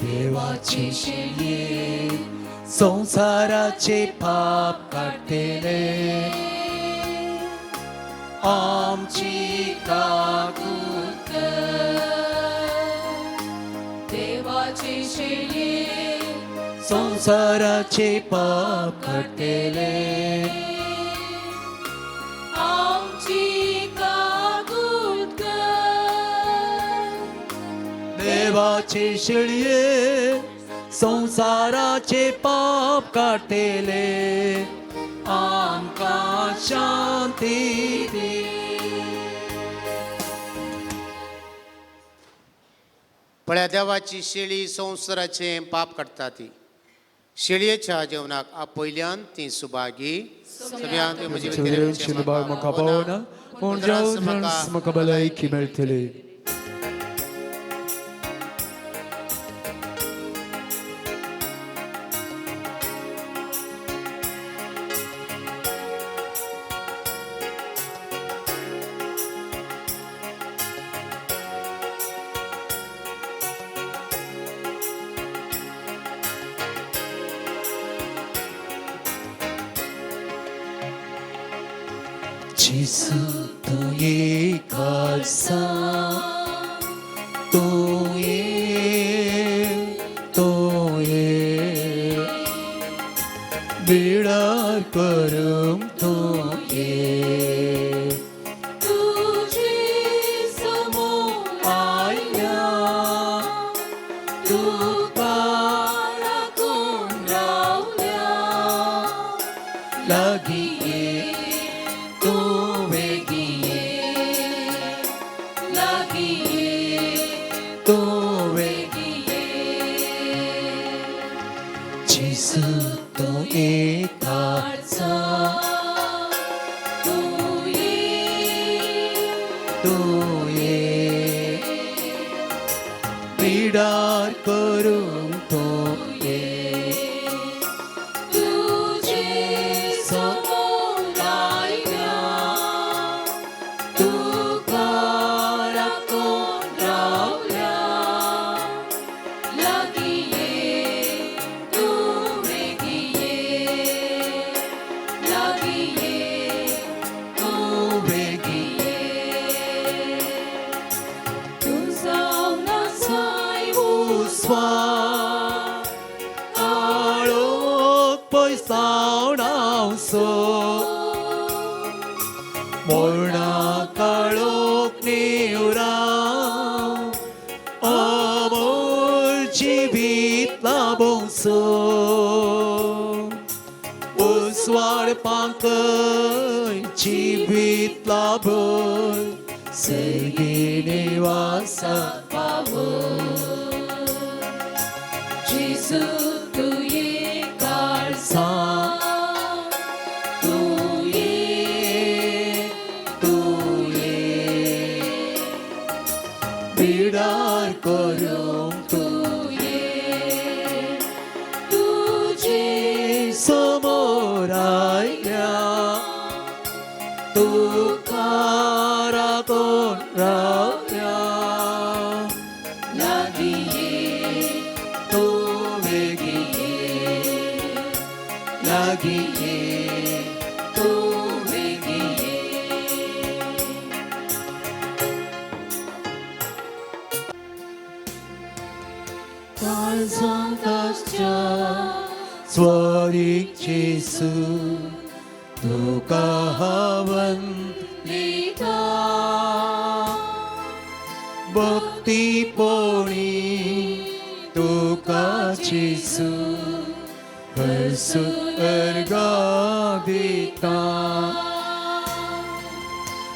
देवाची शेळये संसाराचे पाप काडटले, आमची काकूत कर. देवाची शेळये संसाराचे पाप काडटले, आमची काकूत कर. देवाचे शेळये संसाराचे पाप काडटले, आमकां शांती दी. पळया देवाची शेळी संवसाराचें पाप काडटा ती. शेळयेच्या जेवणाक आपयल्यान ती सुभागी. म्हाका पावना पूण म्हाका भलायकी मेळटली. जेसू तूं एक आसा, तूं एक, तूं एक, बिडार करूंक तूं एक. तुझे समोर आयल्या तुका राखून रावल्या, लागीं ये तूं वेगीं ये, लागीं ये तूं वेगीं ये. जेसू तूं एक आसा, तूं ये, तूं ये, पिडार करूंक तूं ये. तुझे समोर आयल्या तुका राखून रावल्या, लागीं ये तूं वेगीं ये, लागीं ये तूं वेगीं ये. तूं जावन आसाय उस्वास काळोख पयसावणावसो, मोरणा काळोख निवराव, अमर जिवीत लाभोवचो. उस्वाड पांकय जिवीत लाभय, सर्गी निवासा जेसू तूं एक आसा, तूं ये, तूं ये, बिडार करूंक तूं तूं ये. तुझे समोर आयल्या तुका राखून रावल्या, लागीं ये तूं वेगीं ये, लागीं ये तूं वेगीं ये. काळजांत आसच्या स्वरीक जेसू तुका हांव दिता, भक्ती पोणी तुका जेसू हरसून अर्गा दिता.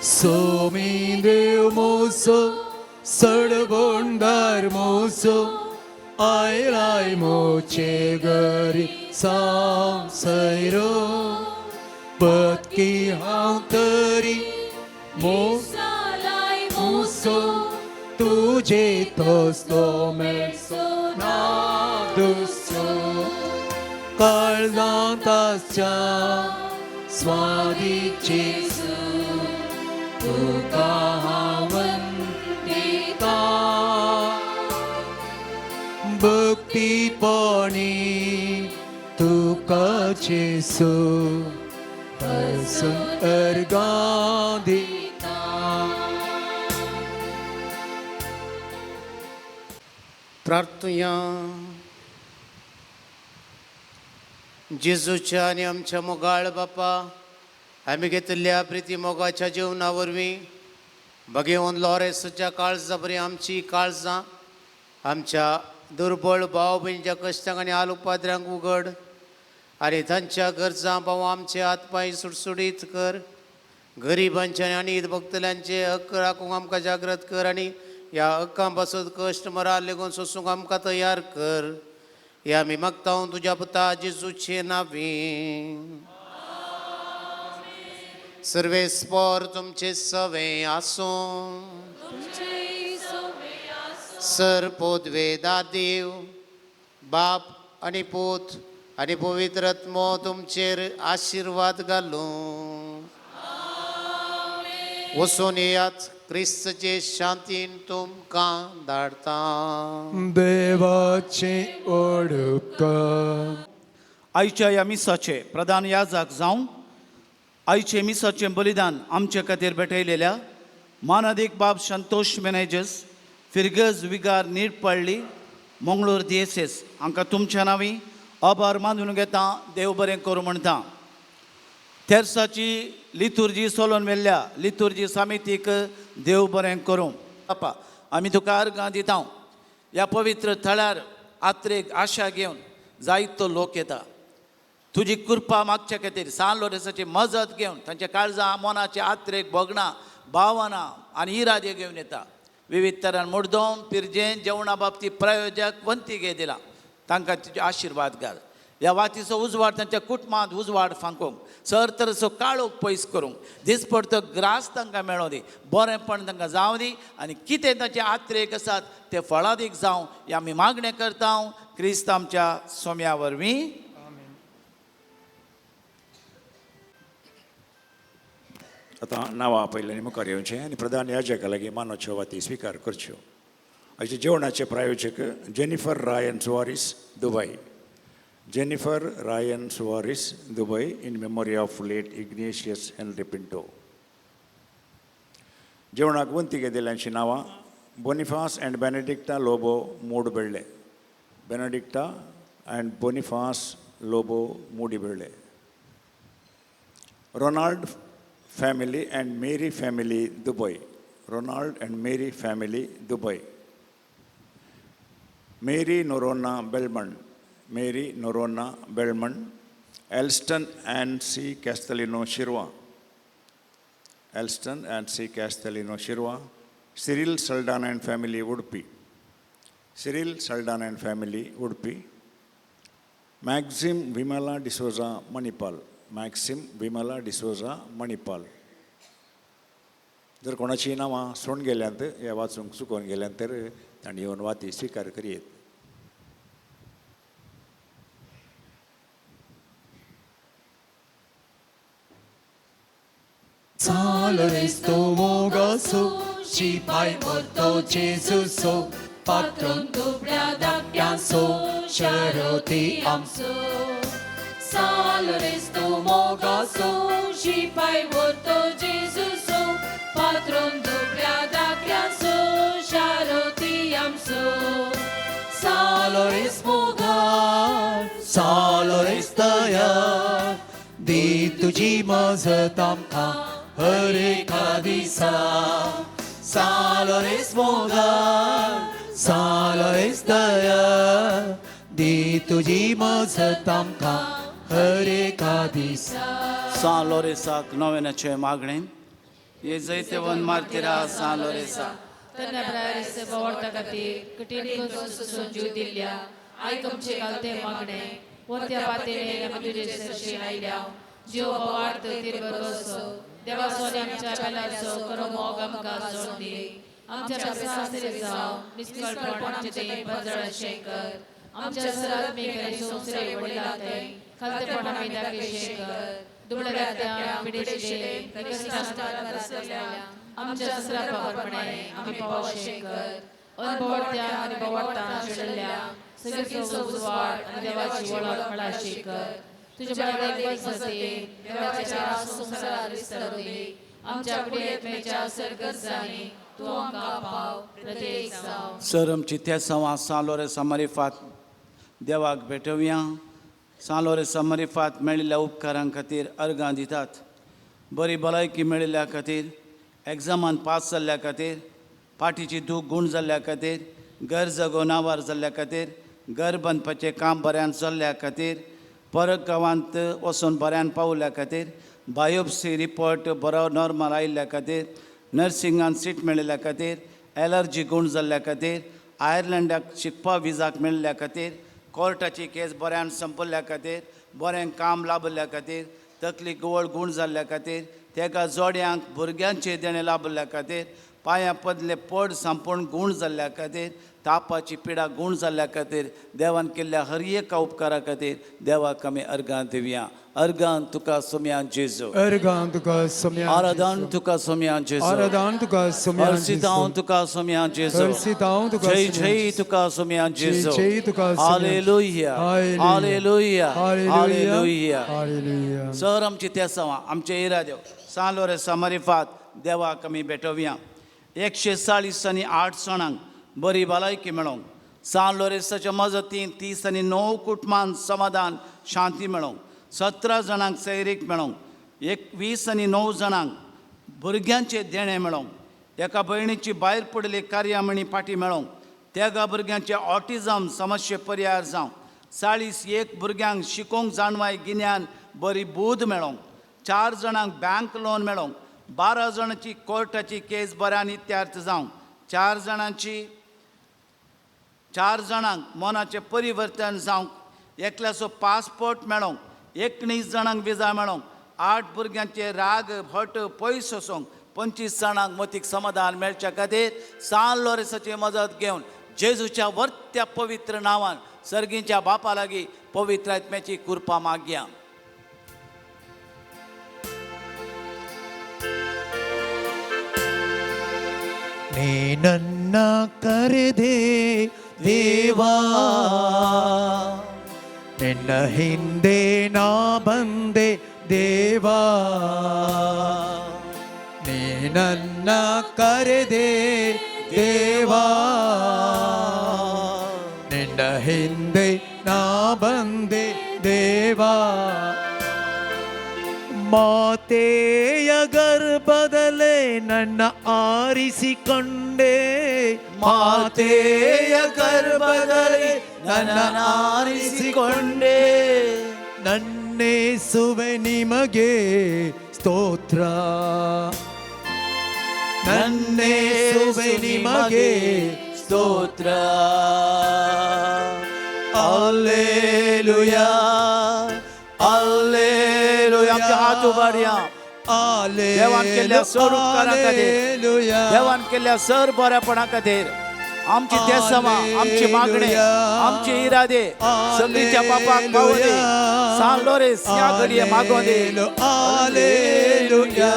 सोमी देव मोसो सडबोंडार मोसो आयलाय मोचे घरी साव सैरो पतकी हांव तरी मोसो तुजे तसलो मेळचो ना दुसरो काळजांत आसच्या स्वादीक जेजू तुका हांव वंदिता भक्तीपणी तुका जेजू हरसून अर्गां दिता. प्रार्थुया. जेजूच्या आनी आमच्या मोगाळ बापा, आमी घेतिल्ल्या प्रिती मोगाच्या जेवणा वरवीं भगेवन लॉरेसाच्या काळजा बरी आमची काळजां आमच्या दुर्बळ भाव भयणीच्या कश्टांक आनी आलुपाद्र्यांक उगड आनी तांच्या गरजां भाव आमचे हात पांय सुडसुडीत कर. गरिबांचे आनी भक्तल्यांचे हक्क राखूंक आमकां जागृत कर आनी ह्या हक्कां पासत कश्ट मरा लेगून सोसूंक आमकां तयार कर. ह्या आमी मागता तुज्या पुता जेजूचे नांवी. सर्वेस्पोर तुमचे सवे आसूं. सर पोदवेदा देव बाप आनी पूत आनी पवित्र आत्मो तुमचेर आशिर्वाद घालूं. वचून येयात, क्रिस्तचे शांतीन तुमकां धाडता. देवाचे ओडुपकार. आयच्या ह्या मिसाचे प्रधान याजक जावं आयचे मिसाचें बलिदान आमचे खातीर भेटयलेल्या मानादीक बाब संतोष मेनेजस फिरगज विगार नीट पडली मंगळूर दियेसेस हांकां तुमच्या नांवी आभार मानून घेता. देव बरें करूं म्हणटा. तेर्साची लितुर्जी सोलोन व्हेल्ल्या लितुर्जी समितीक देव बरें करूं. बापा आमी तुका अर्गां दिता. ह्या पवित्र थळार आत्रेक आशा घेवन जायतो लोक येता. तुजी कृपा मागच्या खातीर सान लोरेसाची मजत घेवन तांच्या काळजां मनाचे आत्रेक भोगणां भावना आनी इरादे घेवन येता. विविध तरान मुर्दोम पिरजेन जेवणा बाबतीत प्रायोजक वंती घे दिला तांकां तुजे आशिर्वाद घाल. ह्या वातीचो उजवाड तांच्या कुटुंबांत उजवाड फांकोंक सर तरेचो काळोख पयस करूंक दिसपडतो ग्रास तांकां मेळों दी, बरेंपण तांकां जावं दी आनी कितें तांचे आत्रेक आसात ते फळादीक जावं. हे आमी मागणें करता क्रिस्त आमच्या सोम्या वरवीं. आतां नांवां आपयल्यांनी मुखार येवचें आनी प्रधान याजका लागीं मानोच्यो वाती स्विकार करच्यो. आयचे जेवणाचे प्रायोजक Jennifer Ryan Soares Dubai. Jennifer Ryan Soares Dubai in memory of late Ignatius Henry Pinto. जेवणाक वंती घेतिल्ल्यांची नांवां Boniface and Benedicta Lobo Moodubelle. Benedicta and Boniface Lobo Moodubelle. Ronald family and Mary family Dubai. Ronald and Mary family Dubai. Mary Noronha Belman. Mary Noronha Belman. Elston and C Castelino Shirva. Elston and C Castelino Shirva. Cyril Saldanha and family Udupi. Cyril Saldanha and family Udupi. Maxim Vimala D'Souza Manipal. Maxim Vimala D'Souza Manipal. जर कोणाची नांवां सोडून गेल्यांत या वाचूंक चुकोवन गेल्यांत तर तांणी येवन वाती स्विकार करयेत. Salve मोगासो शिपाय मोतो जेजूसो पात्रोन दुबळ्या धाकट्यांसो शरती आमचो. Salve मोगासो शिपाय मोतो जेजूसो पात्रोन दुबळ्या धाकट्यांसो शरती आमचो. Salve मोगार सालोरेस दया दी तुजी मजत आमकां हर एका दिसा. सालोरेस मोगार सालोरेस दया दी तुजी मजत आमकां हर एका दिसा. सान लोरेसाक नव्यानाचें मागणें. हे जैतेवन मार्तिरा सान लोरेसा तरण्या प्रायस बोवाळता खातीर कठीण करून जीव दिल्ल्या आयक आमचे घालते मागणे वरत्या पातेने आमी तुजे सरशी आयल्या जीव बोवार्थ तिर बरोसो देवाचो आनी आमच्या पेलाचो करो मोग आमकां जोड दी आमच्या पेसासरे जावं निस्कळपण आमचे ते बदळशें कर आमच्या सरात्मीक आनी संवसारी वडिलां थंय खालतेपण आमी दाखयशें कर दुबळ्या पिडेशिले निकश्टांत आमच्या सरापा प्रमाणे आमी पावशें कर अनभवत्या आनी बोवाळतान चिडल्या सगळीचो उजवाड आनी देवाची वळख मेळाशी कर तुज्या बळाक बसते देवाच्या संवसारार विस्तार दी आमच्या कुडयेच्या सरगर्जांनी तूं आमकां पाव प्रत्येक जावं. सर आमची त्या सवा सान लोरेसा मारिफात देवाक भेटोवया. सान लोरेसा मारिफात मेळिल्ल्या उपकारां खातीर अर्गां दितात. बरी भलायकी मेळिल्ल्या खातीर, एग्जामान पास जाल्ल्या खातीर, पाठीची दूख गूण जाल्ल्या खातीर, घर जगो नावार जाल्ल्या खातीर, घर बांदपाचें काम बऱ्यान चल्ल्या खातीर, परत गांवांत वचून बऱ्यान पावल्या खातीर, बायोप्सी रिपोर्ट बरो नॉर्मल आयिल्ल्या खातीर, नर्सिंगान सीट मेळिल्ल्या खातीर, एलर्जी गूण जाल्ल्या खातीर, आयर्लंडाक शिकपा विजाक मेळिल्ल्या खातीर, कोर्टाची केस बऱ्यान संपल्ल्या खातीर, बरें काम लाभिल्ल्या खातीर, तकली गोवळ गूण जाल्ल्या खातीर, तेका जोड्यांक भुरग्यांचें देणें लाभिल्ल्या खातीर, पांयां पदले पड सांपून गूण जाल्ल्या खातीर, तापाची पिडा गूण जाल्ल्या खातीर, देवान केल्ल्या हर एका उपकारा खातीर देवाक आमी अर्गां दिवया. अर्गां तुका सोम्या जेजू. अर्गां तुका सोम्या आराधन तुका सोम्या जेजू. आराधन तुका सोम्या हर्षितांव तुका सोम्या जेजू. हर्षितांव तुका जय जय तुका सोम्या जेजू. जय तुका. Hallelujah hallelujah hallelujah. Hallelujah. Sir आमची तेसांव आमचे इरादेव सान लोरेसा मारिफात देवाक आमी भेटोवया. 140 आनी 8 जाणांक बरी भलायकी मेळोंक, सान लोरेसाच्या मजतीन 30 आनी 9 कुटुंबान समाधान शांती मेळोंक, 17 जाणांक सैरीक मेळोंक, 21 आनी 9 जाणांक भुरग्यांचें देणें मेळोंक, एका भयणीची भायर पडिल्ली कार्यामणी फाटी मेळोंक, 13 भुरग्यांचे ऑटिजम समस्ये परिहार जावं, 41 भुरग्यांक शिकोवंक जाणवाय गिन्यान बरी बूद मेळोंक, 4 जाणांक बँक लोन मेळोंक, 12 जाणांची कोर्टाची केस बऱ्यान इत्यार्थ जावं, 4 जाणांक मनाचें परिवर्तन जावंक, एकल्याचो पासपोर्ट मेळोंक, 19 जाणांक विजा मेळोंक, 8 भुरग्यांचे राग हट पयस वचोंक, 25 जाणांक मतीक समाधान मेळच्या खातीर सान लोरेसाची मदत घेवन जेजूच्या वर्त्या पवित्र नांवान सर्गीच्या बापा लागीं पवित्र आत्म्याची कृपा मागया. ನನ್ನ ಕರೆದೆ ದೇವಾ, ನಿನ್ನ ಹಿಂದೆ ನಾ ಬಂದೆ ದೇವಾ, ನೀ ನನ್ನ ಕರೆದೆ ದೇವಾ, ನಿನ್ನ ಹಿಂದೆ ನಾ ಬಂದೆ ದೇವಾ. ಮಾತೆಯ ಗರ್ಭದಲ್ಲೇ ನನ್ನ ಆರಿಸಿಕೊಂಡೆ, ಮಾತೆಯ ಗರ್ಭದಲ್ಲಿ ನನ್ನ ಆರಿಸಿಕೊಂಡೆ, ನನ್ನೇಸುವೆ ನಿಮಗೆ ಸ್ತೋತ್ರ, ನನ್ನೇಸುವೆ ನಿಮಗೆ ಸ್ತೋತ್ರ. Alleluia alleluia. आमचे हात उबारया. देवान केल्ल्या सर उपकारा खातीर, देवान केल्ल्या सर बऱ्यापणा खातीर आमची देसमा, आमची मागणे, आमचे इरादे सगळीच्या बापाक पावो दे. सान लोरेस ह्या घडये मागो दे. Alleluia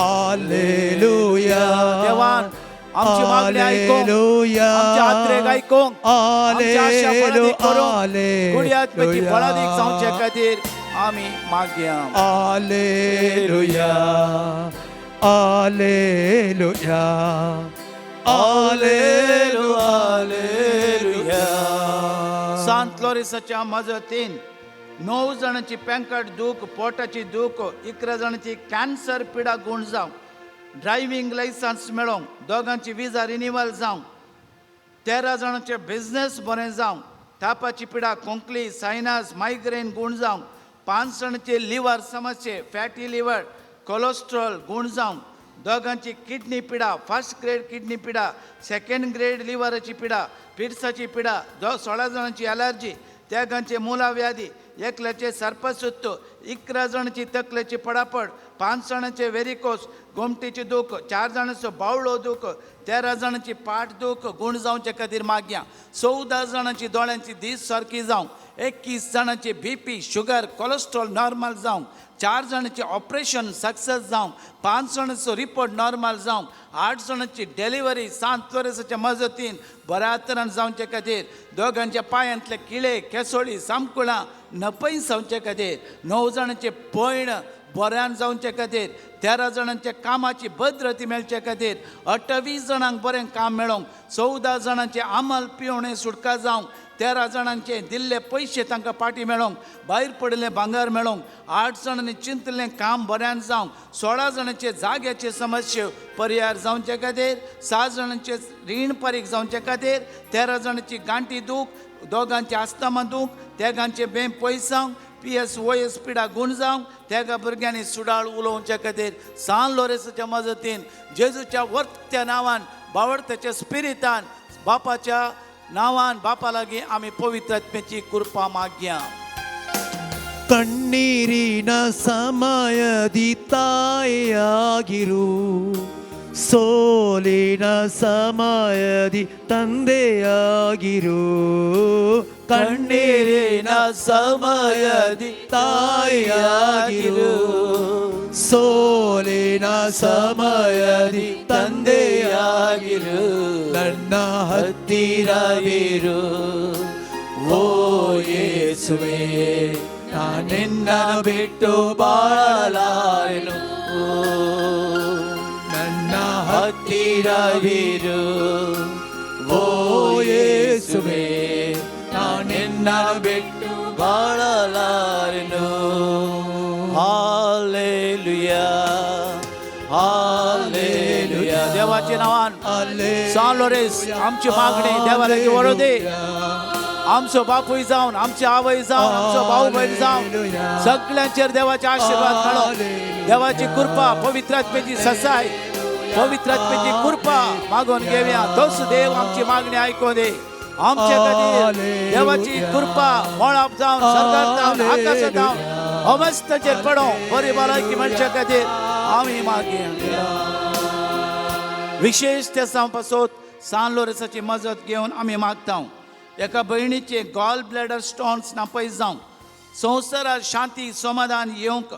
alleluia. देवान आमची मागणी आयकूंक, आमच्या आत्रेक आयकूंक, आमच्या आशा फळादीक करूंक, गुडी आत्म्याची फळादीक जावचे खातीर आमी मागया. Alleluia alleluia alleluia. Sant लोरेसाच्या मजतीन 9 जाणांची पेंकट दूख, पोटाची दूख, 11 जाणांची कॅन्सर पिडा गूण जावं, ड्रायव्हिंग लायसन्स मेळोंक, दोगांची विजा रिनिवल जावं, 13 जाणांचे बिझनेस बरें जावं, तापाची पिडा, खोंकली, सायनस, मायग्रेन गूण जावं, 5 जाणांचे लिव्हर समस्ये, फॅटी लिव्हर, कोलेस्ट्रॉल गूण जावं, दोगांची किडनी पिडा, फर्स्ट ग्रेड किडनी पिडा, सेकंड ग्रेड लिव्हराची पिडा, पिड्साची पिडा, 16 जाणांची अलर्जी, तेगांचे मुलाव्याधी, एकल्याचे सर्पसुत्त, 11 जाणांची तकलेची पडापड, 5 जाणांचे वेरिकोस, गोमटीची दूख, 4 जाणांचो बावळो दूख, 13 जाणांची पाठ दूख गूण जावचे खातीर मागया, 14 जाणांची दोळ्यांची दीस सारकी जावंक, 21 जाणांची बीपी, शुगर, कोलेस्ट्रॉल नॉर्मल जावंक, 4 जाणांची ऑपरेशन सक्सेस जावंक, 5 जाणांचो रिपोर्ट नॉर्मल जावंक, 8 जाणांची डिलिव्हरी सांत लोरेसाच्या मजतीन बऱ्या तरान जावचे खातीर, दोगांच्या पांयांतले किळे, केसोळी, सामकुळां नपय जावचे खातीर, 9 जाणांचे पयण बऱ्यान जावचे खातीर, 13 जाणांच्या कामाची भद्रती मेळचे खातीर, 28 जाणांक बरें काम मेळोंक, 14 जाणांचे आमल पिवणे सुटका जावंक, 13 जाणांचे दिल्ले पयशे तांकां पाटी मेळोंक, भायर पडिल्लें भांगर मेळोंक, 8 जाणांनी चिंतलें काम बऱ्यान जावंक, 16 जाणांचे जाग्याचे समस्ये परिहार जावचे खातीर, 7 जाणांचे रीण परीक जावचे खातीर, 13 जाणांची गांठी दूख, दोगांचे आस्तमा दूख, तेगांचे बें पयस जावंक, पी एस ओ एस पिडा गूण जावंक, तेगा भुरग्यांनी सुडाळ उलोवच्या खातीर सान लोरेसाच्या मजतीन जेजूच्या वर्त्या नांवान, बावडत्याच्या स्पिरितान, बापाच्या नांवान बापा लागीं आमी पवित्र आत्म्याची कृपा मागया. ಕಣ್ಣೀರಿನ ಸಮಯದಿ ತಾಯಿಯಾಗಿರು, ಸೋಲಿನ ಸಮಯದಿ ತಂದೆಯಾಗಿರು. ಕಣ್ಣೀರಿನ ಸಮಯದಿ ತಾಯಿಯಾಗಿರು, ಸೋಲಿನ ಸಮಯದಿ ತಂದೆಯಾಗಿರು. ನನ್ನ ಹತ್ತಿರವಿರು ಓ ಯೇಸುವೆ, ನಾನಿನ್ನ ಬಿಟ್ಟು ಬಾಳಲಾರೆನು. ನನ್ನ ಹತ್ತಿರವಿರು ಓ ಯೇಸುವೆ, ನಾನಿನ್ನ ಬಿಟ್ಟು ಬಾಳಲಾರೆನು. Hallelujah, hallelujah. देवाचे नांवान सान लोरेस आमची मागणी देवा लागीं व्हरू दी. आमचो बापूय जावन, आमची आवय जावन, आमचो भाऊ भयण जावन सगळ्यांचेर देवाचे आशीर्वाद मेळो. देवाची कृपा, पवित्र आत्म्याची ससाय, पवित्र आत्म्याची कृपा मागून घेवया. तोच देव आमची मागणी आयकून दे. आमचे खातीर देवाची कृपा मळाप जावन, सरकार जावन, आकाशात जावन अवस्थेचेर पडों, बरी भलायकी मेळचे खातीर आमी मागया. विशेश त्या पासत सान लोरेसाची मजत घेवन आमी मागता. एका भयणीचे गॉल ब्लॅडर स्टोन्स नापयस जावं, संवसारात शांती समाधान येवंक,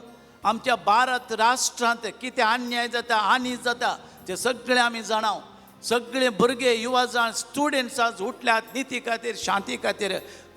आमच्या भारत राष्ट्रांत कितें अन्याय जाता, हानी जाता ते सगळें आमी जाणाव. सगळे भुरगे, युवा जाण, स्टुडंट्स आज उठल्यात निती खातीर, शांती खातीर.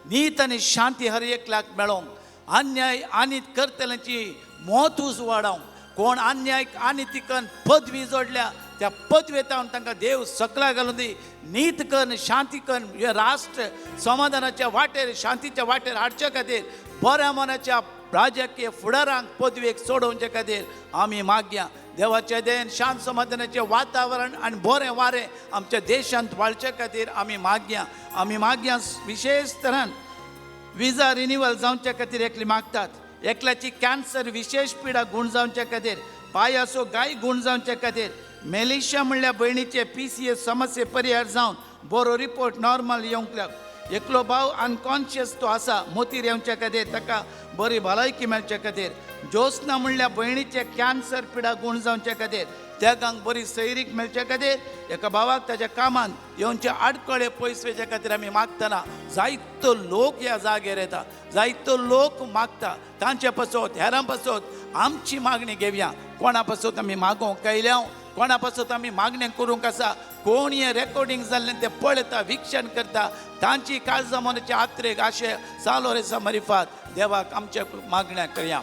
नीत आनी शांती हर एकल्याक मेळोंक, अन्याय आनी करतल्यांची मोत वाडावंक, कोण अन्याय आनी कन्न पदवी जोडल्या त्या पदवेतावन तांकां देव सकला घालून दी. नीत कन्न, शांती कन्न हे राष्ट्र समाधानाच्या वाटेर, शांतीच्या वाटेर हाडचे खातीर बऱ्या मनाच्या राजकीय फुडारांक पदवेक सोडोवचे खातीर आमी मागया. देवाचें देन शांत समाधानाचें वातावरण आनी बरें वारें आमच्या देशांत वाळचे खातीर आमी मागया. आमी मागया विशेश तरान विजा रिनिवल जावचे खातीर एकली मागतात, एकल्याची कॅन्सर विशेश पिडा गूण जावचे खातीर, पांयाचो गाय गूण जावचे खातीर, मेलिशा म्हणल्या भयणीचे PCS समस्ये परिहार जावन बरो रिपोर्ट नॉर्मल येवंक लाग. एकलो भाव अनकॉन्शियस तो आसा, मोतीर येवचे खातीर ताका बरी भलायकी मेळचे खातीर, ज्योत्सना म्हणल्या भयणीचे कॅन्सर पिडा गूण जावचे खातीर तेगांक बरी सैरीक मेळचे खातीर, एका भावाक ताच्या कामांत येवचे आडखळे पयस वयचे खातीर आमी मागतना जायतो लोक ह्या जाग्यार येता, जायतो लोक मागता. तांचे पासत, हेरां पासत आमची मागणी घेवया. कोणा पासत आमी मागोवंक कयल्या, कोणा पासत आमी मागणें करूंक आसा, कोण हें रेकॉर्डींग जाल्लें तें पळयता, विक्षण करता, तांची काळजा मनाची आत्रेक आशे सालो रेसा मरिफात देवाक आमच्या मागण्या करया.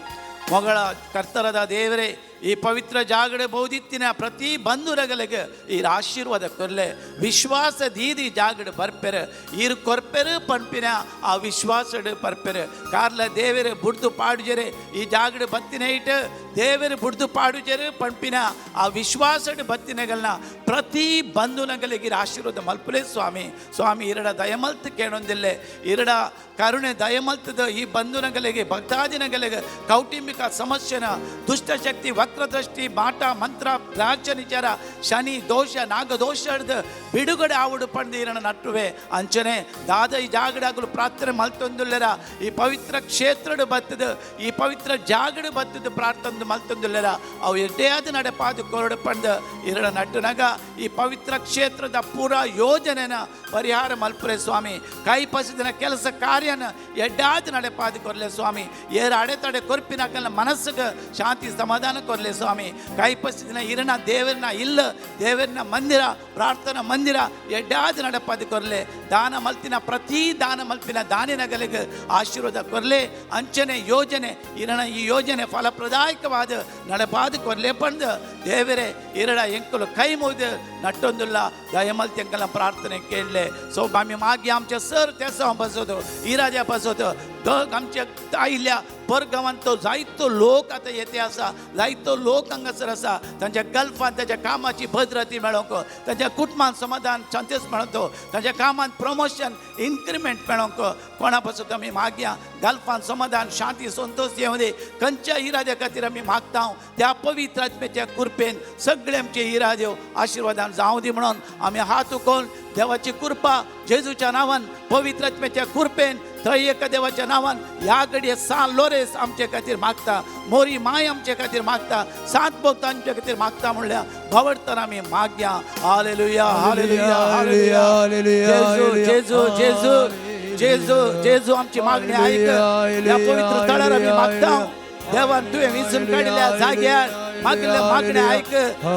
ಮೊಗಳ ಕರ್ತರದ ದೇವರೇ, ಈ ಪವಿತ್ರ ಜಾಗಡೆ ಬಹುದಿತ್ತಿನ ಪ್ರತಿ ಬಂಧುರಗಳಿಗೆ ಈ ಆಶೀರ್ವಾದ ಕೊರ್ಲೆ. ವಿಶ್ವಾಸ ದೀದಿ ಜಾಗಡೆ ಬರ್ಪೆರು, ಈರು ಕೊರ್ಪೆರು ಪನ್ಪಿನ ಆ ವಿಶ್ವಾಸಡ್ ಬರ್ಪೆರು. ಕಾರ್ಲ ದೇವರೇ ಬುಡ್ದು ಪಾಡುಜರೆ ಈ ಜಾಗಡೆ ಬತ್ತಿನ ಇಟ್ಟು ದೇವರು ಬುಡ್ದು ಪಾಡುಜರು ಪಂಪಿನ ಆ ವಿಶ್ವಾಸಡ್ ಬತ್ತಿನಗಲ್ನ ಪ್ರತಿ ಬಂಧುನಗಲಿಗೆ ಆಶೀರ್ವಾದ ಮಲ್ಪುಲೆ ಸ್ವಾಮಿ. ಸ್ವಾಮಿ ಇರಡ ದಯಮಲ್ತ್ ಕೇಳೊಂದಿಲ್ಲೆ, ಇರಡ ಕರುಣೆ ದಯಮಲ್ತದ ಈ ಬಂಧುನಗಲಿಗೆ ಭಕ್ತಾದಿನಗಲಿಗೆ ಕೌಟುಂಬಿಕ ಸಮಸ್ಯೆನ ದುಷ್ಟಶಕ್ತಿ ವಕ್ರದೃಷ್ಟಿ ಮಾಟ ಮಂತ್ರ ರಾಜ್ಯ ನಿಚಾರ ಶನಿ ದೋಷ ನಾಗದೋಷ ಹಿಡ್ದು ಬಿಡುಗಡೆ ಆವಡು ಪಂಡು ಇರಣ ನಟ್ಟುವೆ. ಅಂಚನೆ ದಾದ ಈ ಜಾಗಡಾಗಲು ಪ್ರಾರ್ಥನೆ ಮಲ್ತೊಂದುಲ್ಲೆರ ಈ ಪವಿತ್ರ ಕ್ಷೇತ್ರಡು ಬತ್ತದ ಈ ಪವಿತ್ರ ಜಾಗಡು ಬತ್ತದ ಪ್ರಾರ್ಥನೆ ಮಲ್ತೊಂದುಲ್ಲೆರ ಅವು ಎಡ್ಡೆಯಾದ ನಡೆಪಾದು ಕೊರಡು ಪಂಡು ಇರಣ ನಟ್ಟುನಗ ಈ ಪವಿತ್ರ ಕ್ಷೇತ್ರದ ಪೂರಾ ಯೋಜನೆನ ಪರಿಹಾರ ಮಲ್ಪುರೆ ಸ್ವಾಮಿ. ಕೈ ಪಸಿದಿನ ಕೆಲಸ ಕಾರ್ಯನ ಎಡ್ಡಾದ ನಡೆಪಾದು ಕೊರಲೆ ಸ್ವಾಮಿ. ಏರ ಅಡೆತಡೆ ಕೊರ್ಪಿನ ಮನಸ್ಸಿಗೆ ಶಾಂತಿ ಸಮಾಧಾನ ಕೊರಲೆ ಸ್ವಾಮಿ. ಕೈ ಪಸಿದಿನ ಇರಣ ದೇವರನ್ನ ಇಲ್ಲ ದೇವರನ್ನ ಮಂದಿರ ಪ್ರಾರ್ಥನಾ ಮಂದಿರ ಎಡ್ಡಾದ ನಡೆಪಾದು ಕೊರಲೆ. ದಾನ ಮಲ್ತಿನ ಪ್ರತಿ ದಾನ ಮಲ್ಪಿನ ದಾನಿನಗಲಿಗೆ ಆಶೀರ್ವಾದ ಕೊರಲೆ. ಅಂಚನೆ ಯೋಜನೆ ಇರಣ ಈ ಯೋಜನೆ ಫಲಪ್ರದಾಯಕವಾದ ನಡೆಪಾದು ಕೊರಲೆ ಪಂದು ದೇವರೇ ಇರಡ ಎಂಕಲು ಕೈ ಮುಗಿದು ನಟ್ಟೊಂದುಲ್ಲ ದಯಮಲ್ತಿ ಎಂಕಲ ಪ್ರಾರ್ಥನೆ ಕೇಳಲೆ. ಸೊ आमी मागीर आमचे सर तेसांव बसोत इराद्या बसोत आमच्या आयिल्ल्या परगांवांत तो जायतो लोक आतां येते आसा, जायतो लोक हांगासर आसा. तांच्या गल्फान ताच्या कामाची भद्रती मेळोंक, तांच्या कुटुंबान समाधान शांतीच मेळोंक, तांच्या कामांत प्रमोशन इन्क्रिमेंट मेळोंक कोणा पासून आमी मागया गल्फान समाधान शांती संतोष येवं दी. खंयच्या इराद्या खातीर आमी मागता त्या पवित्र आत्म्याच्या कृपेन सगळे आमचे इरादे आशिर्वादान जावं दी म्हणून आमी हात उखोवन देवाची कृपा जेजूच्या नांवान पवित्र आत्म्याच्या कृपेन थंय एका देवाच्या नांवान ह्या घडये सान लोरेस आमचे खातीर मागता, मोरी माय आमचे खातीर मागता, सात भक्त आमचे खातीर मागता म्हणल्यार भावडतर आमी मागया. Hallelujah hallelujah hallelujah. जेजू जेजू जेजू जेजू जेजू आमची मागणी आयक. ह्या पवित्र तळार आमी मागता देवान तुवें विंचून काडिल्ल्या जाग्यार मागिल्ल्या मागणे आयक.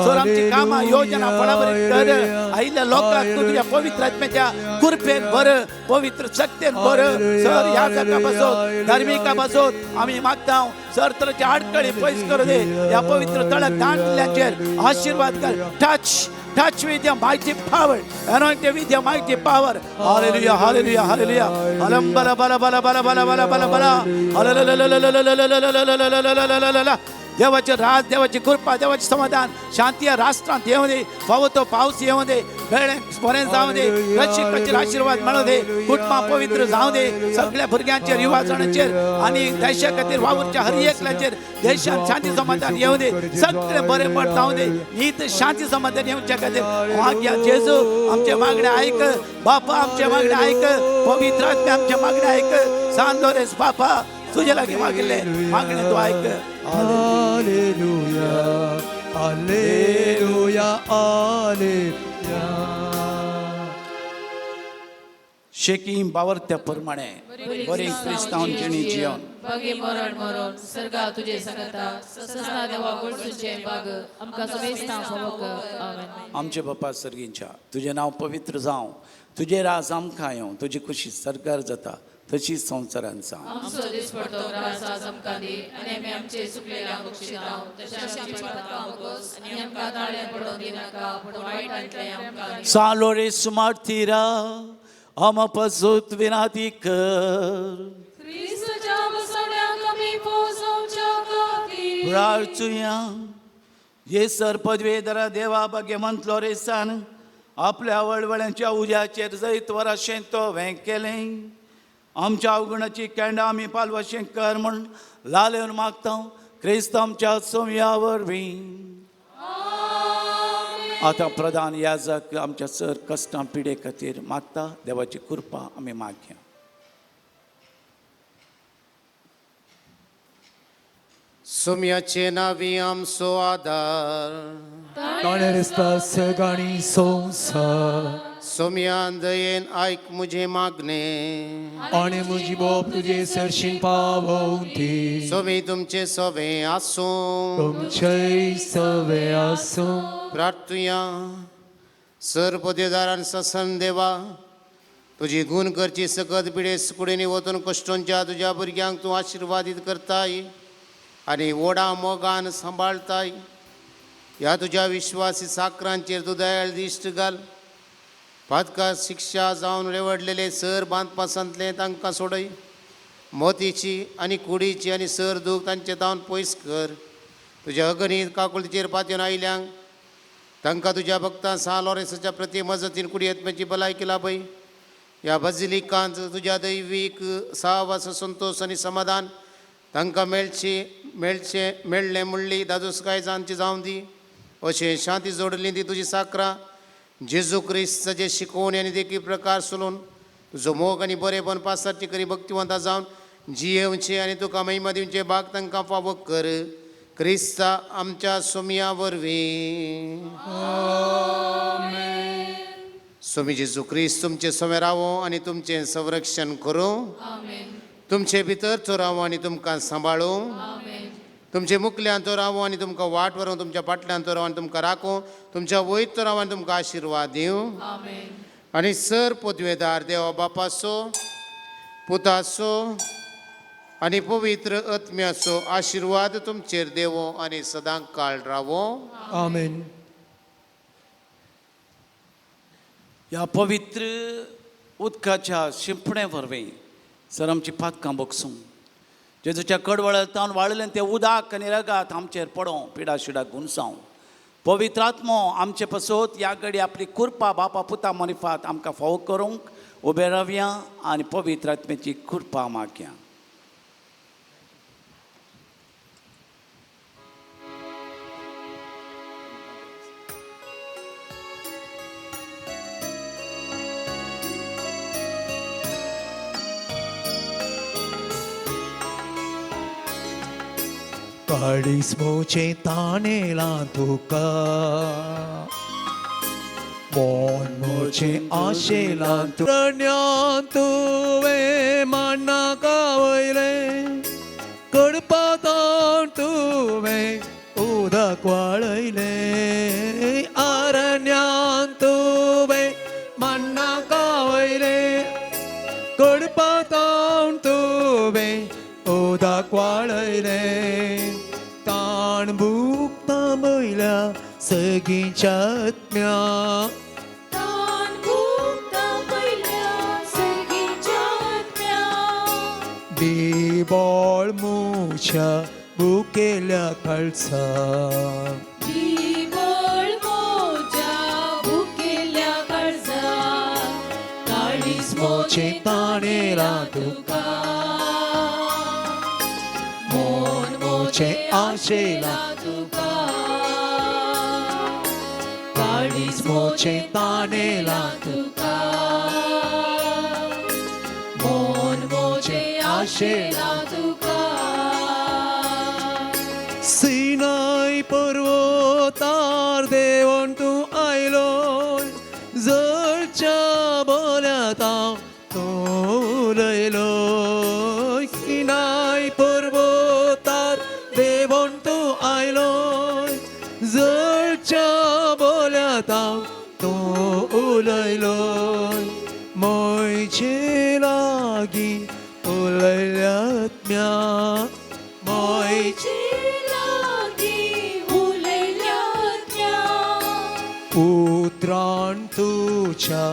सर आमची कामां योजना फळावरीत कर. आयिल्ल्या लोकांक तूं तुज्या पवित्र आत्म्याच्या कृपेन भर, पवित्र शक्तेन भर. सर ह्या जागा पासत धार्मिका पासत आमी मागता सर तरेचे आडखळी पयस करू दे. ह्या पवित्र तळाक दान दिल्ल्याचेर आशिर्वाद कर. Touch touch with your mighty power, anointed with your mighty power. Hallelujah, hallelujah, hallelujah. Alam bala bala bala bala bala bala bala bala. Hallelujah. देवाचे राज, देवाची कृपा, देवाचे समाधान शांती ह्या राष्ट्रांत येवं दी, फावो तो पावस येवं दी, बेळें बरें जावं दी, रक्षकाचेर आशिर्वाद मेळूं दी, कुटुंबां पवित्र जावं दी, सगळ्या भुरग्यांचेर युवा जाणांचेर आनी देशा खातीर वावुरच्या हर एकल्याचेर देशांत शांती समाधान येवं दी, सगळें बरेंपण जावं दी, नीत शांती समाधान येवच्या खातीर मागया. जेजू आमचे मागणे आयक, बापा आमचे मागणे आयक, पवित्र आत्म्या आमचे मागणे आयक. सान लोरेस बापा तुझे लागीं मागिल्लें मागणें तूं आयक. Hallelujah hallelujah hallelujah. शेकीम बावरत्या प्रमाणे बरी क्रिस्तांव जिणी जिवन बागे मरण मरण सर्गा तुझे सांगता ससना देवा गोडसूचे बाग आमकां समेस्तां फावो कर. आमेन. आमचे बापा सर्गींच्या तुजें नांव पवित्र जावं, तुजें राज आमकां येवं, तुजी खुशी सरकार जाता तशी संवसारान जावं. आमचो दिसपडतो राज आज आमकां दी आनी आमी आमचे चुकलेल्यांक बक्षितांव तशें आमची पातकां बगोस आनी आमकां ताळ्यान पडोवन दिनाका पूण वायटांतलें आमकां दी. सालोरे सुमार्तीरा आमा पासूत विनाती कर. क्रिस्ताच्या बसवण्याक आमी पोसोवच्या खातीर प्रार्थुया. हे सर पदवेधरा देवा भाग्यवंत लोरेसान आपल्या वळवळ्यांच्या उज्याचेर जैत वराशें तो वें केलें. आमच्या अवगुणाची केंडां आमी पालवाशें कर म्हूण लालेवन मागता क्रिस्त आमच्या सोम्या वरवीं. आतां प्रधान याजक आमच्या सर कश्टां पिडे खातीर मागता देवाची कृपा आमी मागया. सोम्याचे नावी आमचो आदार, ताणें सगाणी संवसार. सोम्यान दयेन आयक मुझे मागणे आनी म्हजी बोप तुजे सरशीन पावोवंती. सोमी तुमचे सवे आसूं, तुमचेय सवे आसूं. प्रार्थुया. सर पदवेदारान ससन देवा तुजी गुण करची सकत पिडेस कुडीनी वचून कश्टोंच्या तुज्या भुरग्यांक तूं आशिर्वादीत करताय आनी व्हडा मोगान सांबाळताय. ह्या तुज्या विश्वासी साकरांचेर तूं दयाळ दिश्ट घाल. पातका शिक्षा जावन रेवडलेले सर बांदपासांतले तांकां सोडय. मोतीची आनी कुडीची आनी सर दूख तांचे तावन पयस कर. तुज्या अगणीत काकुळतीचेर पातयेवन आयल्यांक तांकां तुज्या भक्तां सा लॉरेन्साच्या प्रती मजतीन कुडयेत्म्याची भलायकी लाभय. ह्या बजिलिकांत तुज्या दैवीक साहवास संतोश आनी समाधान तांकां मेळची मेळचें मेळ्ळें म्हणली दादोसकाय जांची जावं दी. अशें शांती जोडली ती तुजी साकरां जेजू क्रिस्ताचे शिकोवणी आनी देखी प्रकार सोलून तुजो मोग आनी बरेपण पासारची करी भक्तिवंता जावन जियेवचें आनी तुका महिमा दिवचें भाग तांकां फावो कर क्रिस्ता आमच्या सोमया वरवीं. स्वामी जेजू क्रिस्त तुमचें सोमे रावो आनी तुमचें संरक्षण करूं. तुमचे भितर तो रावो आनी तुमकां सांबाळूं. तुमचे मुखल्यान तो रावो आनी तुमकां वाट व्हरूं. तुमच्या फाटल्यान तो रावो आनी तुमकां राखूं. तुमच्या वयर तो रावो आनी तुमकां आशिर्वाद दिवं. आनी सर पदवेदार देवा बापाचो पुताचो आनी पवित्र आत्म्याचो आशिर्वाद तुमचेर देवो आनी सदां काळ रावो. आमेन. ह्या पवित्र उदकाच्या शिंपणे वरवीं सर आमची पातकां बगसूं. जेजूच्या कडवळ्यान वाळिल्लें तें उदक आनी रगात आमचेर पडों पिडा शिडा गुनसांव. पवित्र आत्मो आमचे पसत ह्या घडी आपली कृपा बापा पुता मरिफात आमकां फावो करूंक उबे रावया आनी पवित्र आत्म्याची कृपा मागया. काळीज मोचे ताणेला तुका मोन मोचे आशेला तुरण्यान तुवें माण्णाका वयलें कडपातान तुवें उदक वाळयलें आरण्यान तुवें माण्णाका वयलें कडपातान तुवें उदक वाळयलें ताण भुकता मयल्या सगींच्या आत्म्या बिबोळ मुच्या भुकेल्या काळसा मोचे ताणेला तुका मोन मोचे आशेला तुका काळीज मोचे ताणेला तुका मोन मोचे आशेला तुका. सिनाय पर्वतार देवन तूं आयलो जळच्या बोल्याता तूं उलयलो सिनाय पर्वतार देवन तूं आयलो जळच्या बोल्याता तूं उलयलो म्हजे लागीं उलयल्या आत्म्या म्हजे लागीं उलयल्या आत्म्या उतरान तुज्या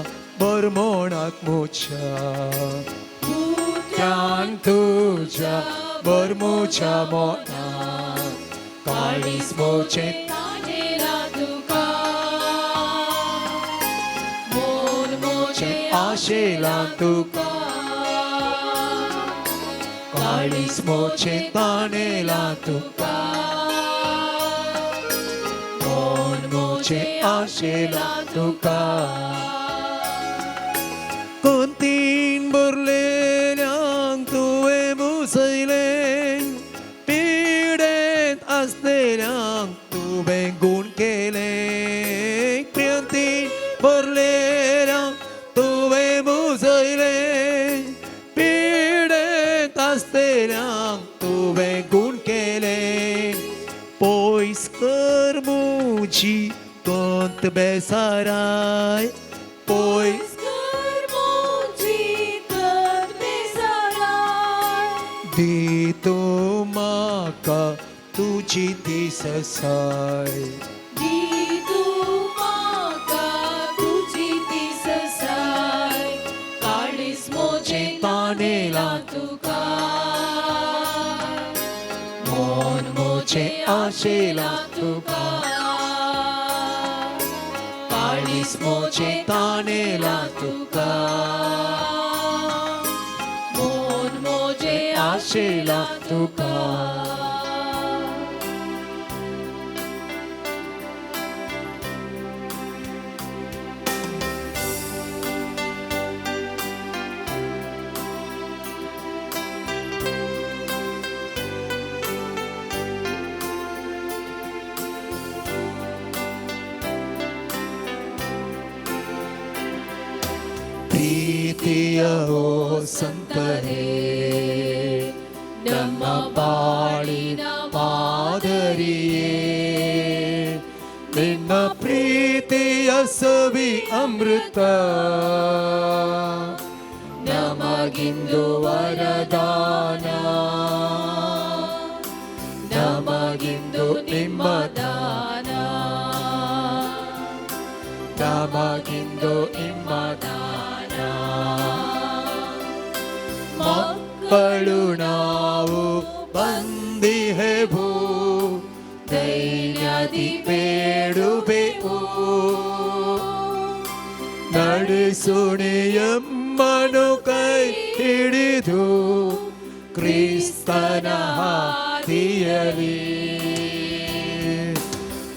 बरमोणाक मोच्या उतरान तुज्या बरमोच्या मोणाक काळीज मोचें ताणेला तुका मोन मोचे आशेला तुका काळीज मोचें ताणेला तुका मोन मोचे आशेला तुका. कोंतीन भरलेल्यांक तुवें भुसयलें पिडेंत आसलेल्यांक तुवें गूण केलें प्रियंतीन भरलेल्यांक तुवें भुसयलें पिडेंत आसलेल्यांक तुवें गूण केलें पयस कर म्हजी कंत बेसाराय पयस कर म्हजी कंत बेसाराय दी तूं म्हाका तुजी ती ससाय दी तूं म्हाका तुजी ती ससाय काळीज मोचें ताणेला तुका मोन मोचें मोजे आशेला तुका काळीस मोजे तानेला तुका मोन मोजे आशेला तुका ಪ್ರೀತಿಯ ಓ ಸಂತರೇ ನಮ್ಮ ಬಾಳಿನ ಮಾದರಿಯೇ ನಿನ್ನ ಪ್ರೀತಿಯ ಸವಿ ಅಮೃತ ನಮಗಿಂದು ವರದಾನ ನಮಗಿಂದು ನಿಮ್ಮ ದಾನ ನಮಗಿಂದು ನಿಮ್ಮ ದಾನ ಮಕ್ಕಳು ನಾವು ಬಂದಿಹೆವು ದೈನ್ಯದಿ ಬೇಡುವೆವು ನಡೆಸುಣಿಯಮ್ಮನು ಕೈ ಹಿಡಿದು ಕ್ರಿಸ್ತನ ಹಾದಿಯಲಿ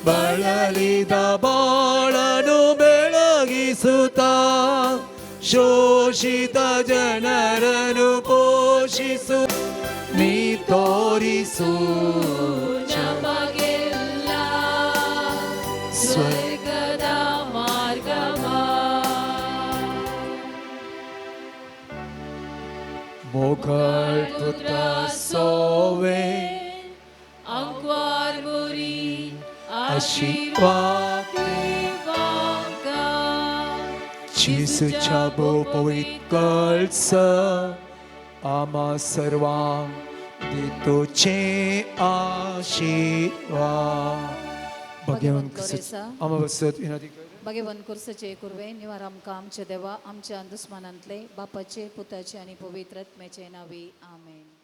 ಬಳಲಿದ ಬಾಳನು ಬೆಳಗಿಸುತ್ತ ಶೋಷಿತ ಜನರನು ಪೋಷಿಸು ನೀ ತೋರಿಸು ನಮಗೆಲ್ಲ ಸ್ವರ್ಗದ ಮಾರ್ಗವ. ಮೊಘಲ್ ಪುತ್ರ ಸೋವೆ ಅಂಕ್ವಾರ್ ಮುರಿ ಆಶೀರ್ವಾದ जेजूच्या भोव पवित्र कळस आमा सर्वांक दितोचे आशीर्वाद. भगवान आमा बसत विनंती कर. भगवान कुर्सचे कुर्वे निवार आमकां आमच्या देवा आमच्या दुस्मानांतले बापाचे पुताचे आनी पवित्र आत्म्याचे नावी आमेन.